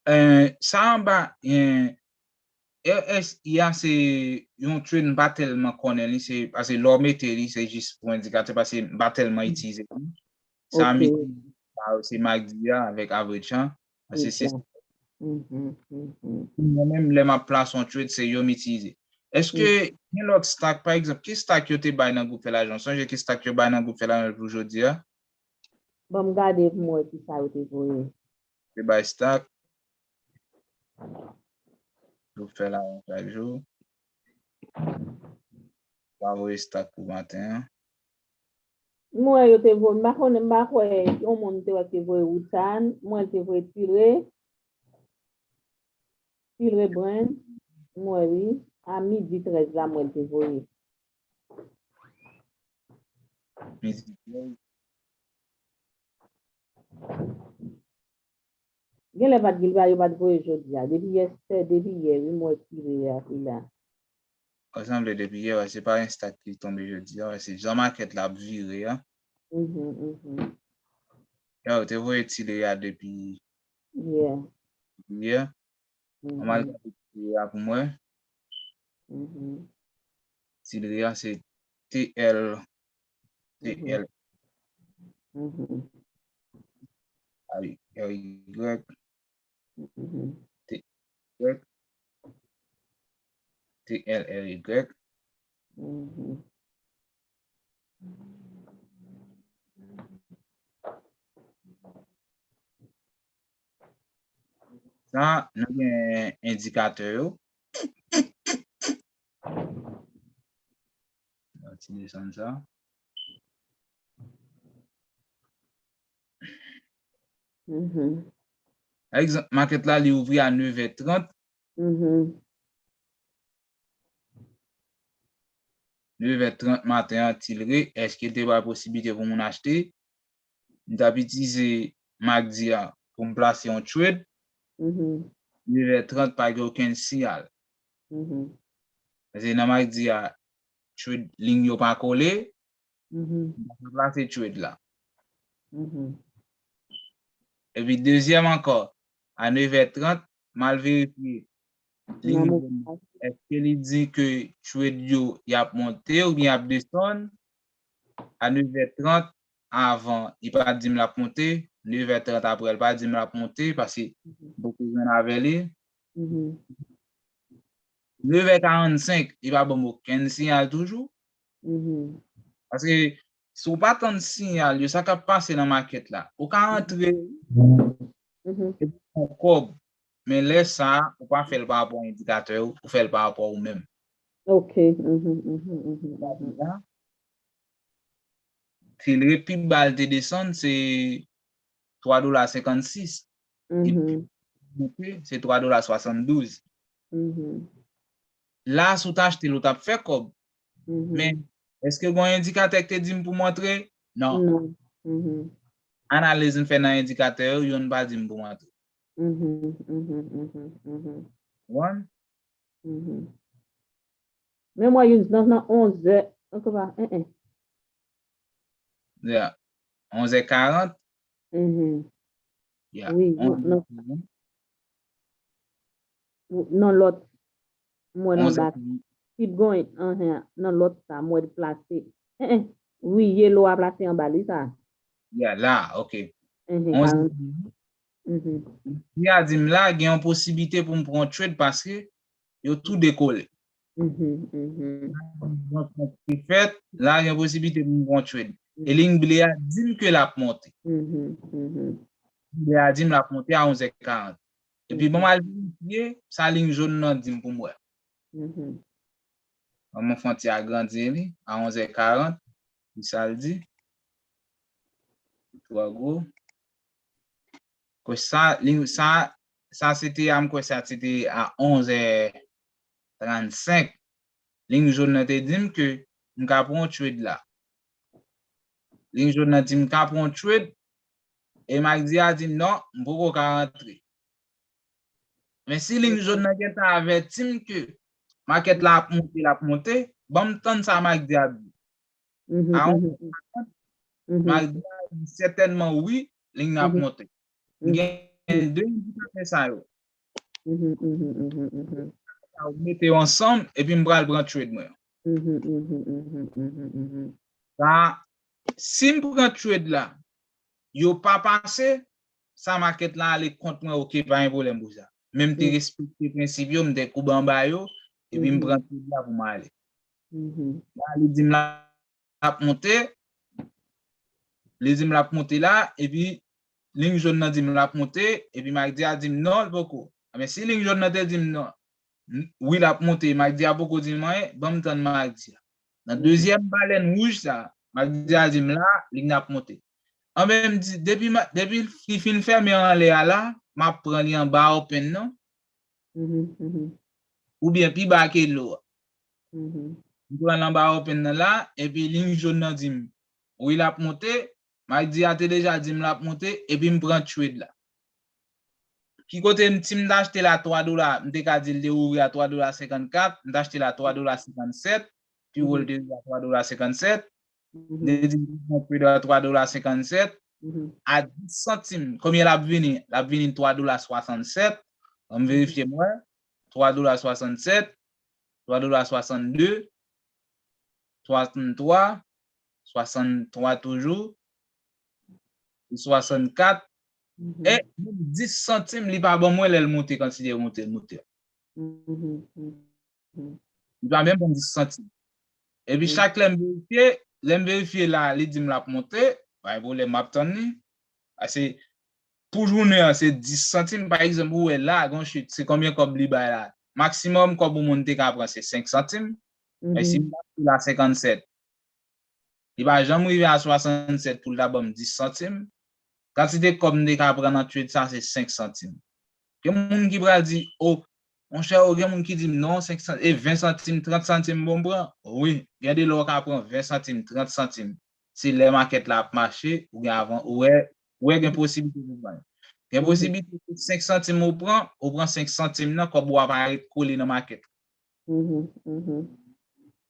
Eh, sa anba, eh, R S I a se yon trade m pa tèlman konnen li, se, paske lè w mete li, se jis pou endikatè, paske m pa tèlman itilize li. Sa m itilize, se madi a avèk average an, paske se, mwen menm, lè m ap plase yon trade, se yo m itilize. Èske gen lòt stack, pa egzanp, ki stack yo te bay nan gwoup fè lajan? Sonje ki stack yo bay nan gwoup fè lajan pou jodi a? Ban m gade pou m wè ki sa yo te voye. Te bay stack. Yo fè la chak jou. Pa voye stack pou maten an. M wè yo te voye, m pa konnen, m pa kwè yon moun te wè te voye Woutan, m wè l te voye Tilray. Tilray Brand, m wè wi. A midi trèz la, m wè l te voye. Midi trèz. Genlè pa t gen, yo pa t voye jodi a. Depi yèstè, depi yè, wi, m wè Tilray a te la. Sa sanble depi yè, wè, se pa yon stack ki tonbe jodi a, wè, se jan makèt la ap vire a. Mhm, mhm. Yo te voye Tilray a depi yè. Yè. Ann al gade Tilray a pou m wè. Tilray a se T L, T L. A, R Y, T Y, T L R Y. Sa, nou gen endikatè yo. Ti desann sa. Mhm. Pa egzanp, makèt la, li ouvri a nevè trant. Mhm. Nevè trant maten an, Tilray, èske l te bay posiblite pou moun achte? M t ap itilize makdi a pou m plase yon trade. Mhm. Nevè trant pa gen okenn siyal. Mhm. Paske nan makdi a, trade, liy yo pa kole, Mhm. m pa ka plase trade la. Mhm. Epi dezyèm ankò, a nevè trant, m al verifye. Liy Nan jòn, èske li di ke trade yo y ap monte oubyen y ap desann? A nevè trant avan, li pa di m l ap monte. Nevè trant apre, li pa di m l ap monte paske m poko jwenn avè li. Mhm. Nevè karannsenk, li pa ban m okenn siyal toujou. Mhm. Paske si w pa tann siyal yo, sa k ap pase nan makèt la, ou ka antre Mhm. epi pran kòb. Men lè sa a, ou pa fè l pa rapò a endikatè yo, ou fè l pa rapò a ou menm. Ok. Mhm, mhm, mhm, mhm. Tilray pi ba l te desann, se twa dola senkannsis. Li Mhm. monte, se twa dola swasanndouz. Mhm. La, si w t achte l, ou t ap fè kòb. Mhm. Men, èske gen yon endikatè ki te di m pou m antre? Non. Non. Mhm. Analiz m fè nan endikatè yo, youn pa di m pou m antre. Mhm, mhm, mhm, mhm. Konprann? Mhm. Men mwen, youn nan, nan onzè, anko pa, en, en. Yeah. Onzè karant. Mhm. Yeah. Wi, nan, Onzè nan, karant. nan lòt, mwen nan Onzè ba, karant. keep going, anhen, nan lòt sa, mwen plase. En, en. Wi, yellow a plase anba li, sa. Yeah, la, ok. Mhm, Onzè karant. karant. Mhm. Li a di m la, gen yon posiblite pou m pran trade paske yo tou dekole. Mhm, mhm. Yon trade ki fèt, la gen posiblite pou m pran trade. E liy ble a di m ke l ap monte. Mhm, mhm. Liy ble a di m l ap monte a onzè karant. Epi bon, m al verifye sa liy jòn nan di m pou m wè. Mhm. Ban mwen fè yon ti agrandi li a onzè karant. Ki sa l di? Twò gwo. Kwè sa, li, sa, sa se te a, m kwè sa se te a onzè trannsenk. Liy jòn nan te di m ke m ka pran yon trade la. Liy jòn nan di m ka pran yon trade, e makdi a di m non, m poko ka rantre. Men si liy jòn nan gentan avèti m ke makèt la ap monte, l ap monte, ban m tann sa makdi a di. Mhm, A mhm, mhm. Makdi a di sètènman wi, liy nan ap Mhm. monte. M gen de endikatè sa yo. Mhm, mhm, mhm, mhm. Sa yo mete yo ansanm, epi m pral pran trade mwen. Mhm, mhm, mhm, mhm, mhm. Sa, si m pran trade la, yo pa pase, sa makèt la ale kont mwen, ok, pa gen pwoblèm pou sa. Men m te Mm. respekte prensip yo, m te koube anba yo, epi m Mhm. pran trade la pou m ale. Mhm. La, li di m la ap monte, li di m l ap monte la, epi liy jòn nan di m l ap monte, epi makdi a di m non, l poko. Men si liy jòn nan te di m non, n-, wi, l ap monte, makdi a poko di m anyen, ban m tann makdi a. Nan Mhm. dezyèm balèn wouj sa, makdi a di m la, liy nan ap monte. Anben, m di, depi ma-, depi li fin fèmen anlè a la, m ap pran li anba open nan, Mhm, mhm, oubyen pi ba ke lo a. mhm. M pran l anba open nan la, epi liy jòn nan di m, wi, l ap monte, makdi a te deja di m l ap monte, epi m pran trade la. Ki kote m, si m t achte la twa dola, m te ka di l te ouvri a twa dola senkannkat, m t achte la twa dola senkannsèt, pi wo l te rive a twa dola senkannsèt, m te di m pran trade a twa dola senkannsèt, Mhm. a dis santim, konbyen l ap vini? L ap vini twa dola swasannsèt, ban m verifye m wè, twa dola swasannsèt, twa dola swasannde, swasanntwa, swasanntwa toujou, swasannkat, Mhm. E menm dis santim, li pa ban mwen lè l monte, kantite monte, monte. Mhm, mhm. Li pa menm ban m dis santim. Epi Mhm. chak lè m verifye, lè m verifye la, li di m l ap monte, pa gen pwoblèm, m ap tann li. Paske Pou jounen an, se dis santim. Pa egzanp, ou wè la, gon chit, se konbyen kòb li bay la? Maksimòm kòb yon moun te ka pran, se senk santim. Men si m achte la senkannsèt, li pa janm rive a swasannsèt pou l ta ban m dis santim. Kantite kòb m te ka pran nan trade sa, se senk santim. Gen moun ki pral di, o, monchè, o, gen moun ki di m, non, senk santim, e ven santim, trant santim bon m pran. Wi, gen de lè w ka pran ven santim, trant santim. Se lè makèt la ap mache, ou gen avan, ou wè, ou wè gen posiblite pou pran. Gen posiblite pou senk santim ou pran, ou pran senk santim nan, kòb ou a pa ret kole nan makèt la.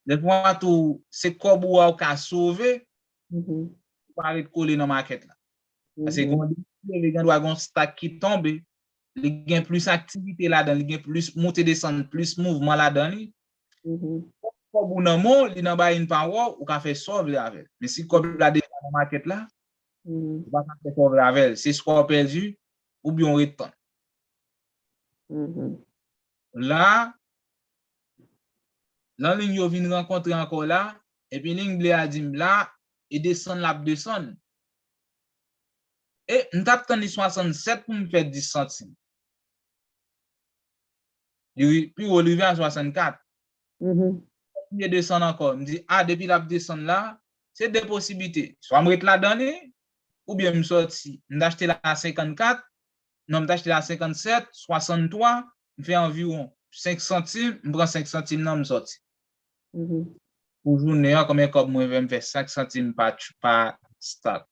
Defwa tou, se kòb ou a ou ka sove, ou pa ret kole nan makèt la. Paske gen yon leve, gen dwa gen yon stock ki tonbe, li gen plis aktivite ladan, li gen plis moute desann, plis mouvman ladan li. Kòb ou nan men w, li nan bay in power, ou ka fè sa w vle avè l. Men si kòb la deja nan makèt la, ou pa ka fè sa w vle avè l. Se swa w pèdi, oubyen w ret tann. La, nan liy yo vin rankontre ankò la, epi liy ble a di m la, e desann l ap desann. E m t ap tann li swasannsèt pou m fè dis santim. Li ri- pi wo, li rive a swasannkat. Kontinye desann ankò. M di, a, depi l ap desann la, se de posiblite. Swa m ret ladan li, oubyen m sòti. M t achte la a senkannkat, non, m t achte la a senkannsèt, swasanntwa, m fè anviwon senk santim, m pran senk santim nan, m sòti. Pou jounen an, konbyen kòb mwen fè? M fè senk santim pa, pa stock.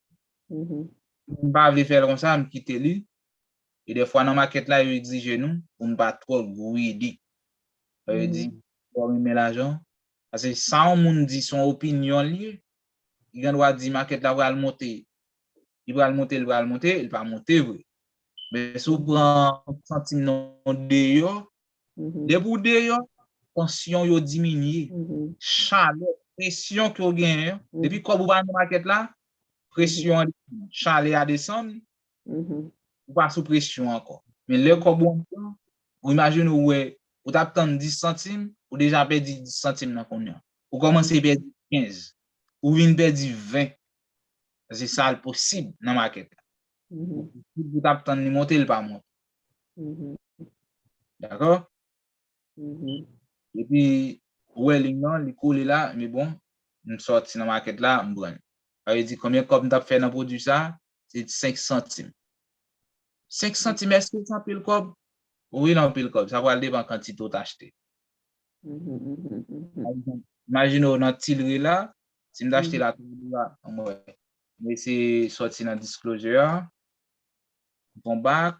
M pa vle fè l konsa, m kite li. E dèfwa nan makèt la, yo egzije nou pou n pa twò greedy. Sa vle di, twò renmen lajan. Paske sa yon moun di, se yon opinyon l ye. Li gen dwa di makèt la pral monte. Li pral monte, li pral monte, li pa monte vre. Men si w pran santim nan deyò, depi w deyò, tansyon yo diminye. Chalè, presyon ke w genyen an, depi kòb ou pa nan makèt la, presyon an desann, chalè a desann, ou pa sou presyon ankò. Men lè kòb ou anndan, ou imajine w wè, ou t ap tann dis santim, ou deja pèdi dis santim nan kounye a. Ou kòmanse pèdi kenz, ou vin pèdi ven. Se sa l posib nan makèt la. Ou t ap tann li monte, li pa monte. Dakò? Epi, ou wè liy nan, li kole la, men bon, m sòti nan makèt la, m pran li. Sa vle di, konbyen kòb m t ap fè nan pwodui sa? Se senk santim. Senk santim, èske se anpil kòb? Wi, l anpil kòb. Sa pral depann kantite w t achte. Pa egzanp, imajine w nan Tilray la, si m t achte la twa dola, ann wè. M eseye sòti nan disclosure a. Bon bak.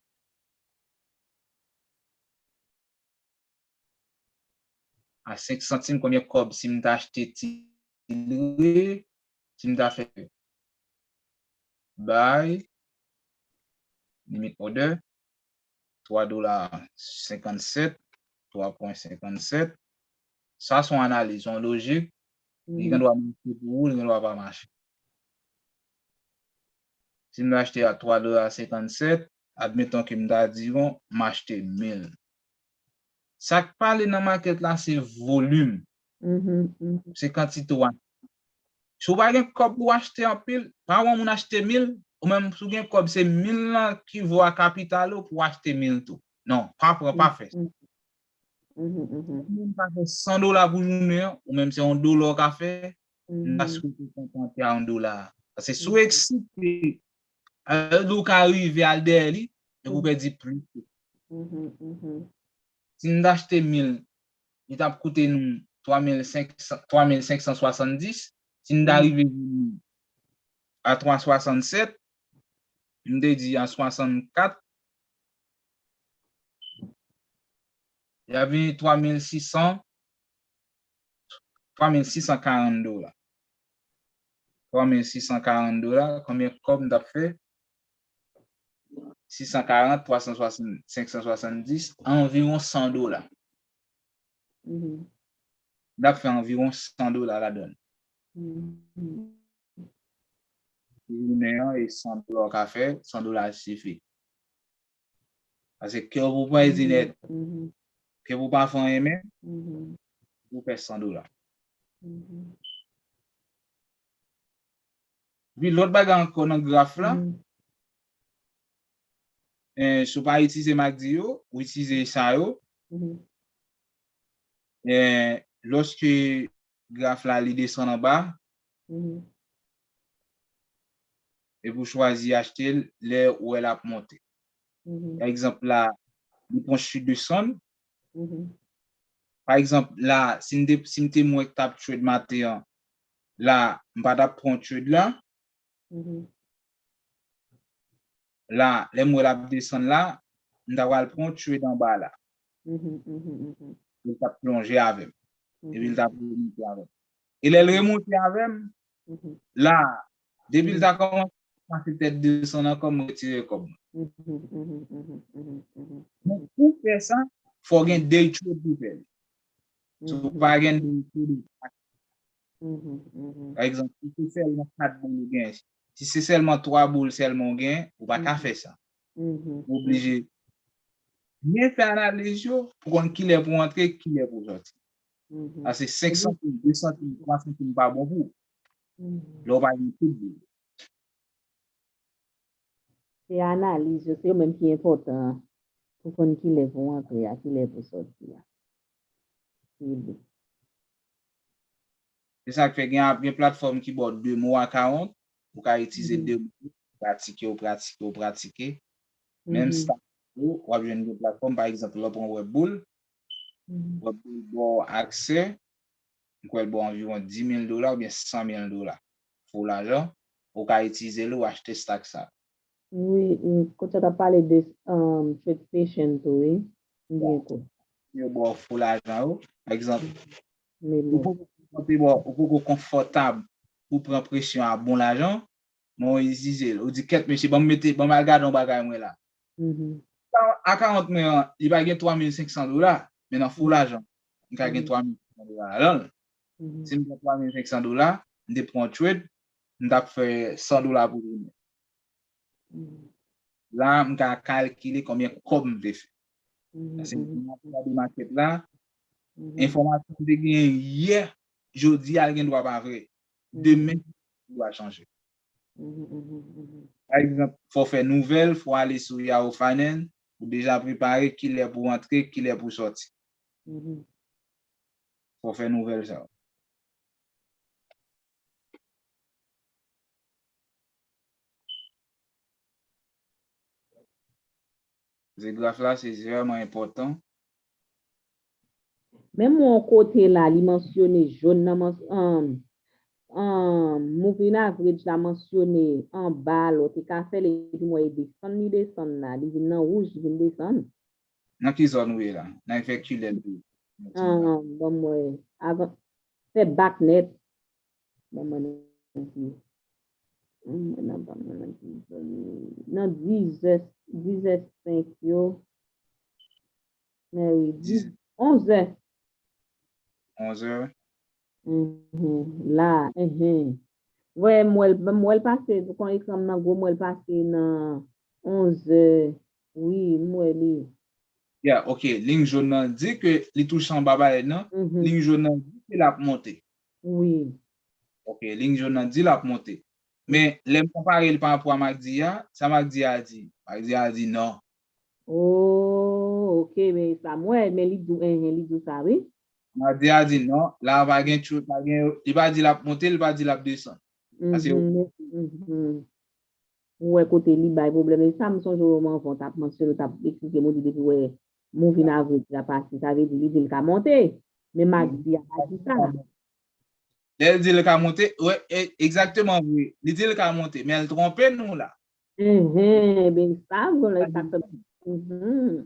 A senk santim, konbyen kòb si m ta achte Tilray, si m ta fè bay, limit order, twa dola senkannsèt, twa pwen senkannsèt. Sa se yon analiz, yon lojik. Li gen dwa mache pou ou, li gen dwa pa mache. Si m ta achte a twa dola senkannsèt, admeton ke m ta di, bon, m achte mil. Sa k pale nan makèt la, se volim. Se kantite w achte. Si w pa gen kòb pou w achte anpil, pa wè yon moun achte mil, ou menm si w gen kòb, se mil lan ki vo a kapital ou pou w achte mil tou. Non, pa pran, pa fè sa. Yon moun ka fè san dola pou jounen an, ou menm se yon dola w ka fè, m ta swete kontante a yon dola. Paske si w eksite, al di w ka rive al dèyè li, epi w pèdi plis. Si n ta achte mil, li t ap koute nou twa mil senk san, twa mil senk san swasanndis. Si n ta rive a twa swasannsèt, m te di a swasannkat, li ap vini twa mil sis san, twa mil sis san karant dola. Twa mil sis san karant dola, konbyen kòb m t ap fè? Sis san karant, twa san swasann, senk san swasanndis, anviwon san dola. M t ap fè anviwon san dola ladan l. Jounen an, e san dola w ka fè, san dola sifi. Paske kè w pou pa edi nèt, kè w pou pa fè anyen menm, ou fè san dola. Epi lòt bagay ankò nan graf la, eh, si w pa itilize MACD yo, ou itilize sa yo, Mhm. eh, lòske graf la li desann anba, Mhm. epi w chwazi achte l lè ou wè l ap monte. Mhm. Pa egzanp la, li pran chit desann. Mhm. Pa egzanp la, si m te, si m te mwen k t ap trade maten an, la, m pa t ap pran trade la. Mhm. La, lè m wè l ap desann la, m ta pral pran trade anba la. Mhm, mhm, mhm, Li t ap plonje avè m. Epi l mhm, t ap remonte avè m. E lè l remonte avè m, mhm, la, depi l mhm, ta kòmanse pase tèt desann ankò, m retire kòb mwen. mhm, mhm, mhm, mhm, mhm, Men pou fè sa, fò w gen day trade pou fè l. Si w mhm, pa gen day trade, mhm, mhm, pa egzanp, si se sèlman kat boul ou gen, si se sèlman twa boul sèlman ou gen, ou pa ka mhm, fè sa. mhm, Ou oblije byen fè analiz yo pou konn kilè pou antre, kilè pou sòti. mhm. Paske senk santim, de santim, twa santim pa bon pou ou. Mhm. Lè w pa gen tout boul. Se analiz yo, se yo menm ki enpòtan an, pou konn kilè pou antre a, kilè pou sòti a. Ede. Se sa k fè gen, gen platfòm ki ba w de mwa ka rant, ou ka itilize Mhm. de mwa, pratike, ou pratike, ou pratike. Menm Mhm. stock yo, w ap jwenn gen platfòm, pa egzanp, lè w pran Red Bull, Mhm. Red Bull ba w aksè, m kwè l ba w anviwon dis mil dola oubyen san mil dola. Fo lajan, ou ka itilize l, ou achte stock sa. Wi, wi, kounye a t ap pale de um, trade station tou, wi. M byen kwè. Yo ba w fo lajan yo. Pa egzanp, Men ou bon. poko konfòte bò, ou poko konfòtab pou pran presyon a bon lajan, men w itilize l. Ou di, kèt, mesye, ban m mete, ban m al gade yon bagay mwen la. Mhm. A karant mil an, li pa gen twa mil senk san dola, men nan fo lajan, m ka gen Mhm. twa mil senk san dola ladan l. Mhm. Si m gen twa mil senk san dola, m te pran yon trade, m t ap fè san dola pou jounen. Mhm. La, m ka kalkile konbyen kòb m te fè. Mhm, Paske mhm, m ap gade makèt la, mhm, enfòmasyon m te genyen yè, jodi a, l gen dwa pa vre. mhm, Demen, l dwa chanje. mhm, mhm, mhm, Pa egzanp, fò w fè nouvèl, fò w ale sou Yahoo Finance, ou deja prepare kilè pou w antre, kilè pou w sòti. mhm. Fò w fè nouvèl sa yo. Ze graf la, se vrèman enpòtan. Menm yon kote la, li mansyone jòn nan, mans, um, um, moving average la mansyone anba, lè w te ka fè l, epi m wè li desann, li desann la, li vin nan wouj, li vin desann. Nan ki zòn ou ye la? Nan efè kilè l tou? Ah, ban m wè. Avan, fè bak nèt. Ban mwen nan ki, ban mwen nan, ban mwen nan ki zòn li. Nan dizè, dizè senk yo. Men wi, dis, onzè. Onzè. Mhm. La, mhm. Wè, m wè l, m wè l pase, kon ekran m nan gwo, m wè l pase nan onzè. Wi, m wè li. Yeah, ok. Liy jòn nan di ke li touche anba balèn nan. Mhm. Liy jòn nan di ke l ap monte. Wi. Ok, liy jòn nan di l ap monte. Men, lè m konpare l pa rapò a MACD a, sa MACD a di? MACD a di non. Oh, ok, men sa m wè, men li di w, enhen, li di w sa, wi. MACD a di non, la pa gen tchou, pa gen, li pa di l ap monte, li pa di l ap desann. Paske Mhm, mhm. Ou wè kote li bay pwoblèm. E sa m sonje w anvan, w t ap mansyone, w t ap eksplike m, ou di depi w wè moving average la pase, sa vle di li di l ka monte. Men MACD a pa di sa. Lè l di l ka monte, wè, e, egzakteman vre. Li di l ka monte, men l twonpe nou la. Mhm, ben sa, bon, lè sa fè. Mhm.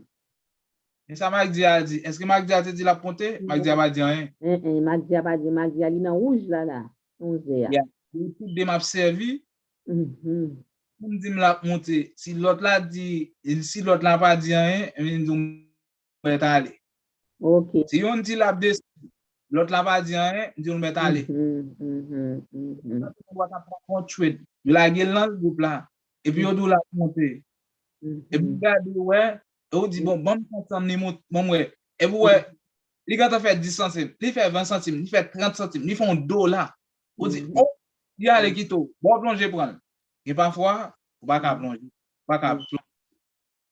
Men sa MACD a di, èske MACD a te di l ap monte? MACD a pa di anyen. Mhm, MACD a pa di, MACD a li nan wouj la, la. Onzè a. Yeah. Tout de m ap sèvi, Mhm. pou m di m l ap monte. Si lòt la di, si lòt la pa di anyen, m di w mèt ale. Ok. Si youn di l ap desann, lòt la pa di anyen, m di w mèt ale. Mhm, mhm, mhm. Ou pa ka pran yon trade. Yo lage l nan gwoup la. Epi yo di w l ap monte. Epi w gade, w wè, e w di, bon, ban m trant santim li monte, ban m wè. Epi w wè, li gentan fè dis santim, li fè ven santim, li fè trant santim, li fè yon dola. Ou di, oh, li ale kite w. Bon, w plonje pran l. Gen pafwa, ou pa ka plonje. Ou pa ka plonje.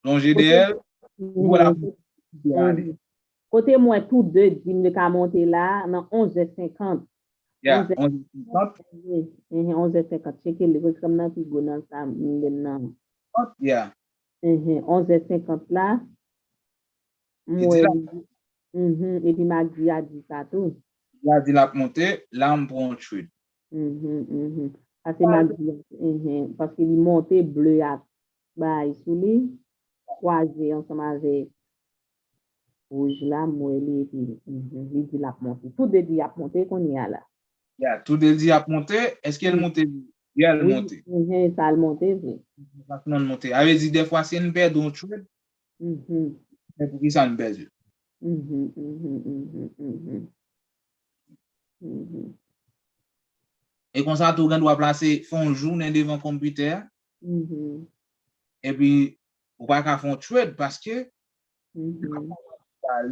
lonje dèyè l, pou l ap monte ale. Kote m wè tou de di m yo ka monte la, nan onzè senkant. Ya, onzè senkant. Onzè senkant. Tcheke li, ekran m nan pi gwo nan sa m gen nan. Ya. Onzè senkant la. M wè li. Epi m ak di a di sa tou. Di a di l ap monte, la m pran yon trade. Paske m ak di a, paske li monte ble ak bay sou li, kwaze ansanm avèk wouj la, m wè li epi li di l ap monte. Tou de di y ap monte kounye a la. Ya, tou de di y ap monte, èske l monte? Ya, l monte. Sa l monte vre. Sa l monte. A vle di, dèfwa, si n pèdi yon trade, men poukisa n pèdi l? E konsa tou, gen dwa plase fè yon jounen devan konpitè a. Epi, ou pa ka fè yon trade paske l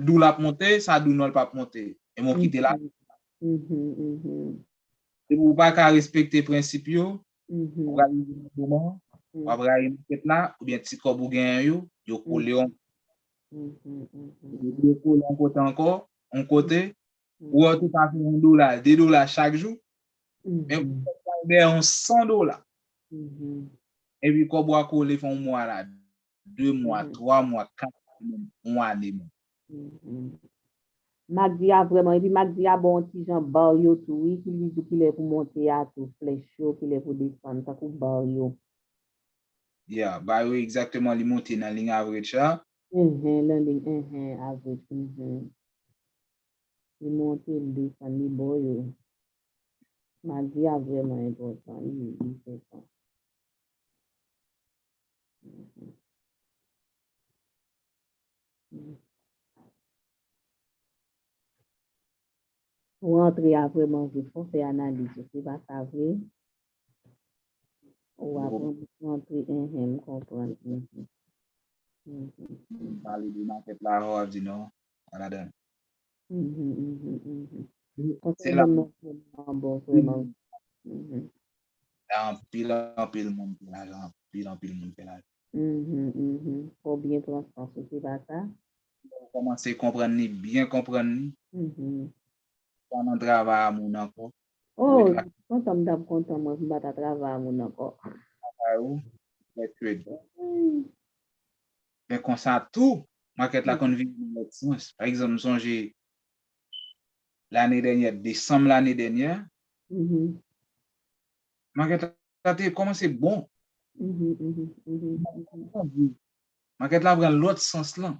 di w l ap monte, sa di w non, l p ap monte. E mwen kite la. Epi ou pa ka respekte prensip yo, ou pral rive nan moman, w ap rayi makèt la, oubyen ti kòb ou genyen yo, yo kole yon. Yo kole yon kote ankò, yon kote, ou wè ou te ka fè yon dola, de dola chak jou, men ou pral dèyè yon san dola. Epi kòb ou a kole fè yon mwa la, de mwa, twa mwa, kat mwa, menm yon ane menm. M ak di a vrèman, epi m ak di a ba w yon ti jan bar yo tou, wi, ki li di w kilè pou monte a tou, flèch yo, kilè pou desann, tankou bar yo. Ya, bar yo egzakteman, li monte nan liy average la. Nan liy average. Li monte, li desann, li ba w yo. M ak di a vrèman enpòtan, li, li enpòtan. Ou rantre a vrèman vre, fò fè analiz ou, se pa sa vre? Ou ap rantre, enhen, m konprann. Pale de makèt la, w ap di non, pa ladan. Se la. Bon, vrèman. Anpil, anpil moun fè lajan, anpil, anpil moun fè lajan. Fò w byen transparan, se pa sa? Ou kòmanse konprann li, byen konprann li. Ou pa nan travay a moun ankò. Oh, kontan m t ap kontan mwen pou m pa ta travay a moun ankò. Travay ou, fè trade. Men konsa tou, makèt la konn vini nan lòt sans. Pa egzanp, m sonje lane dènyè, desanm lane dènyè, makèt la te kòmanse bon. Makèt la pran lòt sans lan.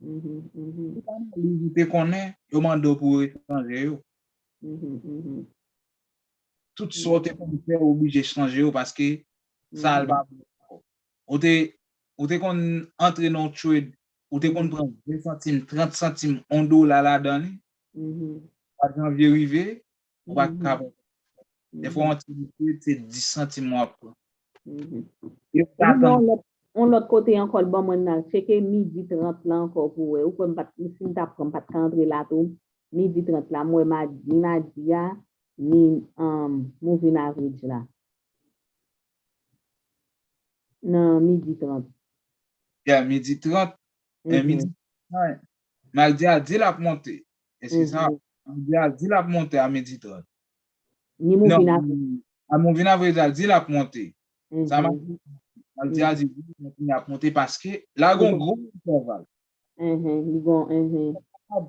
Tout analiz ou te konnen, yo mande w pou w chanje yo. Tout sa w te konn fè, ou oblije chanje yo paske sa al pa bon ankò. Ou te, ou te konn antre nan yon trade, ou te konn pran ven santim, trant santim, yon dola ladan li. Mwa janvye rive, ou pa ka pran. Dèfwa, yon ti trade, se dis santim w ap pran. Yon lòt kote ankò, l ban mwen nan, tcheke midi trant la ankò pou wè. Ou kwè m pa t, si m ta pran, m pa t ka antre la tou? Midi trant la, m wè ni Nadia, ni moving average la. Nan midi trant. Yeah, midi trant. Men midi trant. Nadia di l ap monte. Eskize m. Nadia di l ap monte a midi trant. Ni moving average. A moving average la di l ap monte. Sa Nadia di l ap monte paske la gon gwo entèval. Li gon,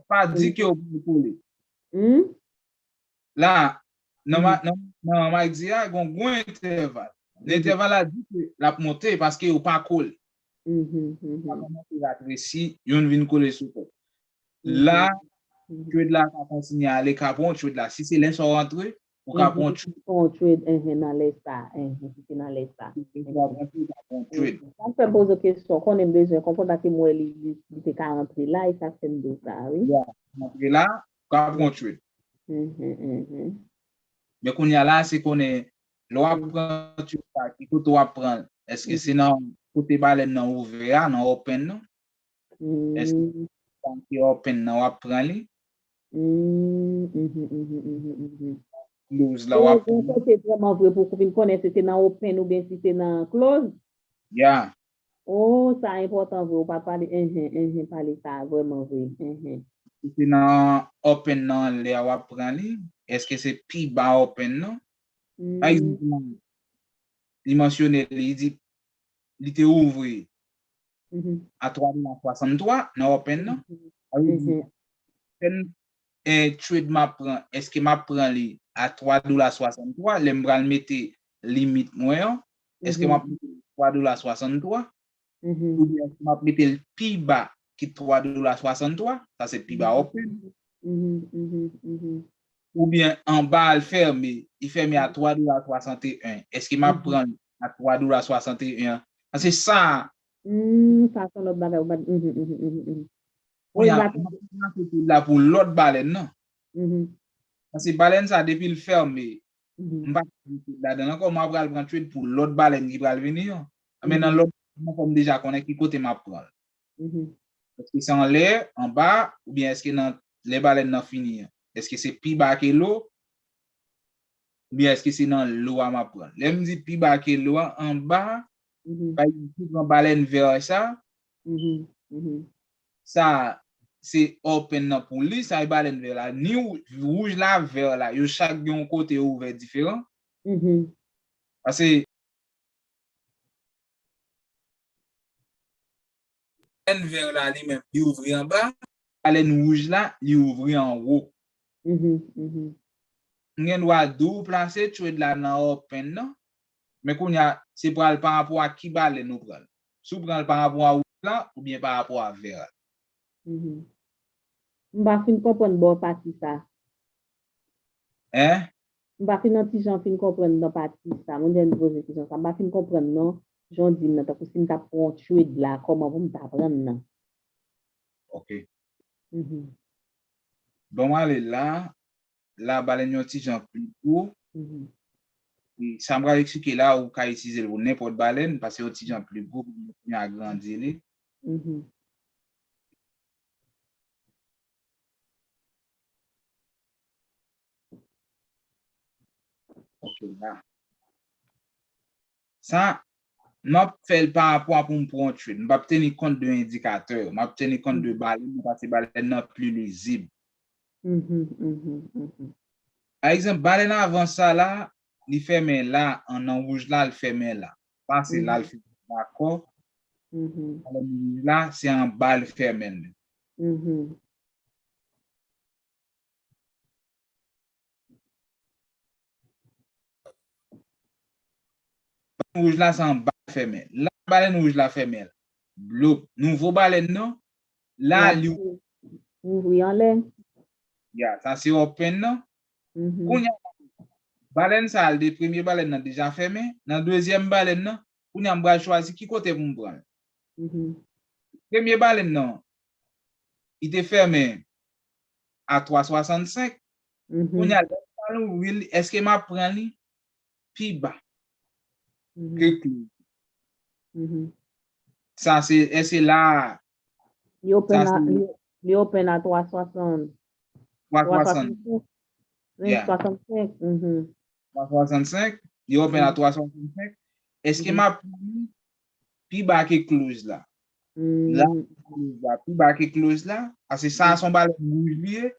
pa di ke ou pral kole. La, nan, nan, nan madi a, gon gwo entèval. Entèval la di ke l ap monte paske yo pa kole. Sa kòmanse ratresi, youn vin kole sou kòt. La, trade la ka kontinye ale, ka pran trade la. Si se lè sa w rantre, ou ka pran trade. Pran trade, enhen, nan lè sa, enhen, si se nan lè sa. Ou ka pran trade, ou ka pran trade. Sa fè m poze kesyon, konnen m bezwen konprann paske m wè li, li, li te ka rantre la, e sa fè m di w sa, wi. Ya, rantre la, ou ka pran trade. Men kounye a la, se konnen lè w ap pran trade la, ki kote w ap pran l? Èske se nan kote balèn nan ouvè a, nan open nan? Èske se nan open nan w ap pran li? Close la w ap pran li. Se vrèman vre pou w vin konnen si se nan open oubyen si se nan close. Ya. Oh, sa enpòtan vre, ou pa pale, enhen, enhen, pale sa vrèman vre, enhen. Se nan open nan anlè a w ap pran li, èske se pi ba open nan? Pa egzanp, li mansyone, li di, li te ouvri a twa dola swasanntwa nan open nan. Sa vle di, pen, eh, trade m ap pran, èske m ap pran li a twa dola swasanntwa, lè m pral mete limit mwen an, èske m ap mete twa dola swasanntwa, oubyen èske m ap mete l pi ba ki twa dola swasanntwa, sa se pi ba open. Oubyen anba a l fèmen, li fèmen a twa dola swasanteyen, èske m ap pran l a twa dola swasanteyen an? Sa se sa. Hmm, sa se yon lòt bagay. Ou pa, mhm, mhm, mhm, mhm. Kounye a, m ap pran trade la pou lòt balèn nan. Paske balèn sa, depi l fèmen, m pa ka pran trade ladan l ankò, m ap pral pran trade pou lòt balèn ki pral vini an. Men nan lòt, nan fò m deja konnen ki kote m ap pran l. Èske se anlè, anba, oubyen èske nan lè balèn nan fini an? Èske se pi ba ke lo? Oubyen èske se nan lo a m ap pran? Lè m di pi ba ke lo a, anba, pa egzanp, si w pran balèn vè sa, sa se open nan pou li, sa e balèn vè la. Ni wou-, wouj la, vè la, yo chak gen yon kote yo ouvè diferan. Paske balèn vè la li menm, li ouvri anba, balèn wouj la, li ouvri anwo. M gen dwa di w plase trade la nan open nan, men kounye a, se pral pa rapò a ki balèn ou pran l. Si w pran l pa rapò a wouj la, oubyen pa rapò a vè a. M pa fin konprann bò pati sa. Hein? M pa fin yon ti jan fin konprann nan pati sa. Mwen menm poze kesyon sa. M pa fin konprann non. Jan w di m nan, tankou si m t ap pran yon trade la, kòman pou m ta pran l nan? Ok. Bon, m ale la. La, balèn yon ti jan pli gwo. E sa m pral eksplike la, ou ka itilize l pou nenpòt balèn, paske yon ti jan pli gwo, pou nou agrandi li. Ok, la. Sa, m ap fè l pa rapò a pou m pran yon trade. M p ap teni kont de endikatè yo. M ap teni kont de balèn nan, paske balèn nan pli lizib. Pa egzanp, balèn avan sa la, li fèmen la, an nan wouj la, li fèmen la. Pase la, li fèmen la ankò. Balèn wouj la, se anba li fèmen li. Balèn wouj la, se anba l fèmen. La, balèn wouj la fèmen. Bloup. Nouvo balèn nan. La, li ouvri anlè. Ya, sa se open nan. Kounye a, balèn sa, de premye balèn nan deja fèmen. Nan dezyèm balèn nan, kounye a, m pral chwazi ki kote pou m pran l. Premye balèn nan, li te fèmen a twa swasannsenk. Kounye a, lè m pral ouvri l, èske m ap pran li pi ba ke klo? Sa se, èske la a, li open a, li, li open a twa swasant. Twa swasant. Swasannsenk. Twa swasannsenk, li open a twa swasannsenk. Èske m ap pran li pi ba ke close la? La, close la, pi ba ke close la, paske sa a se yon balèn wouj li ye.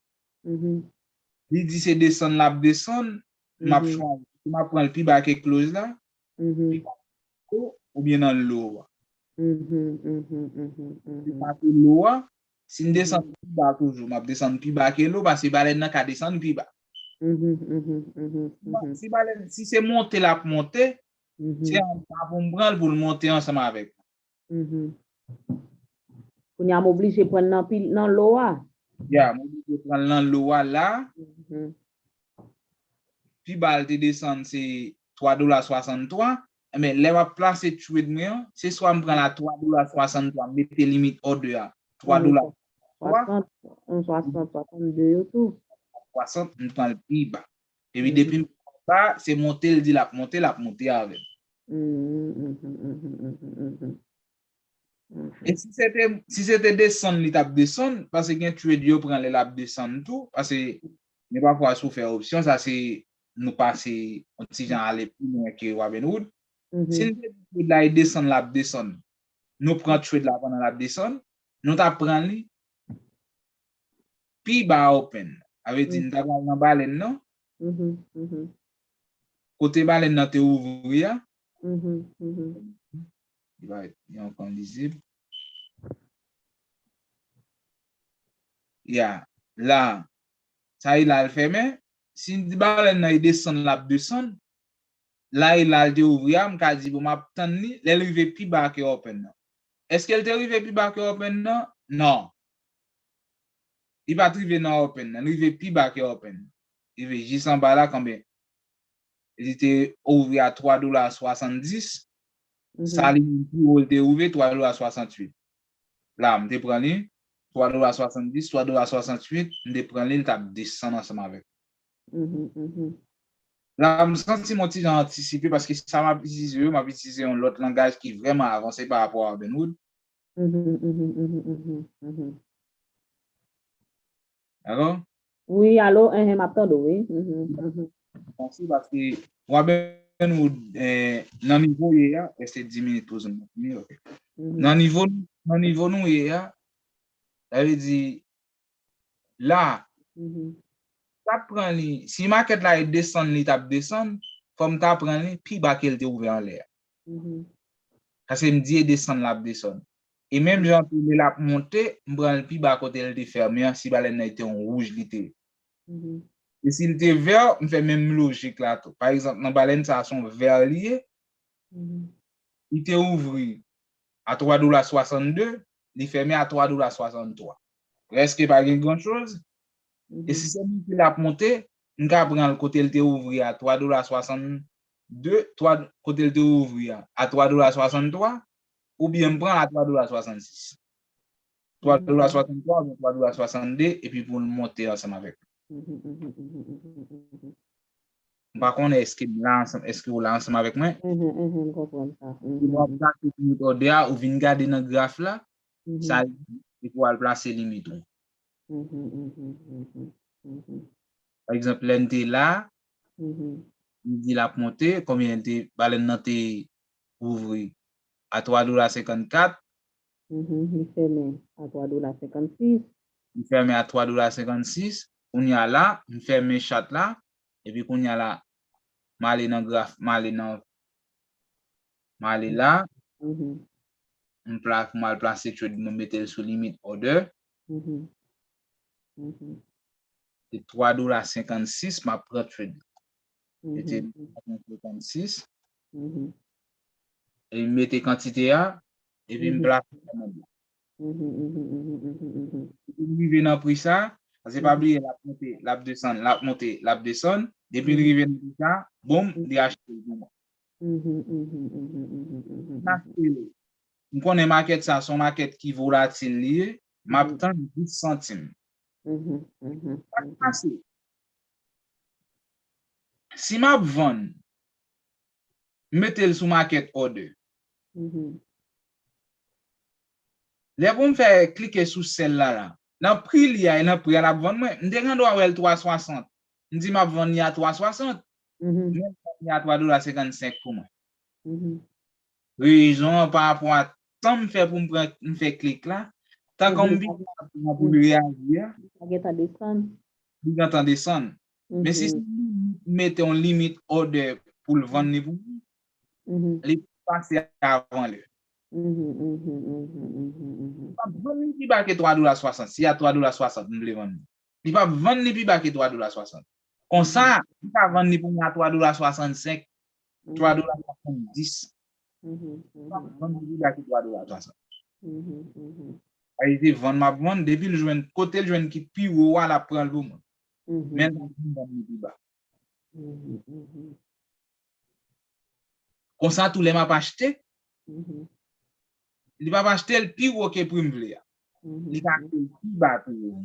Li di se desann l ap desann, m ap chwazi. M ap pran l pi ba ke close la, pi ba ke close, oubyen nan low a. Pi ba ke low a, si m desann pi ba toujou, m ap desann pi ba ke low, paske balèn nan ka desann pi ba. Si balèn, si se monte l ap monte, se anba pou m pran l pou l monte ansanm avèk. Kounye a, m oblije pran l nan pi, nan low a. Ya, m oblije pran l nan low a la. Pi ba l te desann, se twa dola swasanntwa. Enben, lè m ap plase trade mwen an, se swa m pran l a twa dola swasanntwa, m mete limit order a twa dola. Swasant, swasant, swasannde yo tou. Swasant, m pran l pi ba. Epi depi m pran l ba, se monte l di l ap monte, l ap monte avè m. E si se te, si se te desann li t ap desann, paske gen trade yo pran lè l ap desann tou, paske gen pafwa si w fè opsyon, sa se nou pase yon ti jan ale pi lwen ke Robinhood. Si n te di trade la e desann l ap desann, nou pran trade la pandan l ap desann, nou t ap pran li pi ba open. Sa vle di, nou ta pral nan balèn nan. Kote balèn nan te ouvri a. Li pa, li ankò lizib. Ya, la, sa e la l fèmen. Si balèn nan e desann, l ap desann. La e la l te ouvri a, m ka di, bon, m ap tann li, lè l rive pi ba ke open nan. Èske l te rive pi ba ke open nan? Non. Li pa t rive nan open nan, li rive pi ba ke open nan. Li rive jis anba la, kanmenm. Li te ouvri a twa dola swasanndis. Sa li menm pi wo l te ouvri, twa dola swasantuit. La, m te pran li, twa dola swasanndis, twa dola swasantuit, m te pran li, l t ap desann ansanm avèk. La, m santi m yon ti jan antisipe paske sa m ap itilize yo, m ap itilize yon lòt langaj ki vrèman avanse pa rapò a Robinhood. Dakò? Wi, alo, enhen, m ap tande w, wi. Paske, paske Robinhood, eh, nan nivo ye a, èske dis minit, douz minit, ok. Nan nivo, nan nivo nou ye a, sa vle di, la, t ap pran li, si makèt la e desann, li t ap desann, fò m ta pran li pi ba ke l te ouvè anlè a. Paske m di e desann l ap desann. E menm jan tou, lè l ap monte, m pran l pi ba kote l te fèmen an, si balèn nan te yon wouj li te ye. E si l te vè, m fè menm lojik la tou. Pa egzanp, nan balèn sa a, se yon vè li ye, li te ouvri a twa dola swasannde, li fèmen a twa dola swasanntwa. Prèske pa gen gran choz. E si se monte l ap monte, m ka pran l kote l te ouvri a twa dola swasannde, twa, kote l te ouvri a, a twa dola swasanntwa, oubyen m pran l a twa dola swasannsis. Twa dola swasanntwa oubyen twa dola swasannde, epi pou l monte ansanm avèk li. M pa konnen èske m la ansanm, èske w la ansanm avèk mwen. M konprann sa. Lè w ap plase limit òdè a, ou vin gade nan graf la, sa li di, epi w al plase limit ou. Pa egzanp, lè n te la, li di l ap monte, konbyen l te, balèn nan te ouvri a twa dola senkannkat. Li fèmen a twa dola senkannsis. Li fèmen a twa dola senkannsis. Kounye a la, m fèmen chat la. Epi kounye a la, m ale nan graf, m ale nan, m ale la. M pla-, m al plase trade mwen, mete l sou limit order. Se twa dola senkannsis, m ap pran trade. Mete twa dola senkannsis. E m mete kantite a, epi m plase kòmand la. Depi m rive nan pri sa, paske pa bliye, l ap monte, l ap desann, l ap monte, l ap desann. Depi l rive nan pri sa, boum, li achte l pou mwen. M achte l. M konnen makèt sa, se yon makèt ki volatil li ye, m ap tann dis santim. Sa k pase? Si m ap vann, m mete l sou market order. Lè pou m fè klike sou sell la, la, nan pri li a e nan pri a l ap vann mwen, m te gen dwa wè l twa swasant. M di m ap vann li a twa swasant. M vann li a twa dola senkannsenk pou mwen. Rezon an pa rapò a tan m fè pou m pran, m fè klik la, tan kòm m vin pou l reyaji a. Li pa gentan desann. Li gentan desann. Men si se li m mete yon limit order pou l vann li pou mwen, li pase avan lè. M p ap vann li pi ba ke twa dola swasant. Si a twa dola swasant m vle vann li, li p ap vann li pi ba ke twa dola swasant. Konsa, li ka vann li pou mwen a twa dola swasannsenk, twa dola swasanndis. Li p ap vann li pi ba ke twa dola swasant. Sa vle di vann m ap vann, depi l jwenn, kote l jwenn ki pi wo a, l ap pran l pou mwen. Men l p ap vin vann li pi ba. Konsa tou, lè m ap achte, li p ap achte l pi wo ke pri m vle a. Li ka achte l pi ba tou.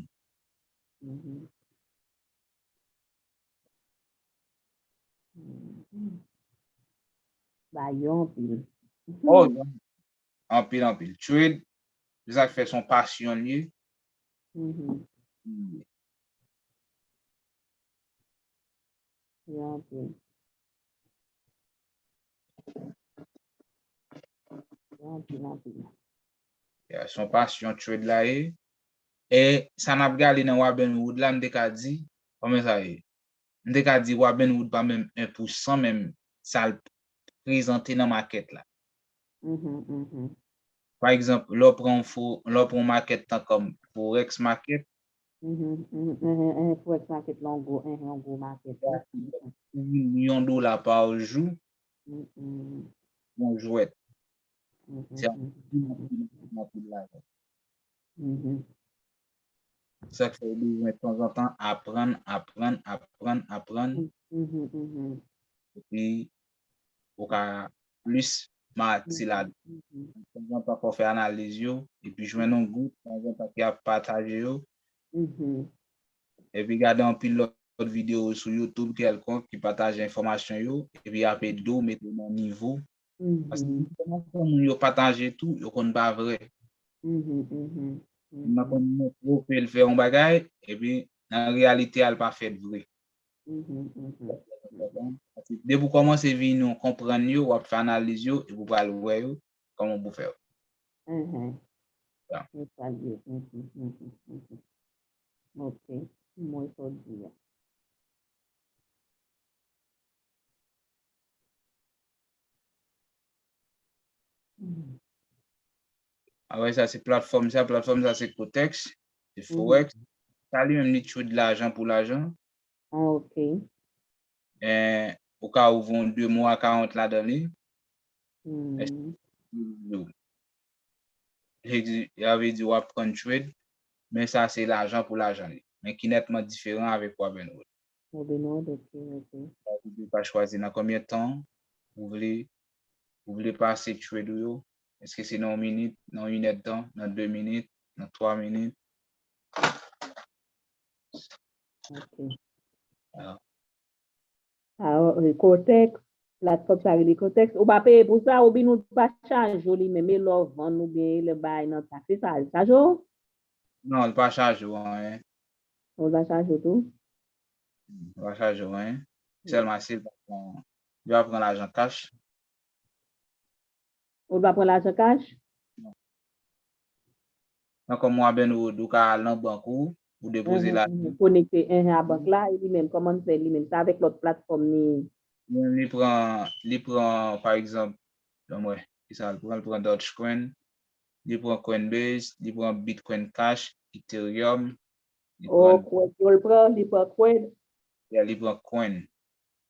Ba yo anpil. Oh, anpil, anpil. Trade, se sa k fè se yon pasyon l ye. Yo anpil. anpil, anpil. Yeah, se yon pasyon trade la ye. E sa n ap gade nan Robinhood la, m te ka di, kòman sa ye? M te ka di Robinhood pa menm en pou san menm sa l prezante nan makèt la. Mhm, mhm. Pa egzanp, lè w pran yon fo, lè w pran yon makèt tan kòm Forex market, Mhm, mhm, mhm, mhm, Forex market la, yon gwo, mhm, yon gwo makèt. yon dola pa jou, Mhm, yon jwèt. mhm, Se mhm, anpil, anpil, anpil, anpil lajan. mhm. Sa k fè w bezwen tanzantan aprann, aprann, aprann, aprann. Mhm, mhm. Epi, ou ka plis mati la. Mhm, Tanzantan, fò w fè analiz yo, epi jwenn yon gwoup, tanzantan, ki ap pataje yo. mhm, Epi gade anpil lòt videyo sou YouTube kèlkonk ki pataje enfòmasyon yo, epi y ap ede w mete w nan nivo. Paske mhm, enfòmasyon moun yo pataje tou, yo konn pa vrè. mhm, mhm, Moun nan konn montre w ke l fè yon bagay, epi nan reyalite a, l pa fèt vre. mhm, mhm. Depi w kòmanse vin yon konprann yo, w ap fè analiz yo, epi w pral wè yo, kòman pou fè yo. Mhm. Ya. Yo pral yo. Mhm, mhm, mhm. Ok. M wè sa w di a. Mhm. Apre sa, se platfòm sa. Platfòm sa, se Cotex, se Forex. Sa li menm, li trade lajan pou lajan. Ah, ok. E ou ka ouvri yon demo account ladan li. Hmm. Yo. Sa vle di w ap pran trade, men sa se lajan pou lajan li. Men ki nètman diferan avèk Robinhood. Robinhood, ok, ok. Sa vle di w ka chwazi nan konbyen tan ou vle, ou vle pase trade ou yo. Èske se nan yon minit, nan yon inèdtan, nan de minit, nan twa minit? Ok. Ah. Ah, e Cotex, platfòm sa rele Cotex. Ou pa peye pou sa, oubyen ou pa chaje w li menm, e lè w vann oubyen e lè bay nan taks, se sa, l chaje w? Non, li pa chaje w anyen. Ou pa chaje w tou? Li pa chaje w anyen. Sèlman si l pa pran, li pa pran lajan cash. Ou pa pran lajan cash? Nan kòm Robinhood, ou ka al nan bank ou, ou depoze lajan. Konekte, mhm, a bank la, e li menm, kòman l fè li menm? Se avèk lòt platfòm li. Li pran, li pran, pa egzanp, ban m wè, kisa l pran? Li pran Dogecoin, li pran Coinbase, li pran Bitcoin Cash, Ethereum, li Oh, pran, Coin, yo l pran, li pran Coin. Yeah, li pran Coin.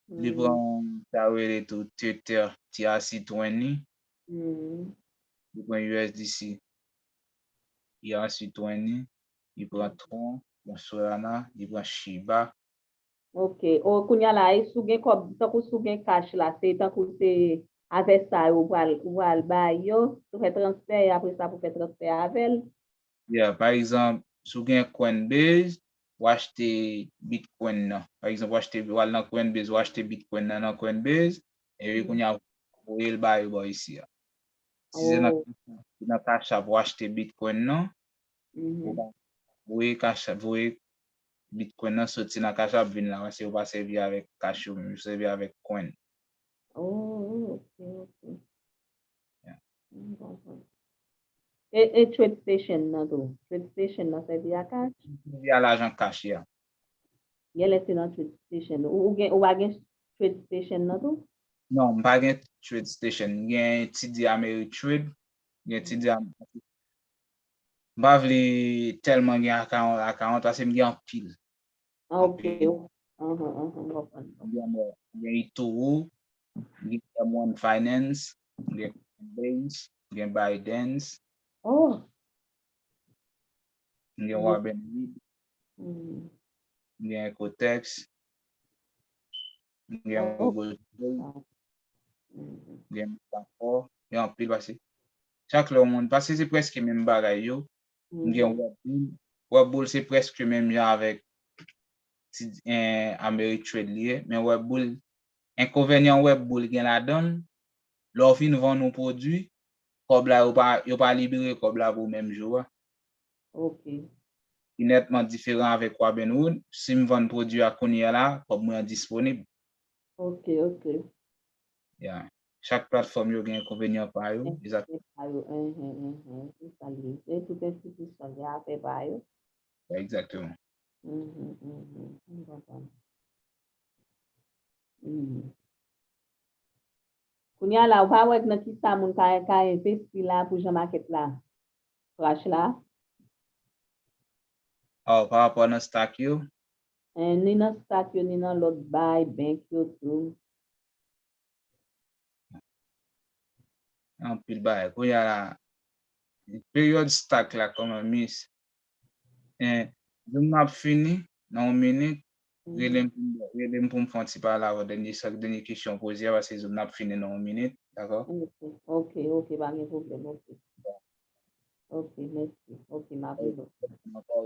Li Hmm. Pran, sa yo rele tou Tether, T R C twenty. Hmm. Li pran U S D C, T R C twenty. Li pran Tron, li pran Solana, li pran Shiba. Ok. O, kounye a la, e si w gen kòb, tankou si w gen cash la, se tankou se avèk sa yo ou pral, ou pral bay yo, ou fè transfè, e apre sa pou fè transfè avè l. Yeah, pa egzanp, si w gen Coinbase, w achte Bitcoin nan. Pa egzanp, w achte, w al nan Coinbase, w achte Bitcoin nan nan Coinbase, epi kounye a, voye l ba yo bò isi a. Si se nan, Oh. Nan Cash App, w achte Bitcoin nan, Mhm. ou ka voye Cash App, voye Bitcoin nan soti nan Cash App vin la, paske yo pa sèvi avèk cash yo menm, yo sèvi avèk coin. Oh, ok, ok. Yeah. M konprann. E, e TradeStation nan tou? TradeStation nan sèvi a cash? Sèvi a lajan cash, yeah. Genlè se nan TradeStation. Ou, ou gen, ou pa gen TradeStation nan tou? Non, m pa gen TradeStation. M gen T D Ameritrade. M gen T D Am-, m pa vle tèlman gen account, account, paske m gen anpil. Ah, ok. Anhan, anhan, m konprann. M gen, m gen eToro, m gen M one Finance, m gen Coinbase, m gen Binance, Oh, m gen Mhm. Robinhood, hmm. m gen Ecotex, m gen Oh. Google Trade, Mhm. m gen Metacore, gen anpil pase. Chak lè yon moun, paske se prèske menm bagay yo, m gen Mhm. Webbull. Webbull se prèske menm jan avèk ti, eh, Ameritrade li ye, men Webbull, enkonvenyan Webbull gen ladan l, lè w fin vann yon pwodui, kòb la, yo pa, yo pa libere kòb la pou menm jou a. Ok. Li nètman diferan avèk Robinhood. Si m vann pwodui a kounye a la, kòb mwen an disponib. Ok, ok. Yeah. Chak platfòm yo gen enkonvenyan pa yo. Egzakteman. Pa yo, mhm, mhm, se sa l ye. E tout enstitisyon gen afè pa yo. Egzakteman. Mhm, mhm, m konprann. Mhm. Kounye a la, ou pa wè nan ki sa moun ka, ka envesti la pou jan makèt la crash la? Oh, pa rapò nan stock yo? Eh, ni nan stock yo, ni nan lòt bay, bank yo tou. Anpil bagay. Kounye a la, peryòd stock la, kòman, mis? Eh, Zoom nan ap fini nan yon minit. Rele m pou m, rele m pou m fè yon ti pale avè w, dènye, sa, dènye kesyon w poze a, paske Zoom nan ap fini nan yon minit, dakò? Ok, ok, ok, pa gen pwoblèm, ok. Ok, mèsi. Ok, m ap rele w.